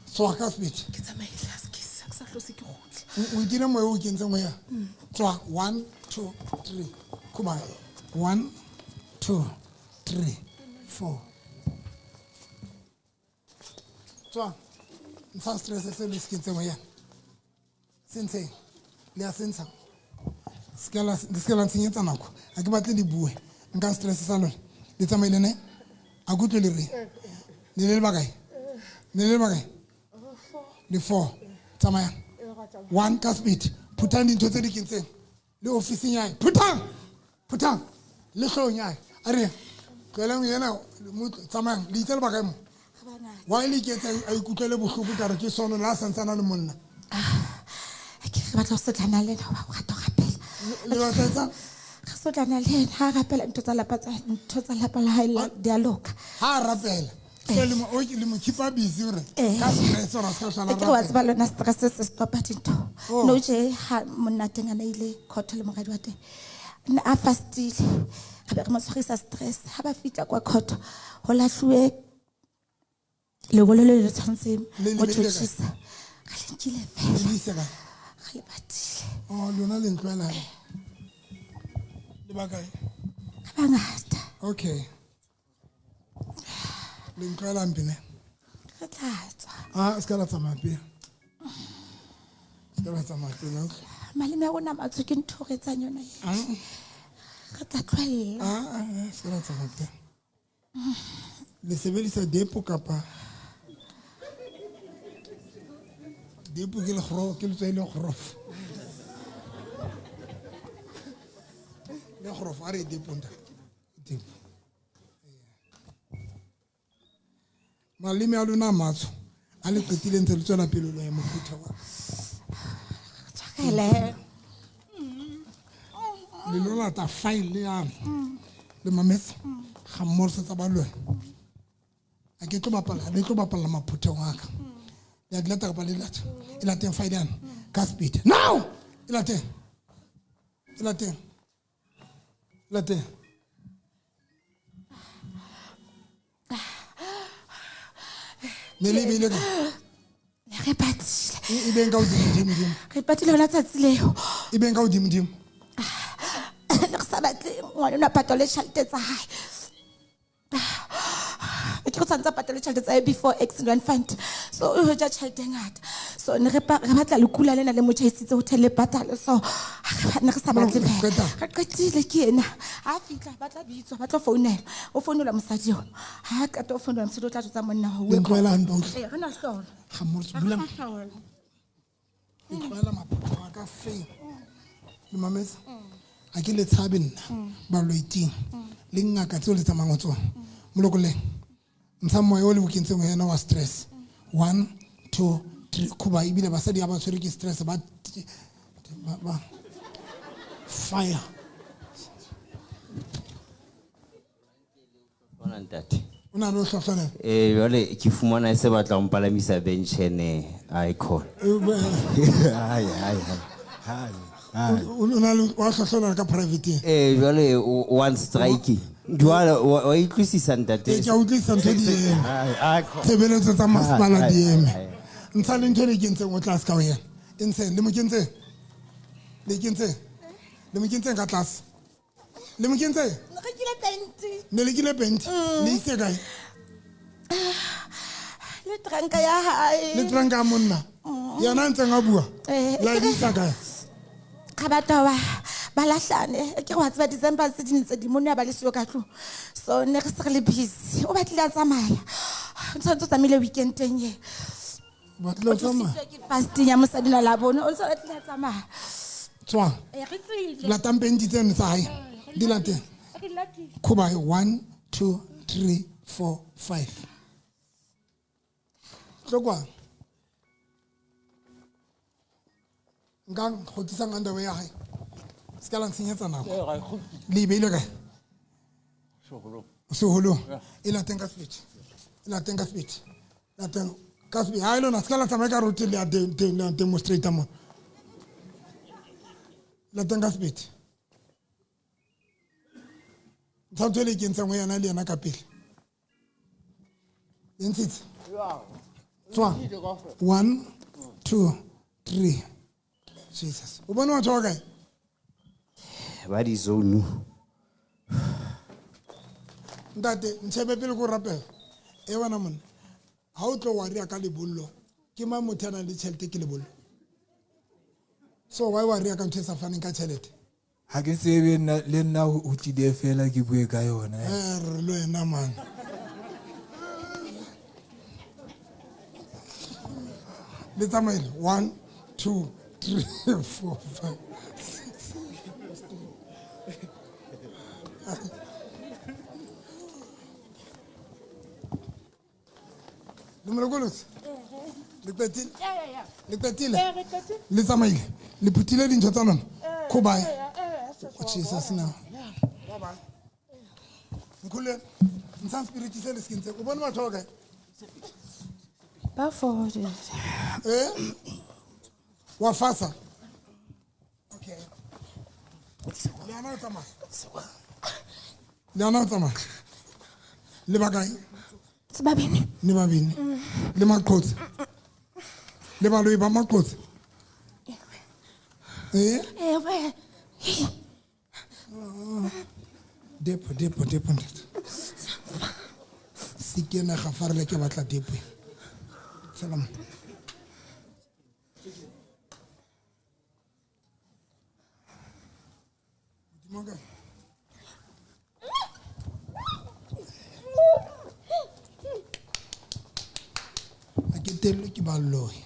Tswa ka sepedi. Ke tsamaile, a se ke sa hlose ke kgutle. O nkile moya o kentseng ho yena? Tswa. Tswa 1 2 3. Kuma 1 2 3 4. Tswa. Ntsha stress se le se mo yana. Sentse le a sentsha. Skala skala ntshenyetsa nako. A ke batle le bue. Nka stress sa lona. Le tsamaile ne? A kutlwe le re. Le le bakae? Le le bakae? Le 4. Tsamaya. 1 ka speed. Phuthang dintho tse di kentseng. Le ofising ya hae. Phuthang. Phuthang. Le hloohong ya hae. A re tlohelang yena tsamayang le itse le bakae mo? Why le iketsa a ikutlwele bohloko ka re ke sono la santsana le monna? Ke re batla ho sotlana le ena hoba o rata ho rapela. Le batla etsang? Re sotlana le ena ha a rapela ntho tsa lapa tsa ntho tsa lapa la hae di a loka. Ha a rapela. So le mo o le mo keep-a busy hore ka stress hore a ska hlola Ke re wa tseba lona stress se stopa dintho. Oh. No tje ha monna teng a na ile court le moradi wa teng. Ne a fastile. Re be re mo tshwarisa stress. Ha ba fihla kwa court ho lahluwe lengolo le le tshwantseng Le le mo beile kae? tjhotjhisa. Re le nkile fela. Le le ise kae? Re le batile. Oh, lona le ntlwaela hape. Le bakae? Re bangata. Okay. Le ntlwaela hampe ne? Re tla tswa. Ah, se ka la tsamaya pele. Se ka la tsamaya pele. Okay. Maleme a rona a matsho ke ntho re etsang yona e. Ah. Re tla tlohella. Ah, se ka la tsamaya pele. Le sebedisa depo kapa depo ke lekgoro, ke letswai le kgorofo. Le kgorofo, a re depo ntate. Depo. Maleme a lona a matsho a le qetile ntse le tswela pele lo ya mophutha wa. Tshwarele. Le lo lata file yana. Le mametse ga mmorisetsa ba lona. A ke tlo bapala, le tlo bapala maphuthong a ka. Le a di lata kapa le lata? E lateng file yana ka speed. Now! E lateng. E lateng. E lateng. Ne le beile kae? Re patile. E beng ka hodimo dimo dimo. Re patile hona tsatsi leo. E beng ka hodimo dimo. Ne re sa batle ngwana ona patale tjhelete tsa hae. Ke go tshwanetse a patale tjhelete tsa hae before accident fund. So o ja tjhelete e ngata. So ne re batla lekula lena le mo tjhaisitse hotel le patale. So ne re sa batle fela. Re qetile ke ena. Ha fihla ba tla bitswa, ba tlo founela. O founela mosadi eo. Ha qeta o founela mosadi o tla jwetsa monna hore Le ntlwaela hampe, utlwa. Ee, re na hlola. Ga mmotse, dulang. Re na hlola. Le tlwaela maphutho a ka feng. Le mametse? A ke le tshabe nna. Baloiting. Le ngaka tseo le tsamayang ho tsona. Molokoleng. Ntsha moya o le bokentseng ho yena wa stress. 1 2 3. Khuba ebile basadi ha ba tshwerwe ke stress ba ba fire. Bona ntate. O na le ho hlohlolela? Jwale ke fumana e se batla ho mpalamisa benchene icon. Hai hai hai. Hai. O na le wa hlohlolela ka private. Jwale one strike. Jwale wa utlwisisa ntate. Ke a utlwisisa ntho di eme. Hai icon. Tshebeletso tsa masepala di eme. Hai. Ntsha le ntho e le kentseng o tlase ka ho yena. E ntsheng le mo kentseng. Le kentseng. Le mo kentseng ka tlase. Le mo kentseng? Ne re kile penti. Ne le kile penti? Le ise kae? Le tranka ya hae. Le tranka ya monna. Yena a ntseng a bua. La e isa kae? Ga batho ba lahlane. Ke re wa tseba December tse ding tse di monna ba le siyo ka tlung. So ne re se re le busy. O batlile a tsamaya. O tshwanetse o tsamaile weekend-eng e. Batlile o tsamaya? O thusitswe ke fasting ya mosadi na la bone. O ntse o batlile a tsamaya. Tswa. Re tswile. Latang penti tseno tsa hae. Di lateng. Re latile. Khuba 1 2 3 4 5. Tlo kwa. Nkang kgotlisang underwear ya hae. Se ka la ntshenyetsa nako. Le e beile kae? Seholong. E lateng ka speed. E lateng ka speed. Lateng ka speed. Ha e lona se ka la tsamaya ka route le a demonstrate mo. Lateng ka speed. Ntho e le kentseng ho yena le yena ka pele. Le ntshitse? Tswa. 1 2 3. Jesus. O bone batho ba kae? Ba di zone. Ntate, ntshebe pele ko rapela. E wena monna. Ha o tlo wa ria ka lebollo, ke mang motho a nang le tjhelete ke lebollo? So why wa ria ka ntho e sa faneng ka tjhelete? Ha ke tsebe nna le nna ho tlile fela ke bue ka yona. Re le wena man. Le tsamaile 1 2 3 4 5 6. Le molokolotse? Le qetile? Le qetile? Le tsamaile? Le phutile dintho tsa lona? Khobae. O Jesus now. Nkhule, ntshang spirit se le se kentse. O bone batho ba kae? Ba fodile. Wa fasa? Okay. Le ana o tsamaya? Le ana o tsamaya? Le ba kae? Sebabini. Le babini. Le maqotsi. Le baloi ba maqotsi. Ewe. Depo depo depo ntate. Se kena ga farele ke batla depo. Salam. Modimo ka. A ke tellwe ke baloi.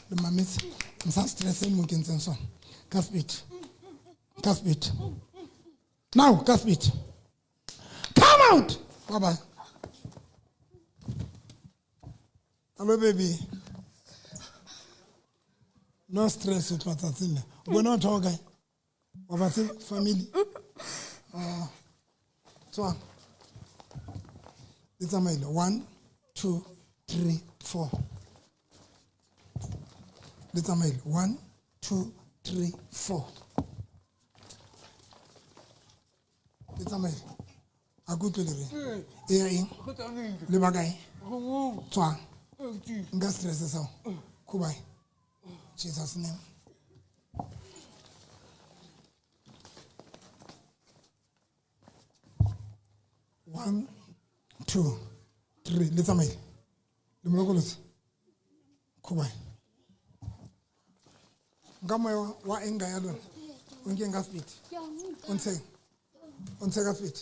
Le mametse, nsa stress mo ke ntseng sona. Ka speed. Ka speed. Now, ka speed. Come out. Bye bye. Hello baby. No stress o tla tsatsing le. O bona batho ba kae? Wa ba tseba family. Tswa. Le tsamaile 1 2 3 4. Le tsamaile 1 2 3 4. Le tsamaile. A kutlwe le re. E ya eng? Le ba kae? Tswa. Nka stress sa. Khubai. Jesus name. One, two, three. Le tsamaile. Le molokolotse. Khubai. Nka moya wa enga ya lona. O nke nka speed. O ntshe. O ntshe ka speed.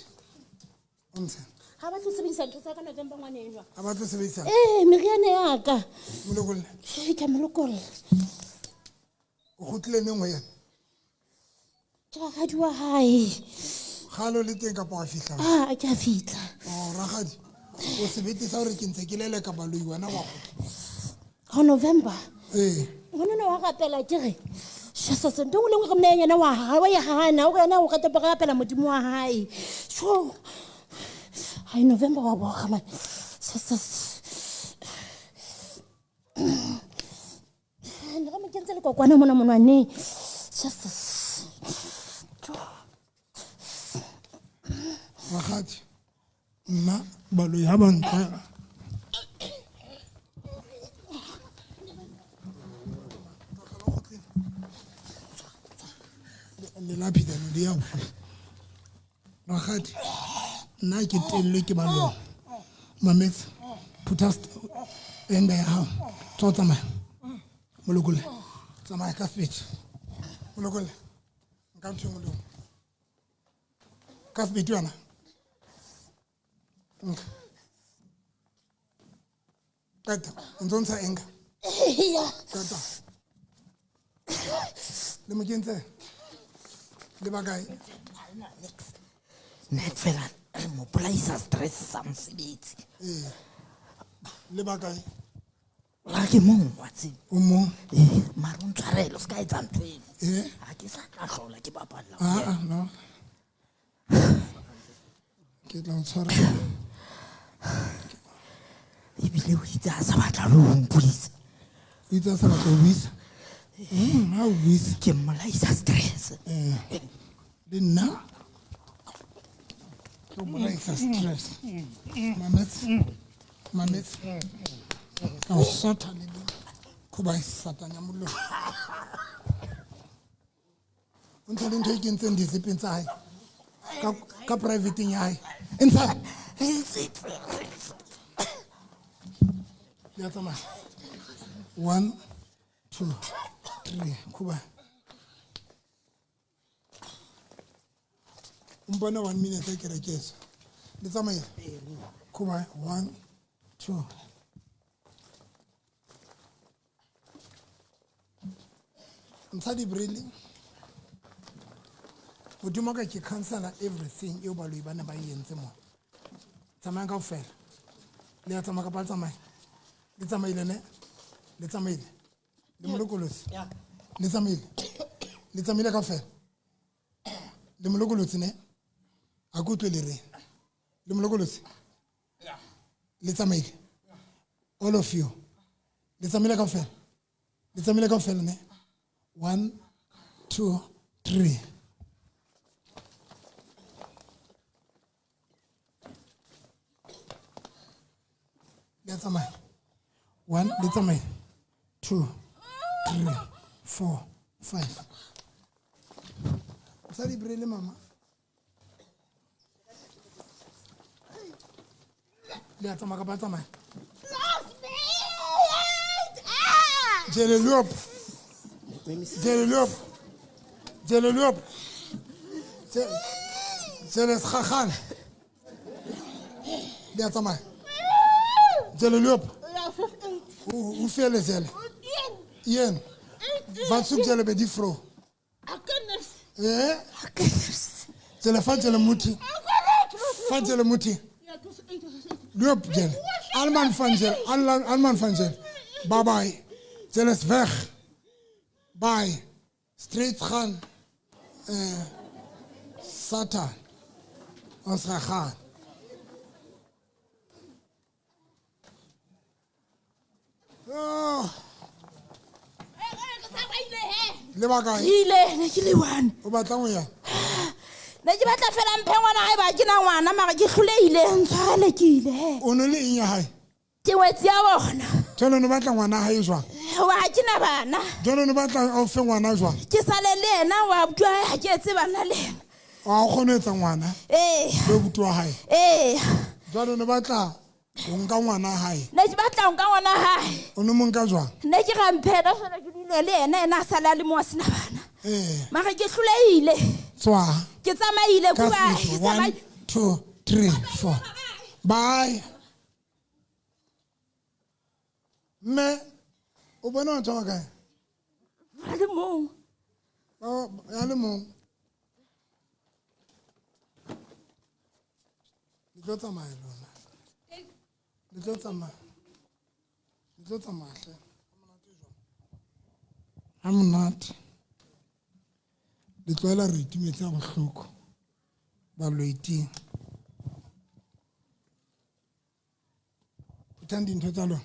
O ntshe. Ha ba tlo sebedisa ntho tsa ka November ngwane enwa. Ha ba tlo sebedisa. Meriana ya ka. Molokolle. Ke molokolle. O kgutlile neng ho yena? Ke rakgadi wa hae. Kgale o le teng kapa wa fihla? Ah, ke a fihla. Oh, rakgadi. O sebete sa hore ke ntse ke leleka baloi wena wa kgutla. Ho November. Ngwana wa rapela ke re. Jesus, ntho le nngwe re mna yena wa ha wa ya hana, o yena o rata ba rapela modimo wa hae. Sho. Ai November wa boga man. Jesus. Ne re mo kentse le kokwana mona monwane. Jesus. Rakgadi. Nna baloi ha ba ntla. Le la phitano di ya. Rakgadi. Nna ke tellwe ke baloi. Mametse, phutha enda ya hao. Tswa tsamaya. Molokolle. Tsamaya ka speed. Molokolle. Nka ntho engwe le engwe. Ka speed wena. Nka. Qeta, o ntso ntsha enga. Qeta. Le mo kentse. Le ba kae? Net fela re mo bolaisa stress sa mosebetsi. Le ba kae? La ke mong wa tseba. O mong? Mara o ntshwarele, o se ka etsa ntho eno. Ha ke sa tla hlola ke bapalla. Ah, no. Ke tla o tshwara. Ebile o itse a sa batla le ho mpuisa. O itse a sa batla ho buisa? Ha o buisa. Ke mmolaisa stress. Le nna? Ke o bolaisa stress. Mametse. Mametse. Ka o sotha le le. Khoba satanya mollo. O ntsha le ntho e kentseng dizipeng tsa hae. Ka privateng ya hae. E ntsha. Le a tsamaya. 1 2 3. Khuba. O mpone 1 minute e kereke eso. Le tsamaile. Khuba. 1 2. Ntsha dibrele. Modimo ka ke cancela everything eo baloi ba ne ba e entse mo. Tsamayang kaofela. Le a tsamaya kapa le tsamaye? Le tsamaile ne? Le tsamaile. Le molokolotsi. Le tsamaile. Le tsamaile kaofela. Le molokolotsi ne? A ke utlwe le reng. Le molokolotsi. Le tsamaile. All of you. Le tsamaile kaofela. Le tsamaile kaofela ne? 1 2 3. Le tsamaya. 1, le tsamaya. 2 3 4 5. O sa di brele mama. Le a tsamaya kapa tsamaya. Jele loop. Jele loop. Jele loop. Jele sgagan. Le a tsamaya. Jele loop. Hoeveel is jelle? 1. Wat zoekt jelle bij die vrouw? Jelle van jelle moet. Van jelle moet. Loop jelle. Alman van jelle. Alman van jelle. Bye bye. Jelle is weg. Bye. Street gaan. Satan. Ons gaat gaan. Oh. Le ba kae? Ile ne ke le one. O batla ho ya? Ne ke batla fela mphe ngwana hae ba ke na ngwana mara ke hlolehile ntshwarele ke ile he. O no le eng ya hae? Ke wetse ya bona. Jwale no batla ngwana hae jwang? Wa ha ke na bana. Jwale no batla o fe ngwana jwang? Ke sale le yena wa abuti wa hae ha ke etse bana le yena. A o kgone ho etsa ngwana? Ee. Le abuti wa hae? Ee. Jwale no batla o nka ngwana hae? Ne ke batla ho nka ngwana hae. O no mo nka jwang? Ne ke ra mphela fela ke dule le yena, yena a sale a le mo a sena bana. Ee. Mara ke hlolehile. Tswa. Ke tsamaile kuba. 1 2 3 4. Bye. Mme o bona o tswa kae? A le mong. Oh, a le mong. Le tlo tsamaya lona. Le tlo tsamaya. Le tlo tsamaya hle. Ha monate. Le tlohela re itumetse ha bohloko. Baloiting. Phuthang dintho tsa lona.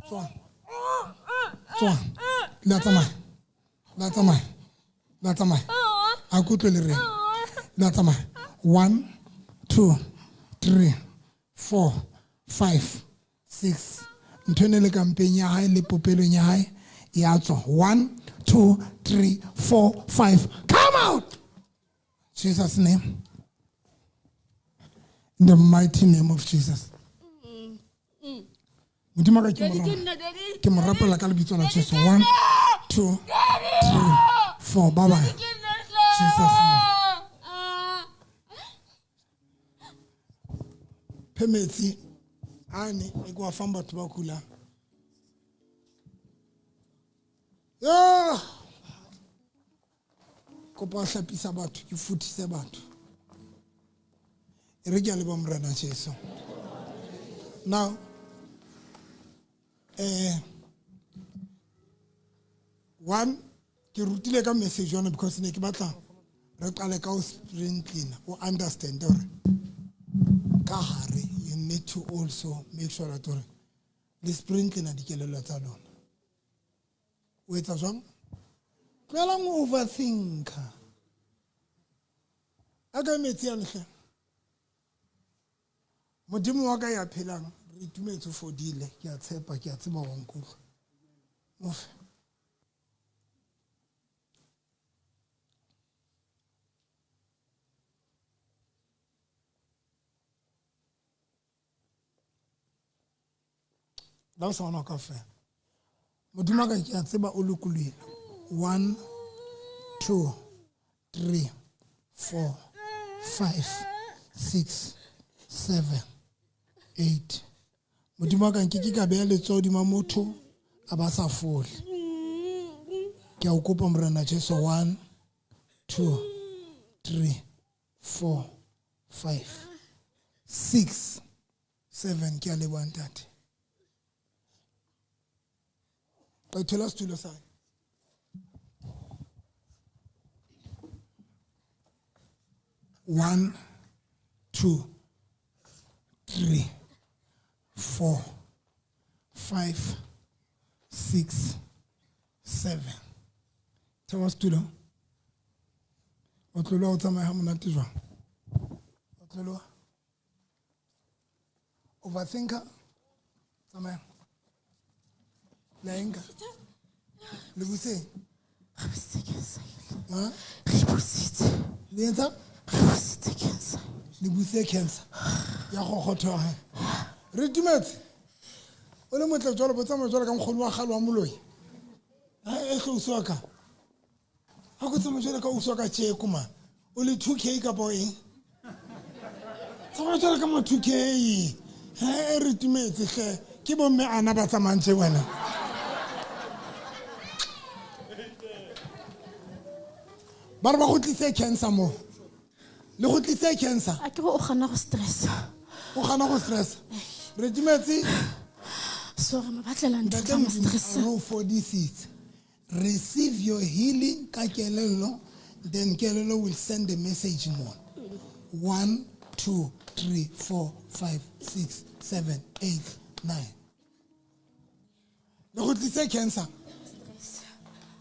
Tswa. Tswa. Le a tsamaya. Le a tsamaya. Le a tsamaya. A ke utlwe le reng. Le a tsamaya. 1 2 3 4 5 6. Ntho ene le kampeng ya hae le popelong ya hae ya tswa. 1 2 3 4 5. Come out! Jesus name. In the mighty name of Jesus. Modimo ka ke mo rapela ka lebitso la Jesu. 1 2 3 4. Bye bye. Jesus name. Phe metsi ane e kwa fang batho ba kulang. Kopa ho hlapisa batho, ke futhise batho. E re ke a leboha Morena Jesu. Now, one, ke rutile ka message yona because ne ke batla re qale ka ho sprinkling, o understand hore ka hare you need to also make sure that hore le sprinkling dikelello tsa lona. O etsa jwang? Tlohelang ho overthinker. A ka metsi a lehle. Modimo wa ka ya phelang, re itumetse o fodile, ke a tshepa, ke a tseba wa nkutlwa. Mofe. La o sa ngwana kaofela. Modimo wa ka ke a tseba o lokolohile. 1 2 3 4 5 6 7 8. Modimo wa ka nke ke ka beha letsoho hodima motho a ba sa fole. Ke a o kopa Morena Jesu. 1 2 3 4 5 6 7. Ke a leboha ntate. Qetela setulo sa hae. 1 2 3 4 5 6 7. Theoha setulo. O tloloha o tsamaya ha monate jwang? O tloloha. Overthinker. Tsamaya. La enka. Le buseng? Re busitse cancer. Ha? Re busitse. Le etsa? Re busitse cancer. Le busitse cancer. Ya kgokgotho ha. Re timetse. O le motle jwalo bo tsamaya jwalo ka nkgono wa kgale wa moloi. Ha e tlo uswa ka. Ha go tsamaya jwalo ka uswa ka tjeko ma. O le 2K kapa eng? Tsamaya jwalo ka mo 2K. Ha e re timetse hle. Ke bomme ana ba tsamayang tje wena. Ba re ba go tlise cancer mo. Le go tlise cancer. A ke go o gana go stress. O gana go stress. Re timetse. Sorry, mo batlela ntho tsa mo stress. Re o fodisitse. Receive your healing ka kelello, then kelello will send a message more. 1 2 3 4 5 6 7 8 9. Le go tlise cancer.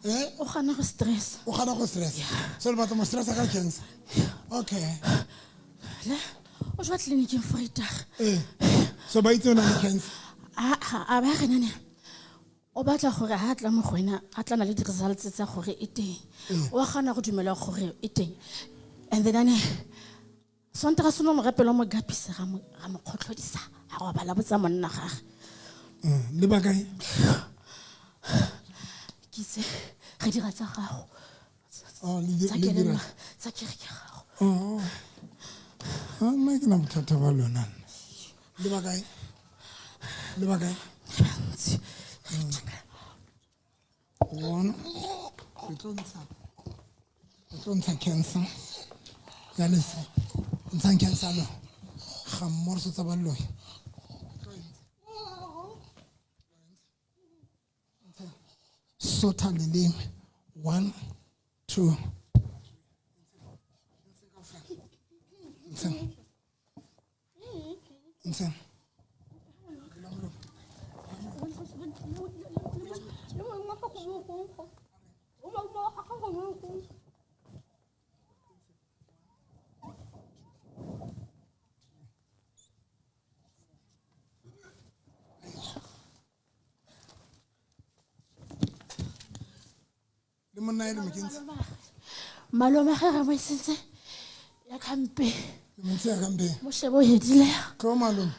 Eh? O gana go stress. O gana go stress. So le batla mo stress ka cancer. Okay. Le o jwa tleliniking Vrydag. Eh. So ba itse o na le cancer. A ba re nane. O batla gore ha tla mo go wena, a tla na le di-results tsa gore e teng. O gana go dumela gore e teng. And then ane Sontaga seno morapelo mo gapisa ga mo kgotlhodisa, a go bala botsa monna gagwe. Le ba kae? Ke itse re dira tsa gago. Oh, le dira tsa kereke ya gago. Oh. Ha nna ke na bothata ba lona. Le ba kae? Le ba kae? One. Re tlo ntsha cancer. Ya lese. Ntshang cancer lo. Ga mmorso tsa baloi. Sotha leleme. 1 2. Ntshang. Ntshang. Le monna e le mokentse. Malome ge re mo isitse ya kampe. Le mo ya kampe. Mo shebo hedile. Tlo malome.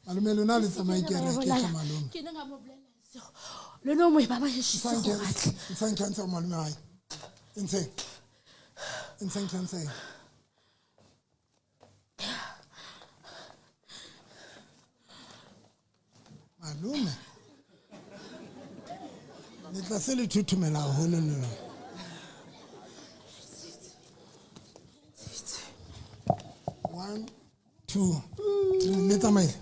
Malome lona le tsamaye kereke ke malome. Ke ne nga mo bolela sego. Le no mo ba ba heshitse go batle. Ntshang cancer malome hae. Ntsheng. Ntshang cancer. Malome. Le tla se le thuthumela haholo le lona. 1 2 3. Le tsamaile.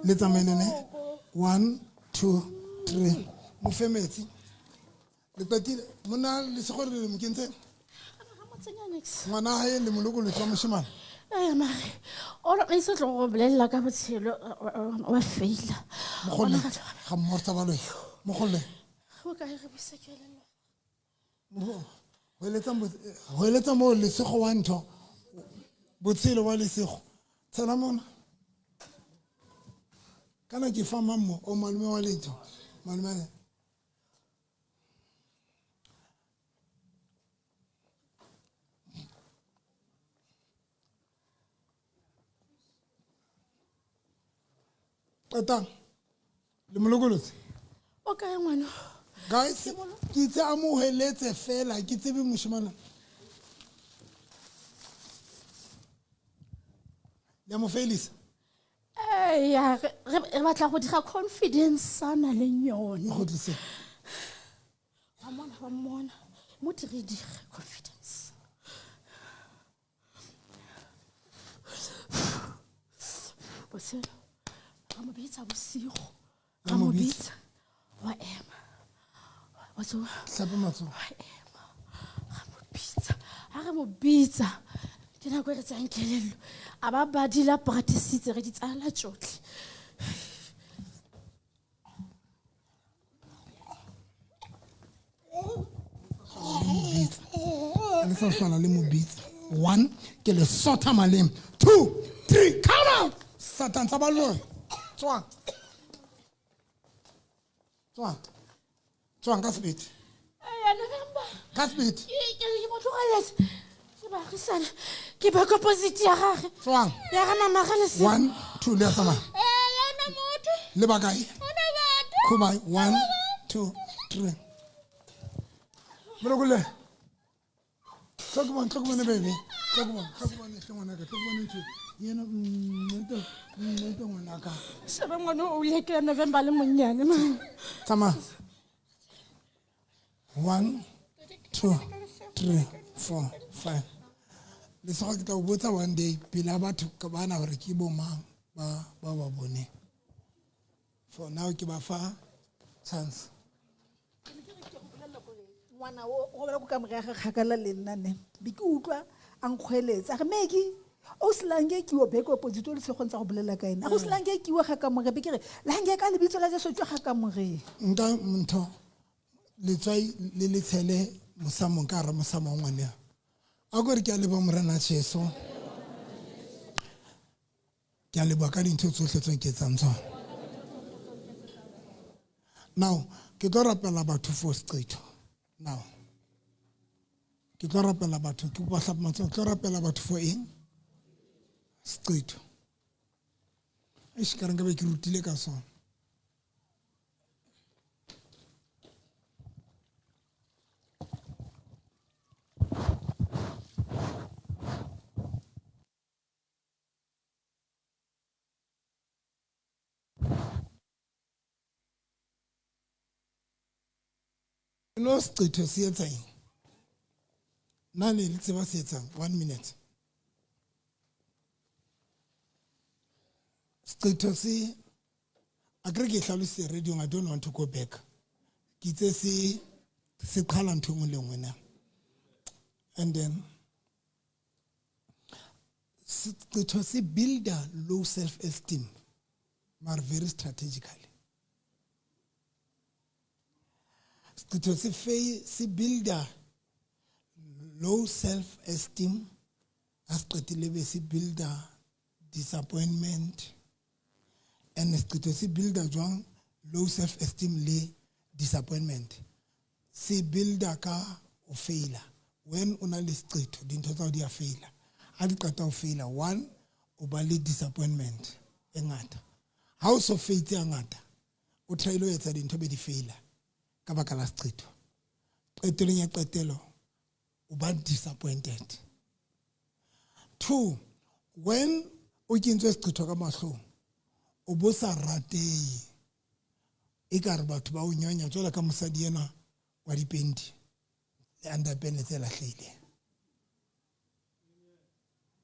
Le tsamaile ne. 1 2 3. Mo fe metsi. Le qetile. Monna le se gore le mo kentse. Ngwana hae le moloko le tswa moshemane. Ai mare. O re se tlo go bolella ka botshelo wa feila. Mogole. Ga mmortsa ba loi. Mogole. Go ka re buise kelello. Go eletsa mo lesego wa ntho. Botshelo wa lesego. Tshela mona. Kana ke fa mammo o malome wa letho. Malome. Qetang. Le mo lokolotse? O kae ngwana? Guys, ke itse a mo heletse fela, ke tsebe moshemane. Le mo failisa. Ya re batla go dira confidence a na leng yone. Go tlise. Wa mona. Mo dire confidence. Botshelo. Ra mo bitsa bosigo. Ra mo bitsa. Wa ema. Wa tsoga. Hlape matsogo. Wa ema. Ra mo bitsa. Ha re mo bitsa. Ke nako e re tsayang kelello. A ba badila practice re di tsala tsotlhe. Le sa hlola le mo bitsa. 1 ke le sotha maleme. 2 3 count out. Satan tsa baloi. Tswang. Tswang ka sebete. Ya November. Ka sebete. Ke mo tlogeletse. Ke ba agisana. Ke ba opposite ya gagwe. Tswang. Ya ga mama ga le se. 1 2 le tsamaya. Yona motho. Le ba kae? Ona batho. Khumai 1 2 3. Molokole. Tlhokomone baby. Tlhokomone ngwanaka, tlhokomone ntho. Yena nnete ngwanaka. Sheba ngwana o ile ke November le monnyane man. Tsamaya. 1 2 3 4 5. Le soga ke tla o botsa one day pela batho ka bana hore ke bo mang ba ba bone. For now ke ba fa chance. Ngwana o go bela go ka moga ga kgakala le nna ne. Be ke utlwa a nkgweletsa. A re Meki o selange ke o beke opposite o le segong tsa go bolela ka ena. A go selange ke wa ga ka moge be ke re lange ka lebitso la Jesu tswa ga ka moge. Nka ntho letswai le letshele mosamong ka re mosamo ngwane. A go re ke a leboha Morena Jesu. Ke a leboha ka dintho tsohle tse ke etsang tsona. Now ke tlo rapela batho for seqetho. Now ke tlo rapela batho ke kopa hlapa matsoho, ke tlo rapela batho for eng? Seqetho. Eish, ka re nka be ke rutile ka sona. No seqetho se etsa eng? Nna ne le tseba se etsang? 1 minute. Seqetho se a kere ke hlalositse radio, I don't want to go back. Ke itse se qhala ntho e nngwe le nngwe na. And then seqetho se builder low self-esteem, maar very strategically. Seqetho se builder low self-esteem, ha se qetile be se builder disappointment, and seqetho se builder jwang low self-esteem le disappointment. Se builder ka o faila. When o na le seqetho, dintho tsa hao di a faila. Ha di qeta ho faila, 1 o ba le disappointment e ngata. Ha o so faitse a ngata, o try-ile ho etsa dintho be di faila ka baka la seqetho. Qetelong ya qetelo o ba disappointed. 2, when o kentswe seqetho ka mahlong, o bo sa ratehe. Ekare batho ba o nyonya jwalo ka mosadi enwa wa dipenti le underpants tse lahlehileng.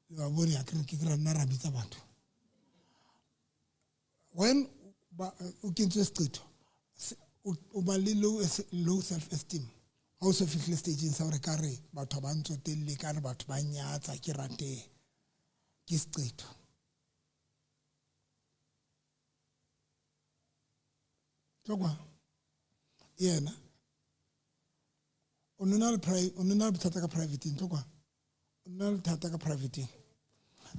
Le ba bone a kere ke ra nna ra bitsa batho. When o kentswe seqetho, o ba le low self-esteem. Ha o so fihlile stageng sa hore ka re batho ba ntsotelle, ka re batho ba nyatsa, ke ratehe. Ke seqetho. Tlokwa. Yena. O nna le bothata ka private-eng, tlokwa. O nna le bothata ka private-eng.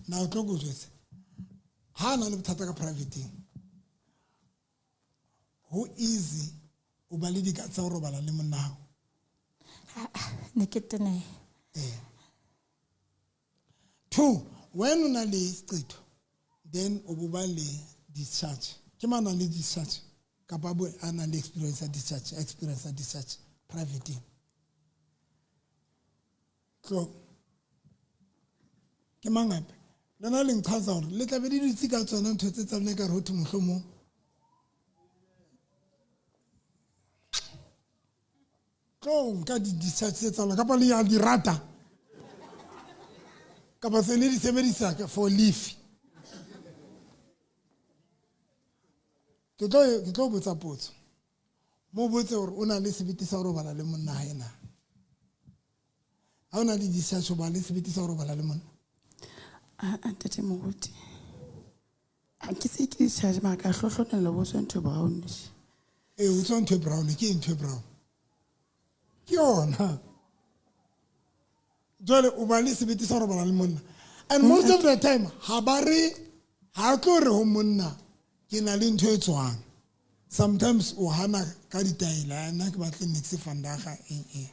Na o tlo ko jwetse. Ha na le bothata ka private-eng, ho easy o ba le dika tsa ho robala le monna hao. Ne ke tene. 2, when o na le seqetho, then o bo ba le discharge. Ke mang a nang le discharge kapa bo a nang le experience ya discharge, experience ya discharge private. Tlo. Ke mang hape? Lona le nqhaza hore le tla be le dutse ka tsona ntho tse tsa lona ekare ho thwe mohlomong. Tlo nka di-discharge tse tsa lona kapa le ya di rata. Kapa se le di sebedisa for leaf. Ke tlo botsa potso. Mo botse hore o na le sebete sa ho robala le monna hae na? Ha o na le discharge, o ba le sebete sa ho robala le monna? Ah, ntate moruti. Ha ke se ke discharge mara ka hlohlonela bo tswa ntho e brown. Eh, o tswa ntho e brown, ke ntho e brown. Ke yona. Jwale o ba le sebete sa ho robala le monna. And most of the time ha ba re ha tlo re ho monna ke na le ntho e tswang. Sometimes o hana ka ditaela, nna ke batle niks vandag eng eng.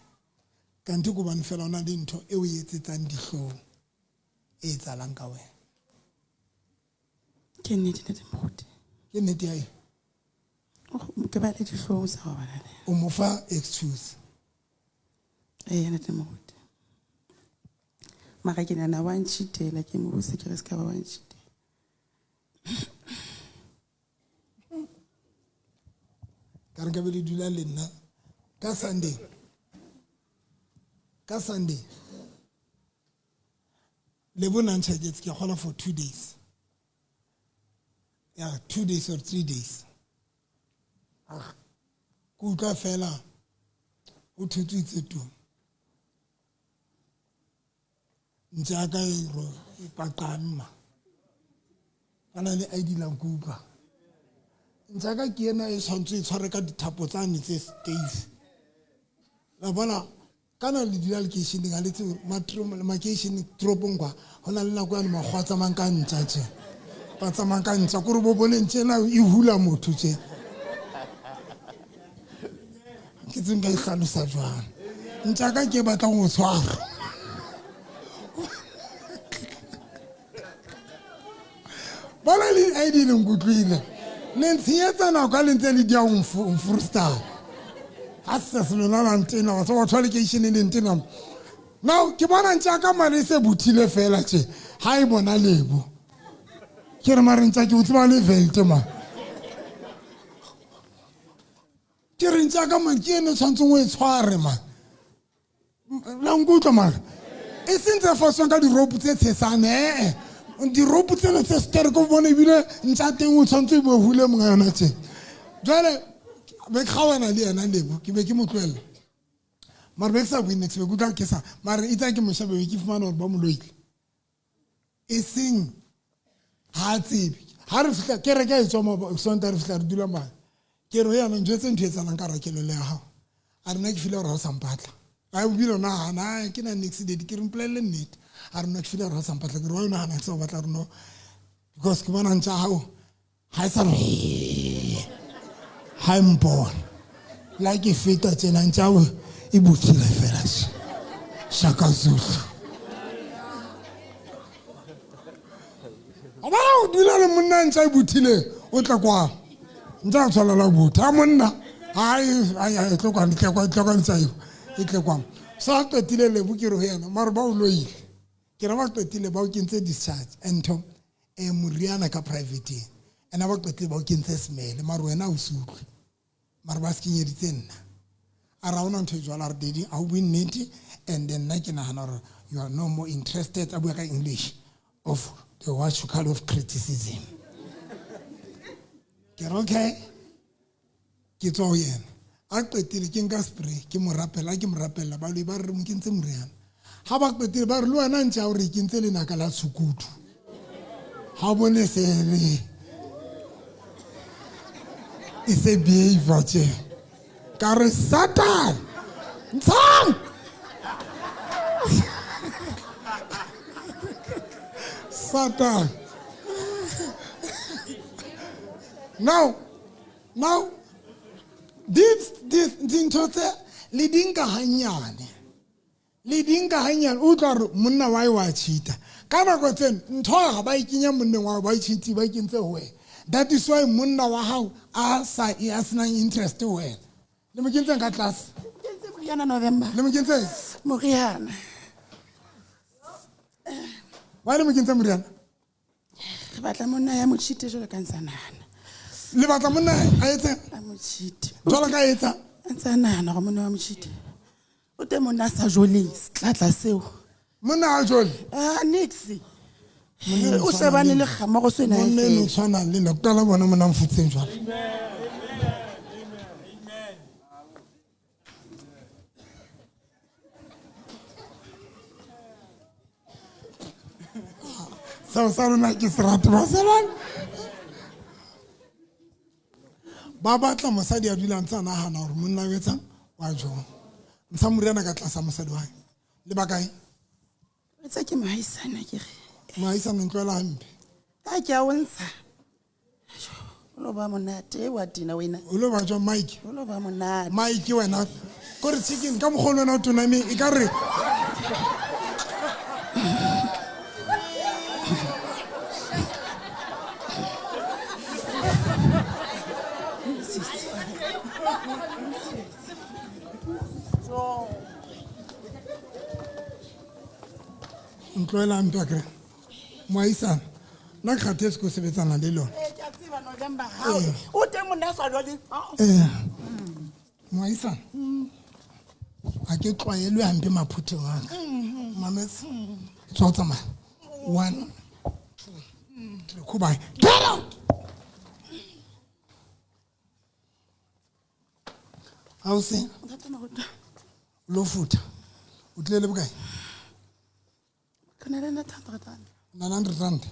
Kanthe ke hobane fela o na le ntho e o etsetsang dihlong e etsahalang ka wena. Ke nnete ntate moruti. Ke nnete ya eng? Ke ba le dihlong sa robala le yena. O mo fa excuse. Ee, ntate moruti. Mara ke nahana wa ntjhitela, ke mo botse ke re se ka ba wa ntjhitela. Ka re nkabe le dula le nna ka Sunday. Ka Sunday. Le bona ntjhaketse ke kgola for 2 days. Yeah, 2 days or 3 days. Ah, ke utlwa fela o thutswitse tu. Ntse a ka e ro e paqame ma. Ba na le ID la nkutlwa. Ntse ka ke ena e tshwanetse e tshware ka dithapo tsane tse stave. La bona kana le dula lekeisheneng ha le tsebe makeisheneng toropong kwa ho na le nako yane makgowa a tsamayang ka ntja tje. Ba tsamayang ka ntja kore bo bone ntje ena e hula motho tje. Ke tsebe nka e hlalosa jwang. Ntja ka ke e batlang ho tshwara. Bona le ID le nkutlwile. Le ntshenyetsa nako ha le ntse le dia ho mfrustana. Ha se se lona la ntena, wa tseba batho ba lekeisheneng le ntena. Now ke bona ntja ka mane e se bothile fela tje. Ha e bona Lebo. Ke re mare ntja ke o tseba le velte ma. Ke re ntja ka mane ke ene tshwantseng o e tshware ma. La nkutlwa mara. E seng tse foswang ka dirope tse tshesane eh. Dirope tsena tse sterk o bone ebile ntja teng o tshwanetse e bo hule monga yona tje. Jwale be ke kgaohana le yena Lebo, ke be ke mo tlohella. Mara be ke sa bue niks, be ke utlwa ke sa, mara itse ke mo shebe be ke fumana hore ba mo loile. E seng ha tsebe. Ha re fihla kereke e tswa mo Sontaha re fihla re dula mane. Ke re ho yena njwetse ntho e etsahalang ka rakelelo ya hao. A re nna ke feel hore ha o sa mpatla. A o bile o nahana, ai, ke na niks daddy, ke re mpolelle nnete. A re nna ke feel hore ha o sa mpatla. Ke re wa o nahana ke sa o batla re no. Because ke bona ntja hao ha e sa re ha e mpona. La ke feta tjena ntja hao e bothile fela. Shaka Zulu. A ba o dula le monna ntja e bothile o tla kwa. Ntja a tshwanela botha. Ha monna ai ai ai tlo kwa tle kwa tle kwa ntja eo. E tle kwa. So a qetile Lebo ke re ho yena mare ba o loile. Ke re ba qetile ba o kentse discharge ntho e moriana ka private. Ena ba qetile ba o kentse smell mare wena o se utlwe. Mare ba se kenyeditse nna. A ra ona ntho e jwalo a re daddy a o bue nnete and then nna ke nahana hore you are no more interested a bua ka English of the what you call of criticism. Ke re okay. Ke tswa ho yena. A qetile ke nka spray ke mo rapela ke mo rapella ba loi ba re mo kentse moriana. Ha ba qetile ba re le wena ntja o re kentse lenaka la tshukudu. Ha bone se le e se behavior tje. Ka re Satan ntshang. Satan. Now this dintho tse le di nka hanyane. Le di nka hanyane o utlwa hore monna wa e wa cheat-a. Ka nako tseno ntho ha ba e kenya monneng wa ba e cheat-e ba e kentse ho wena. That is why monna wa hao a sa e a senang interest ho wena. Le mo kentseng ka tlase? Kentse moriana November. Le mo kentseng? Moriana. Why le mo kentse moriana? Re batla monna ya motjhite jwalo ka ntsa nahana. Le batla monna a etseng? A motjhite. Jwalo ka etsa? A ntsa nahana hore monna wa motjhite. O teng monna a sa joleng, setlatla seo. Monna ha jole? Ah, nix. O shebane le kgamogo sena e Monna eno fela. tshwanang le nna, ke qala bona monna a mfutseng jwalo. Seo sa rona ke se rate bazalwane. Ba batla mosadi a dula a ntse a nahana hore monna o etsang wa jwang. Ntsha moriana ka tlasa mosadi wa hae. Le ba kae? O tsa ke mohaisane ke re. Mohaisane ntlohela hampe. Ha ke a o ntsha. O lo ba monate wa tena wena. O lo ba jwang Mike? O lo ba monate. Mike wena. Kore chicken ka mokgwa wena o tonameng e ka re ntlohela hampe akere. Moahisane, nna ke kgathetse ke ho sebetsana le lona. Ee, ke a tseba November ha o teng monna a sa joleng. Moahisane, ha ke tlwaelwe hampe maphutheng a ka. Mametse, tswa o tsamaya. 1, 2, 3, goodbye. Get out! Ausi, lo futha. O tlile le bokae? Ke na le 900 rand. 900 rand.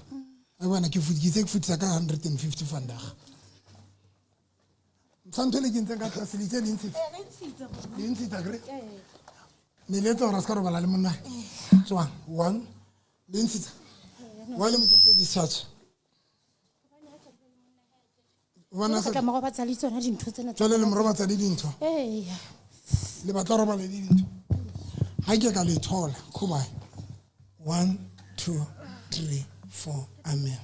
Ai wena ke futhi ke itse ke futhisa ka 150 vandag. Ntho le ke ntseng ka tlase le itse le ntshitse. Le ntshitse akere? Ne le etsa hore a se ka robala le monna. Tswang 1 le ntshitse. Wa le moketse discharge. Bona Ke tla mo robatsa le tsona dintho tsena. Jwale le mo robatsa le dintho. Eya. Le batla robala le dintho. Ha ke ka le thola, goodbye. 1 2 3 4 amen.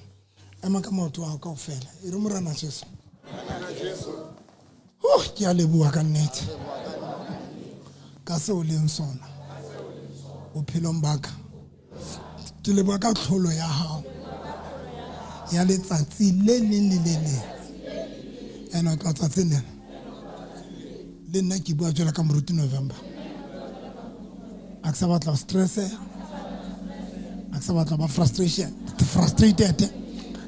Ema ka maoto a hao kaofela. E re Morena Jesu. Oh, ke a leboha ka nnete. Ka seo leng sona bophelong ba ka. Ke leboha ka tlholo ya hao ya letsatsi le leng le le leng. Ene o tla tsatsing lena. Le nna ke bua jwalo ka moruti November. A ke sa batla ho stress-eha. A ke sa batla ba frustrated.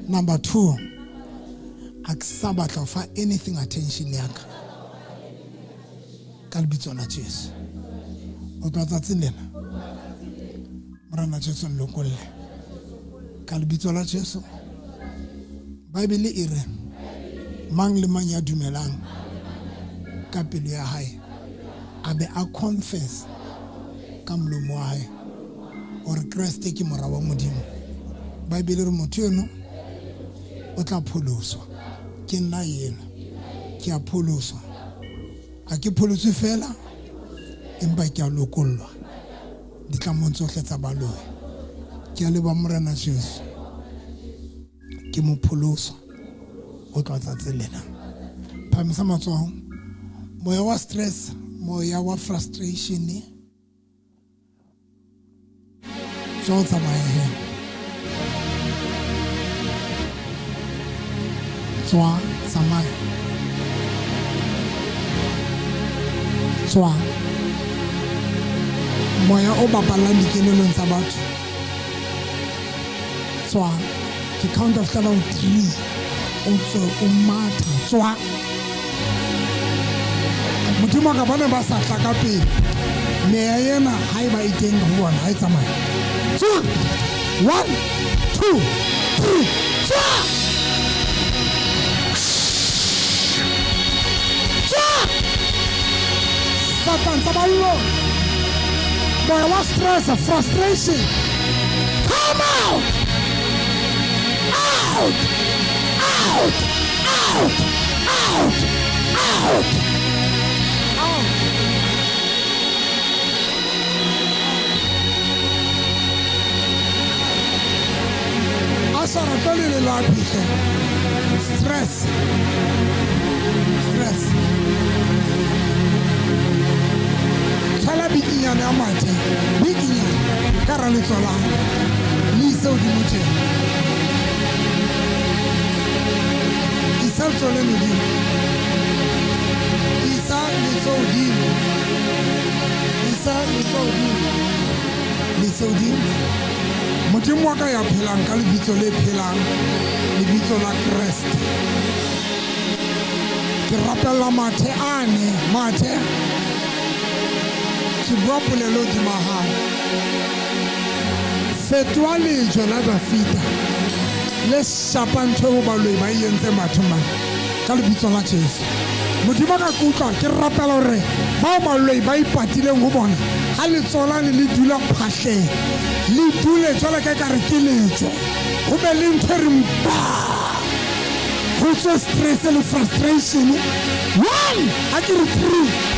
Number 2, a ke sa batla ho fa anything attention ya ka. Ka lebitso la Jesu. O tla tsatsing lena. Morena Jesu nlokolle. Ka lebitso la Jesu. Bible e re mang le mang ya dumelang ka pelo ya hae a be a confess ka molomo wa hae hore Kreste ke mora wa Modimo. Bible e re motho eno o tla pholoswa. Ke nna yena. Ke a pholoswa. Ha ke pholoswe fela empa ke a lokollwa ditlamong tsohle tsa baloi. Ke a leboha Morena Jesu. Ke mo pholoswa o tla tsatsing lena. Phamisa matsoho. Moya wa stress, moya wa frustration. Tswa o tsamaye he. Tswa tsamaya. Tswa. Moya o bapallang dikelellong tsa batho. Tswa. Ke count of 3. O tswe o matha. Tswa. Modimo ka bona ba sa tla ka pele. Meya ena ha e ba e teng ho bona ha e tsamaye. Tswa. 1 2 3. Tswa. Tswa. Satan tsa ballo. Moya wa stress, frustration. Come out. Out. Out. Out. Out. Out. Out. A sa rata le lelapi hle. Stress. Stress. Tshwala bikinyana ya mathe. Bikinyana. Ka hara letsoho la hao. Le ise hodimo tjena. Isa letsoho le hodimo. Isa letsoho hodimo. Isa letsoho hodimo. Le ise hodimo. Modimo wa ka ya phelang ka lebitso le phelang, lebitso la Kreste. Ke rapella mathe ane, mathe. Ke bua polelo hodima hao. Fetoha lejwe la Dafida le shapang ntho eo baloi ba e entseng bathong bana ka lebitso la Jesu. Modimo ka kutlwa ke rapela hore bao baloi ba ipatileng ho bona ha letsoho lane le dula phahleng, le dule jwalo ka ekare ke lejwe, ho be le ntho e reng ba, ho tswe stress le frustration. 1, ha ke re 3,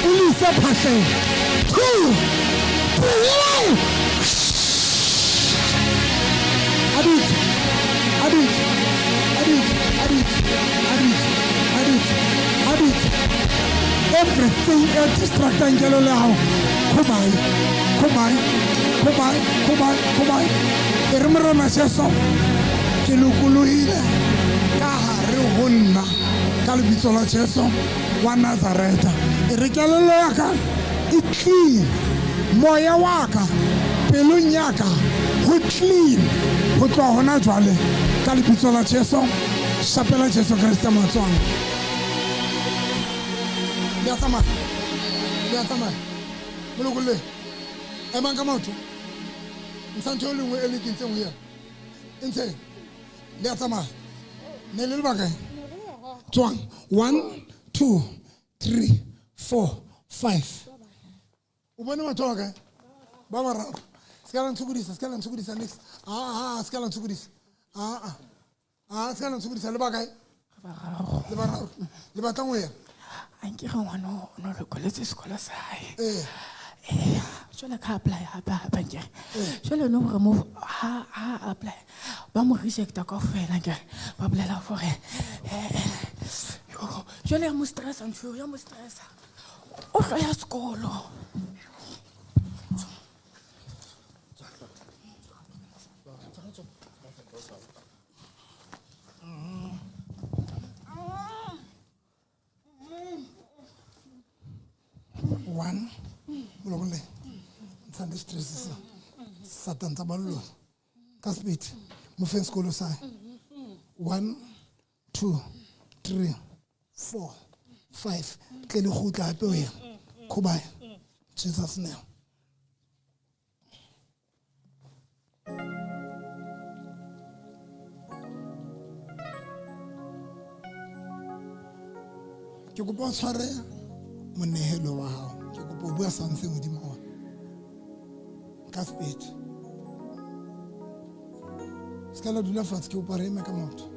o le ise phahleng. 2, 3, a dutse, a dutse, a dutse, a dutse, a dutse, a dutse, a dutse. Everything e distractang kelello ya hao, khobai, khobai, khobai, khobai, khobai. E re Morena Jesu, ke lokolohile ka hare ho nna ka lebitso la Jesu wa Nazareta. E re kelello ya ka e clean, moya wa ka pelong ya ka ho clean ho tloha hona jwale ka lebitso la Jesu. Shapela Jesu Kreste matsoho. Le a tsamaya, le a tsamaya. Molokolle, emang ka maoto. Ntsha ntho e le nngwe e le kentseng ho yena. E ntsheng. Le a tsamaya. Ne le le bakae? Tswang. 1, 2, 3, 4, 5. O bone batho ba bakae? Ba bararo. Se ka la ntshokodisa, se ka la ntshokodisa next. Ah, ah, se ka la ntshokodisa. Ah, ah. Ah, se ka la ntshokodisa le bakae? Le bararo. Le batlang ho yena? Ankere ngwana o no lokoletse sekolo sa hae. Ee. Jwale ka apply hape hape nkere. Jwale no hore mo ha ha apply ba mo rejecta kaofela nkere. Ba bolela hore yo jwale ya mo stressa ntho ya mo stressa. O hloya sekolo. One, molokolle, ntsha le stress sa. Satan tsa ballo. Ka speed, mo feng sekolo sa hae. 1, 2, 3, 4, 5. Tle le kgutla hape ho yena. Khobae. Jesus name. Ke kopa o tshware monehelo wa hao. Ke kopa o bua something hodima ona. Ka speed. Se ka la dula fatshe, ke kopa re eme ka maoto.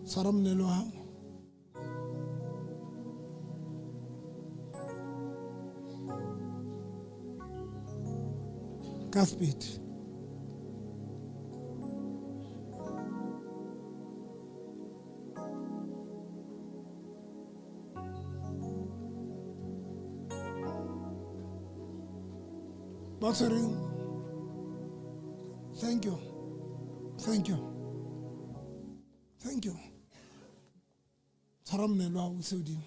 Tshwara monehelo wa hao. Ka speed. Ba tshwereng. Thank you. Thank you. Thank you. Tshwara monehelo wa hao o ise hodimo.